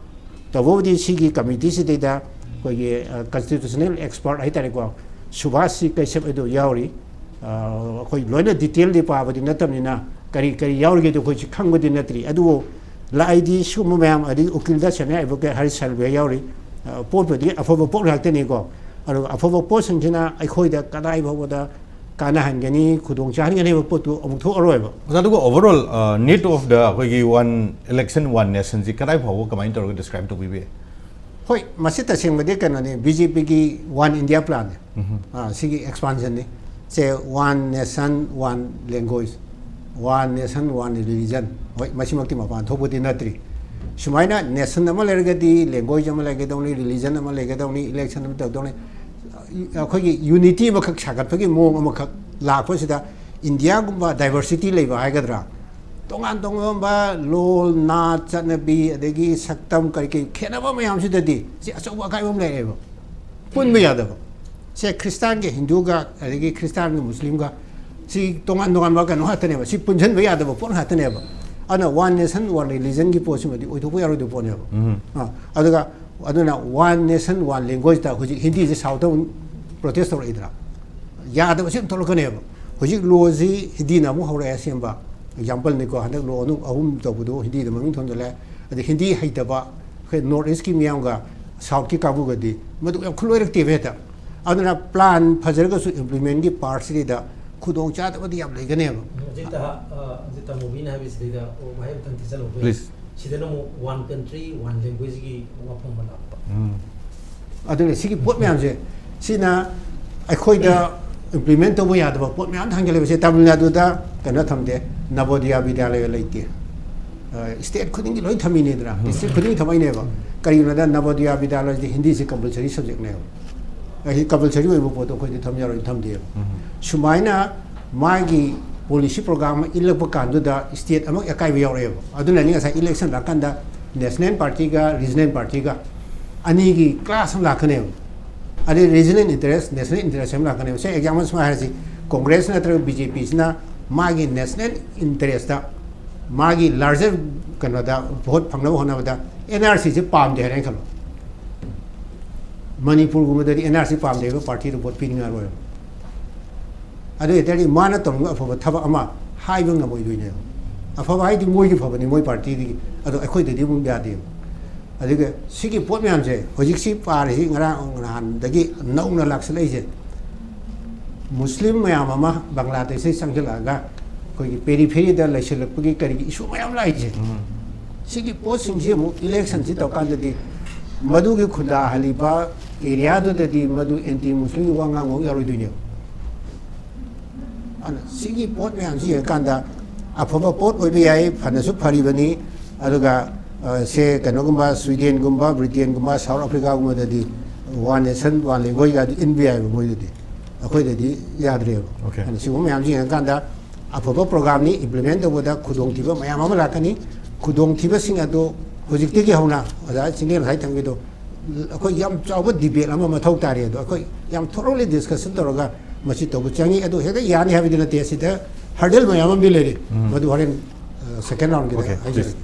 ꯇꯧꯕꯕꯨꯗꯤ ꯁꯤꯒꯤ ꯀꯃꯤꯇꯤꯁꯤꯗꯩꯗ ꯑꯩꯈꯣꯏꯒꯤ ꯀꯟꯁꯇꯤꯇ꯭ꯌꯨꯁꯅꯦꯜ ꯑꯦꯛꯁꯄꯔꯠ ꯍꯥꯏꯇꯥꯔꯦꯀꯣ, ꯁꯨꯚꯥꯁ ꯁꯤ ꯀꯩꯁꯞ ꯑꯗꯨ ꯌꯥꯎꯔꯤ꯫ ꯑꯩꯈꯣꯏ ꯂꯣꯏꯅ ꯗꯤꯇꯦꯜꯗꯤ ꯄꯥꯕꯗꯤ ꯅꯠꯇꯕꯅꯤꯅ, ꯀꯔꯤ ꯀꯔꯤ ꯌꯥꯎꯔꯤꯒꯦꯗꯣ ꯑꯩꯈꯣꯏꯁꯨ ꯈꯪꯕꯗꯤ ꯅꯠꯇ꯭ꯔꯤ꯫ ꯑꯗꯨꯕꯨ ꯂꯥꯛꯏꯗꯤ ꯁꯤꯒꯨꯝꯕ ꯃꯌꯥꯝ, ꯑꯗꯒꯤ ꯎꯀꯤꯜꯗ senior advocate ꯍꯔꯤꯁ ꯁꯜꯚꯦ ꯌꯥꯎꯔꯤ꯫ ꯑ, ꯄꯣꯠꯄꯨꯗꯤ ꯑꯐꯕ ꯄꯣꯠ ꯉꯥꯛꯇꯅꯤꯀꯣ꯫ ꯑꯗꯨꯒ ꯑꯐꯕ ꯄꯣꯠꯁꯤꯡꯁꯤꯅ ꯑꯩꯈꯣꯏꯗ ꯀꯗꯥꯏ ꯐꯥꯎꯕꯗ ꯀꯥꯟꯅꯍꯟꯒꯅꯤ, ꯈꯨꯗꯣꯡ ꯆꯥꯍꯟꯒꯅꯤ ꯍꯥꯏꯕ ꯄꯣꯠꯇꯨ ꯑꯃꯨꯛ ꯊꯣꯛꯑꯔꯣꯏꯕ꯫ ꯑꯣꯖꯥ, ꯑꯗꯨꯒ overall, uh, need of the ꯑꯩꯈꯣꯏꯒꯤ One Election One Nation ꯁꯤ ꯀꯗꯥꯏ ꯐꯥꯎꯕ ꯀꯃꯥꯏꯅ ꯇꯧꯔꯒ describe ꯇꯧꯕꯤꯕ ꯌꯥꯏ? ꯍꯣꯏ, ꯃꯁꯤ ꯇꯁꯦꯡꯕꯗꯤ ꯀꯩꯅꯣꯅꯤ, ꯕꯤ ꯖꯦ ꯄꯤꯒꯤ One India Plan ꯅꯤ꯫ ꯑꯥ, ꯁꯤꯒꯤ expansion ꯅꯤ꯫ ꯁꯦ One Nation One Language, One Nation One Religion, ꯍꯣꯏ, ꯃꯁꯤꯃꯛꯇꯤ ꯃꯄꯥꯟ ꯊꯣꯛꯄꯗꯤ ꯅꯠꯇ꯭ꯔꯤ꯫ ꯁꯨꯃꯥꯏꯅ nation ꯑꯃ ꯂꯩꯔꯒꯗꯤ language ꯑꯃ ꯂꯩꯒꯗꯧꯅꯤ, religion ꯑꯃ ꯂꯩꯒꯗꯧꯅꯤ, election ꯑꯃ ꯇꯧꯗꯧꯅꯤ꯫ ꯑꯩꯈꯣꯏꯒꯤ unity ꯑꯃꯈꯛ ꯁꯥꯒꯠꯄꯒꯤ ꯃꯑꯣꯡ ꯑꯃꯈꯛ ꯂꯥꯛꯄꯁꯤꯗ, ꯏꯟꯗꯤꯌꯥꯒꯨꯝꯕ diversity ꯂꯩꯕ ꯍꯥꯏꯒꯗ꯭ꯔꯥ, ꯇꯣꯉꯥꯟ ꯇꯣꯉꯥꯟꯕ ꯂꯣꯜ, ꯅꯥꯠ, ꯆꯠꯅꯕꯤ, ꯑꯗꯒꯤ ꯁꯛꯇꯝ, ꯀꯔꯤ ꯀꯔꯤ ꯈꯦꯠꯅꯕ ꯃꯌꯥꯝꯁꯤꯗꯗꯤ ꯁꯤ ꯑꯆꯧꯕ ꯑꯀꯥꯏꯕ ꯑꯃ ꯂꯩꯔꯦꯕ꯫ ꯄꯨꯟꯕ ꯌꯥꯗꯕ꯫ ꯁꯦ ꯈ꯭ꯔꯤꯁꯇꯥꯟꯒ ꯍꯤꯟꯗꯨꯒ, ꯑꯗꯒꯤ ꯈ꯭ꯔꯤꯁꯇꯥꯟꯒ ꯃꯨꯁꯂꯤꯝꯒ, ꯁꯤ ꯇꯣꯉꯥꯟ ꯇꯣꯉꯥꯟꯕ ꯀꯩꯅꯣ ꯉꯥꯛꯇꯅꯦꯕ꯫ ꯁꯤ ꯄꯨꯟꯁꯤꯟꯕ ꯌꯥꯗꯕ ꯄꯣꯠ ꯉꯥꯛꯇꯅꯦꯕ꯫ ꯑꯗꯨꯅ One Nation One Religion ꯒꯤ ꯄꯣꯠꯁꯤꯃꯗꯤ ꯑꯣꯏꯊꯣꯛꯄ ꯌꯥꯔꯣꯏꯗꯕ ꯄꯣꯠꯅꯦꯕ꯫ ꯑꯥ, ꯑꯗꯨꯒ ꯑꯗꯨꯅ One Nation One Language ꯇ ꯍꯧꯖꯤꯛ ꯍꯤꯟꯗꯤꯁꯦ ꯁꯥꯎꯠꯇ ꯑꯃꯨꯛ protest ꯇꯧꯔꯛꯏꯗꯅ, ꯌꯥꯗꯕꯁꯤ ꯑꯗꯨꯝ ꯊꯣꯛꯂꯛꯀꯅꯦꯕ꯫ ꯍꯧꯖꯤꯛ ꯂꯣꯁꯤ ꯍꯤꯟꯗꯤꯅ ꯑꯃꯨꯛ ꯍꯧꯔꯛꯑꯦ ꯁꯦꯝꯕ꯫ Example ꯅꯤꯀꯣ, ꯍꯟꯗꯛ ꯂꯣ ꯑꯅꯧ-, ꯑꯍꯨꯝ ꯇꯧꯕꯗꯣ ꯍꯤꯟꯗꯤꯗ ꯃꯃꯤꯡ ꯊꯣꯟꯖꯜꯂꯦ꯫ ꯑꯗꯩ ꯍꯤꯟꯗꯤ ꯍꯩꯇꯕ ꯑꯩꯈꯣꯏ North East ꯀꯤ ꯃꯤꯌꯥꯝꯒ ꯁꯥꯎꯠꯀꯤ ꯀꯥꯡꯕꯨꯒꯗꯤ ꯃꯗꯨ ꯌꯥꯝ ꯈꯨꯠꯂꯣꯏꯔꯛꯇꯦꯕ ꯍꯦꯛꯇ꯫ ꯑꯗꯨꯅ plan ꯐꯖꯔꯒꯁꯨ implement ꯀꯤ part ꯁꯤꯗ ꯈꯨꯗꯣꯡ ꯆꯥꯗꯕꯗꯤ ꯌꯥꯝ ꯂꯩꯒꯅꯦꯕ꯫ ꯍꯧꯖꯤꯛꯇ ꯍꯧꯖꯤꯛ ꯇꯥꯃꯣꯕꯤꯅ ꯍꯥꯏꯕꯁꯤꯗꯩꯗ ꯋꯥꯍꯩ ꯑꯃꯇꯪ ꯊꯤꯖꯜꯍꯧꯕ ꯌꯥꯏ꯫ Please. ꯁꯤꯗꯅ ꯑꯃꯨꯛ One Country One Language ꯀꯤ ꯋꯥꯐꯝ ꯑꯃ ꯂꯥꯛꯄ꯫ ꯑꯗꯨꯅ ꯁꯤꯒꯤ ꯄꯣꯠ ꯃꯌꯥꯝꯁꯦ, ꯁꯤꯅ ꯑꯩꯈꯣꯏꯗ implement ꯇꯧꯕ ꯌꯥꯗꯕ ꯄꯣꯠ ꯃꯌꯥꯝ ꯊꯥꯡꯖꯜꯂꯦꯕ꯫ ꯁꯦ ꯇꯥꯃꯤꯜ ꯅꯥꯗꯨꯗ ꯀꯩꯅꯣ ꯊꯝꯗꯦ, ꯅꯕꯣꯗꯤꯌꯥ ꯕꯤꯗ꯭ꯌꯥꯂꯌ ꯂꯩꯇꯦ꯫ State ꯈꯨꯗꯤꯡꯒꯤ ꯂꯣꯏ ꯊꯝꯃꯤꯅꯤꯗꯅ, district ꯈꯨꯗꯤꯡꯒꯤ ꯊꯝꯃꯛꯏꯅꯦꯕ꯫ ꯀꯔꯤꯒꯤꯅꯣꯗ ꯅꯕꯣꯗꯤꯌꯥ ꯕꯤꯗ꯭ꯌꯥꯂꯌꯁꯤꯗꯤ ꯍꯤꯟꯗꯤꯁꯤ compulsory subject ꯅꯦꯕ꯫ ꯑꯩ compulsory ꯑꯣꯏꯕ ꯄꯣꯠꯇꯣ ꯑꯩꯈꯣꯏꯗꯤ ꯊꯝ ꯌꯥꯔꯣꯏ, ꯊꯝꯗꯦꯕ꯫ ꯁꯨꯃꯥꯏꯅ ꯃꯥꯒꯤ policy program ꯑꯃ ꯏꯜꯂꯛꯄ ꯀꯥꯟꯗꯨꯗ state ꯑꯃ ꯑꯀꯥꯏꯕ ꯌꯥꯎꯔꯛꯑꯦꯕ꯫ ꯑꯗꯨꯅꯅꯤ ꯉꯁꯥꯏ election ꯂꯥꯛꯀꯥꯟꯗ national party ꯒ regional party ꯒ ꯑꯅꯤꯒꯤ clash ꯑꯃ ꯂꯥꯛꯀꯅꯦꯕ꯫ ꯑꯗꯩ regional interest, national interest ꯑꯃ ꯂꯥꯛꯀꯅꯦꯕ꯫ ꯁꯦ example ꯁꯨꯃꯥꯏꯅ ꯍꯥꯏꯔꯁꯤ, Congress ꯅꯠꯇ꯭ꯔꯒ B J P ꯁꯤꯅ ꯃꯥꯒꯤ national interest ꯇ, ꯃꯥꯒꯤ larger ꯀꯩꯅꯣꯗ vote ꯐꯪꯅꯕ ꯍꯣꯠꯅꯕꯗ N R C ꯁꯤ ꯄꯥꯝꯗꯦ ꯍꯥꯏꯔꯦꯅ ꯈꯜꯂꯣ꯫ ꯃꯅꯤꯄꯨꯔꯒꯨꯝꯕꯗꯗꯤ N R C ꯄꯥꯝꯗꯦ ꯍꯥꯏꯕ party ꯗ vote ꯄꯤꯅꯤꯡꯉꯔꯣꯏꯕ꯫ ꯑꯗꯨ ꯑꯣꯏꯇꯥꯔꯗꯤ ꯃꯥꯅ ꯇꯧꯅꯤꯡꯕ ꯑꯐꯕ ꯊꯕꯛ ꯑꯃ ꯍꯥꯏꯕ ꯉꯝꯃꯣꯏꯗꯣꯏꯅꯦꯕ꯫ ꯑꯐꯕ ꯍꯥꯏꯗꯤ ꯃꯣꯏꯒꯤ ꯐꯕꯅꯤ, ꯃꯣꯏ ꯄꯥꯔꯇꯤꯗꯒꯤ꯫ ꯑꯗꯣ ꯑꯩꯈꯣꯏꯗꯗꯤ ꯑꯃꯨꯛ ꯌꯥꯗꯦꯕ꯫ ꯑꯗꯨꯒ ꯁꯤꯒꯤ ꯄꯣꯠ ꯃꯌꯥꯝꯁꯦ ꯍꯧꯖꯤꯛꯁꯤ ꯄꯥꯔꯤꯁꯤ ꯉꯔꯥꯡ ꯅꯍꯥꯟꯗꯒꯤ ꯅꯧꯅ ꯂꯥꯛꯁꯜꯂꯛꯏꯁꯦ, ꯃꯨꯁꯂꯤꯝ ꯃꯌꯥꯝ ꯑꯃ ꯕꯪꯒ꯭ꯂꯥꯗꯦꯁꯇꯒꯤ ꯆꯪꯁꯤꯜꯂꯛꯑꯒ ꯑꯩꯈꯣꯏꯒꯤ ꯄꯦꯔꯤꯐꯦꯔꯤꯗ ꯂꯩꯁꯤꯜꯂꯛꯄꯒꯤ ꯀꯔꯤꯒꯤ ꯏꯁꯨ ꯃꯌꯥꯝ ꯂꯥꯛꯏꯁꯦ꯫ ꯁꯤꯒꯤ ꯄꯣꯠꯁꯤꯡꯁꯤ ꯑꯃꯨꯛ ꯏꯂꯦꯛꯁꯟꯁꯤ ꯇꯧꯔꯀꯥꯟꯗꯗꯤ ꯃꯗꯨꯒꯤ ꯈꯨꯟꯗꯥꯍꯜꯂꯤꯕ ꯑꯦꯔꯤꯌꯥꯗꯨꯗꯗꯤ ꯃꯗꯨ ꯑꯦꯟꯇꯤ ꯃꯨꯁꯂꯤꯝꯒꯤ ꯋꯥ ꯉꯥꯡꯕ ꯑꯃꯨꯛ ꯌꯥꯔꯣꯏꯗꯣꯏꯅꯦꯕ꯫ ꯑꯗꯨꯅ ꯁꯤꯒꯤ ꯄꯣꯠ ꯃꯌꯥꯝꯁꯤ ꯌꯦꯡꯉꯀꯥꯟꯗ ꯑꯐꯕ ꯄꯣꯠ ꯑꯣꯏꯕ ꯌꯥꯏ, ꯐꯅꯁꯨ ꯐꯔꯤꯕꯅꯤ꯫ ꯑꯗꯨꯒ ꯑ, ꯁꯦ ꯀꯩꯅꯣꯒꯨꯝꯕ, ꯁ꯭ꯋꯤꯗꯦꯟꯒꯨꯝꯕ, ꯕ꯭ꯔꯤꯇꯦꯟꯒꯨꯝꯕ, ꯁꯥꯎꯠ ꯑꯐ꯭ꯔꯤꯀꯥꯒꯨꯝꯕꯗꯗꯤ ꯋꯥꯟ ꯅꯦꯁꯟ ꯋꯥꯟ ꯂꯦꯡꯒ꯭ꯋꯦꯖꯀꯗꯤ ꯏꯟꯕ ꯌꯥꯏꯑꯕ ꯃꯣꯏꯗꯗꯤ꯫ ꯑꯩꯈꯣꯏꯗꯗꯤ ꯌꯥꯗ꯭ꯔꯦꯕ꯫ Okay. ꯑꯗꯨꯅ ꯁꯤꯒꯨꯝꯕ ꯃꯌꯥꯝꯁꯤ ꯌꯦꯡꯉꯀꯥꯟꯗ ꯑꯐꯕ ꯄ꯭ꯔꯣꯒ꯭ꯔꯥꯝꯅꯤ, ꯏꯝꯄ꯭ꯂꯤꯃꯦꯟ ꯇꯧꯕꯗ ꯈꯨꯗꯣꯡꯊꯤꯕ ꯃꯌꯥꯝ ꯑꯃ ꯂꯥꯛꯀꯅꯤ꯫ ꯈꯨꯗꯣꯡꯊꯤꯕꯁꯤꯡ ꯑꯗꯨ ꯍꯧꯖꯤꯛꯇꯒꯤ ꯍꯧꯅ ꯑꯣꯖꯥ ꯆꯤꯡꯂꯦꯟ ꯉꯁꯥꯏ ꯊꯝꯕꯤꯗꯣ, ꯑꯩꯈꯣꯏ ꯌꯥꯝ ꯆꯥꯎꯕ ꯗꯤꯕꯦꯠ ꯑꯃ ꯃꯊꯧ ꯇꯥꯔꯤ꯫ ꯑꯗꯣ ꯑꯩꯈꯣꯏ ꯌꯥꯝ ꯊꯣꯔꯣꯂꯤ ꯗꯤꯁꯀꯁꯟ ꯇꯧꯔꯒ ꯃꯁꯤ ꯇꯧꯕ ꯆꯪꯉꯤ꯫ ꯑꯗꯨ ꯍꯦꯛꯇ ꯌꯥꯅꯤ ꯍꯥꯏꯕꯗꯤ ꯅꯠꯇꯦ, ꯁꯤꯗ ꯍꯔꯗꯜ ꯃꯌꯥꯝ ꯑꯃꯗꯤ ꯂꯩꯔꯤ꯫ 14 ꯃꯗꯨ ꯍꯣꯔꯦꯟ ꯁꯦꯀꯦꯟ ꯔꯥꯎꯟꯒꯤꯗ Okay, ꯍꯥꯏꯖꯔꯒꯦ꯫ Please.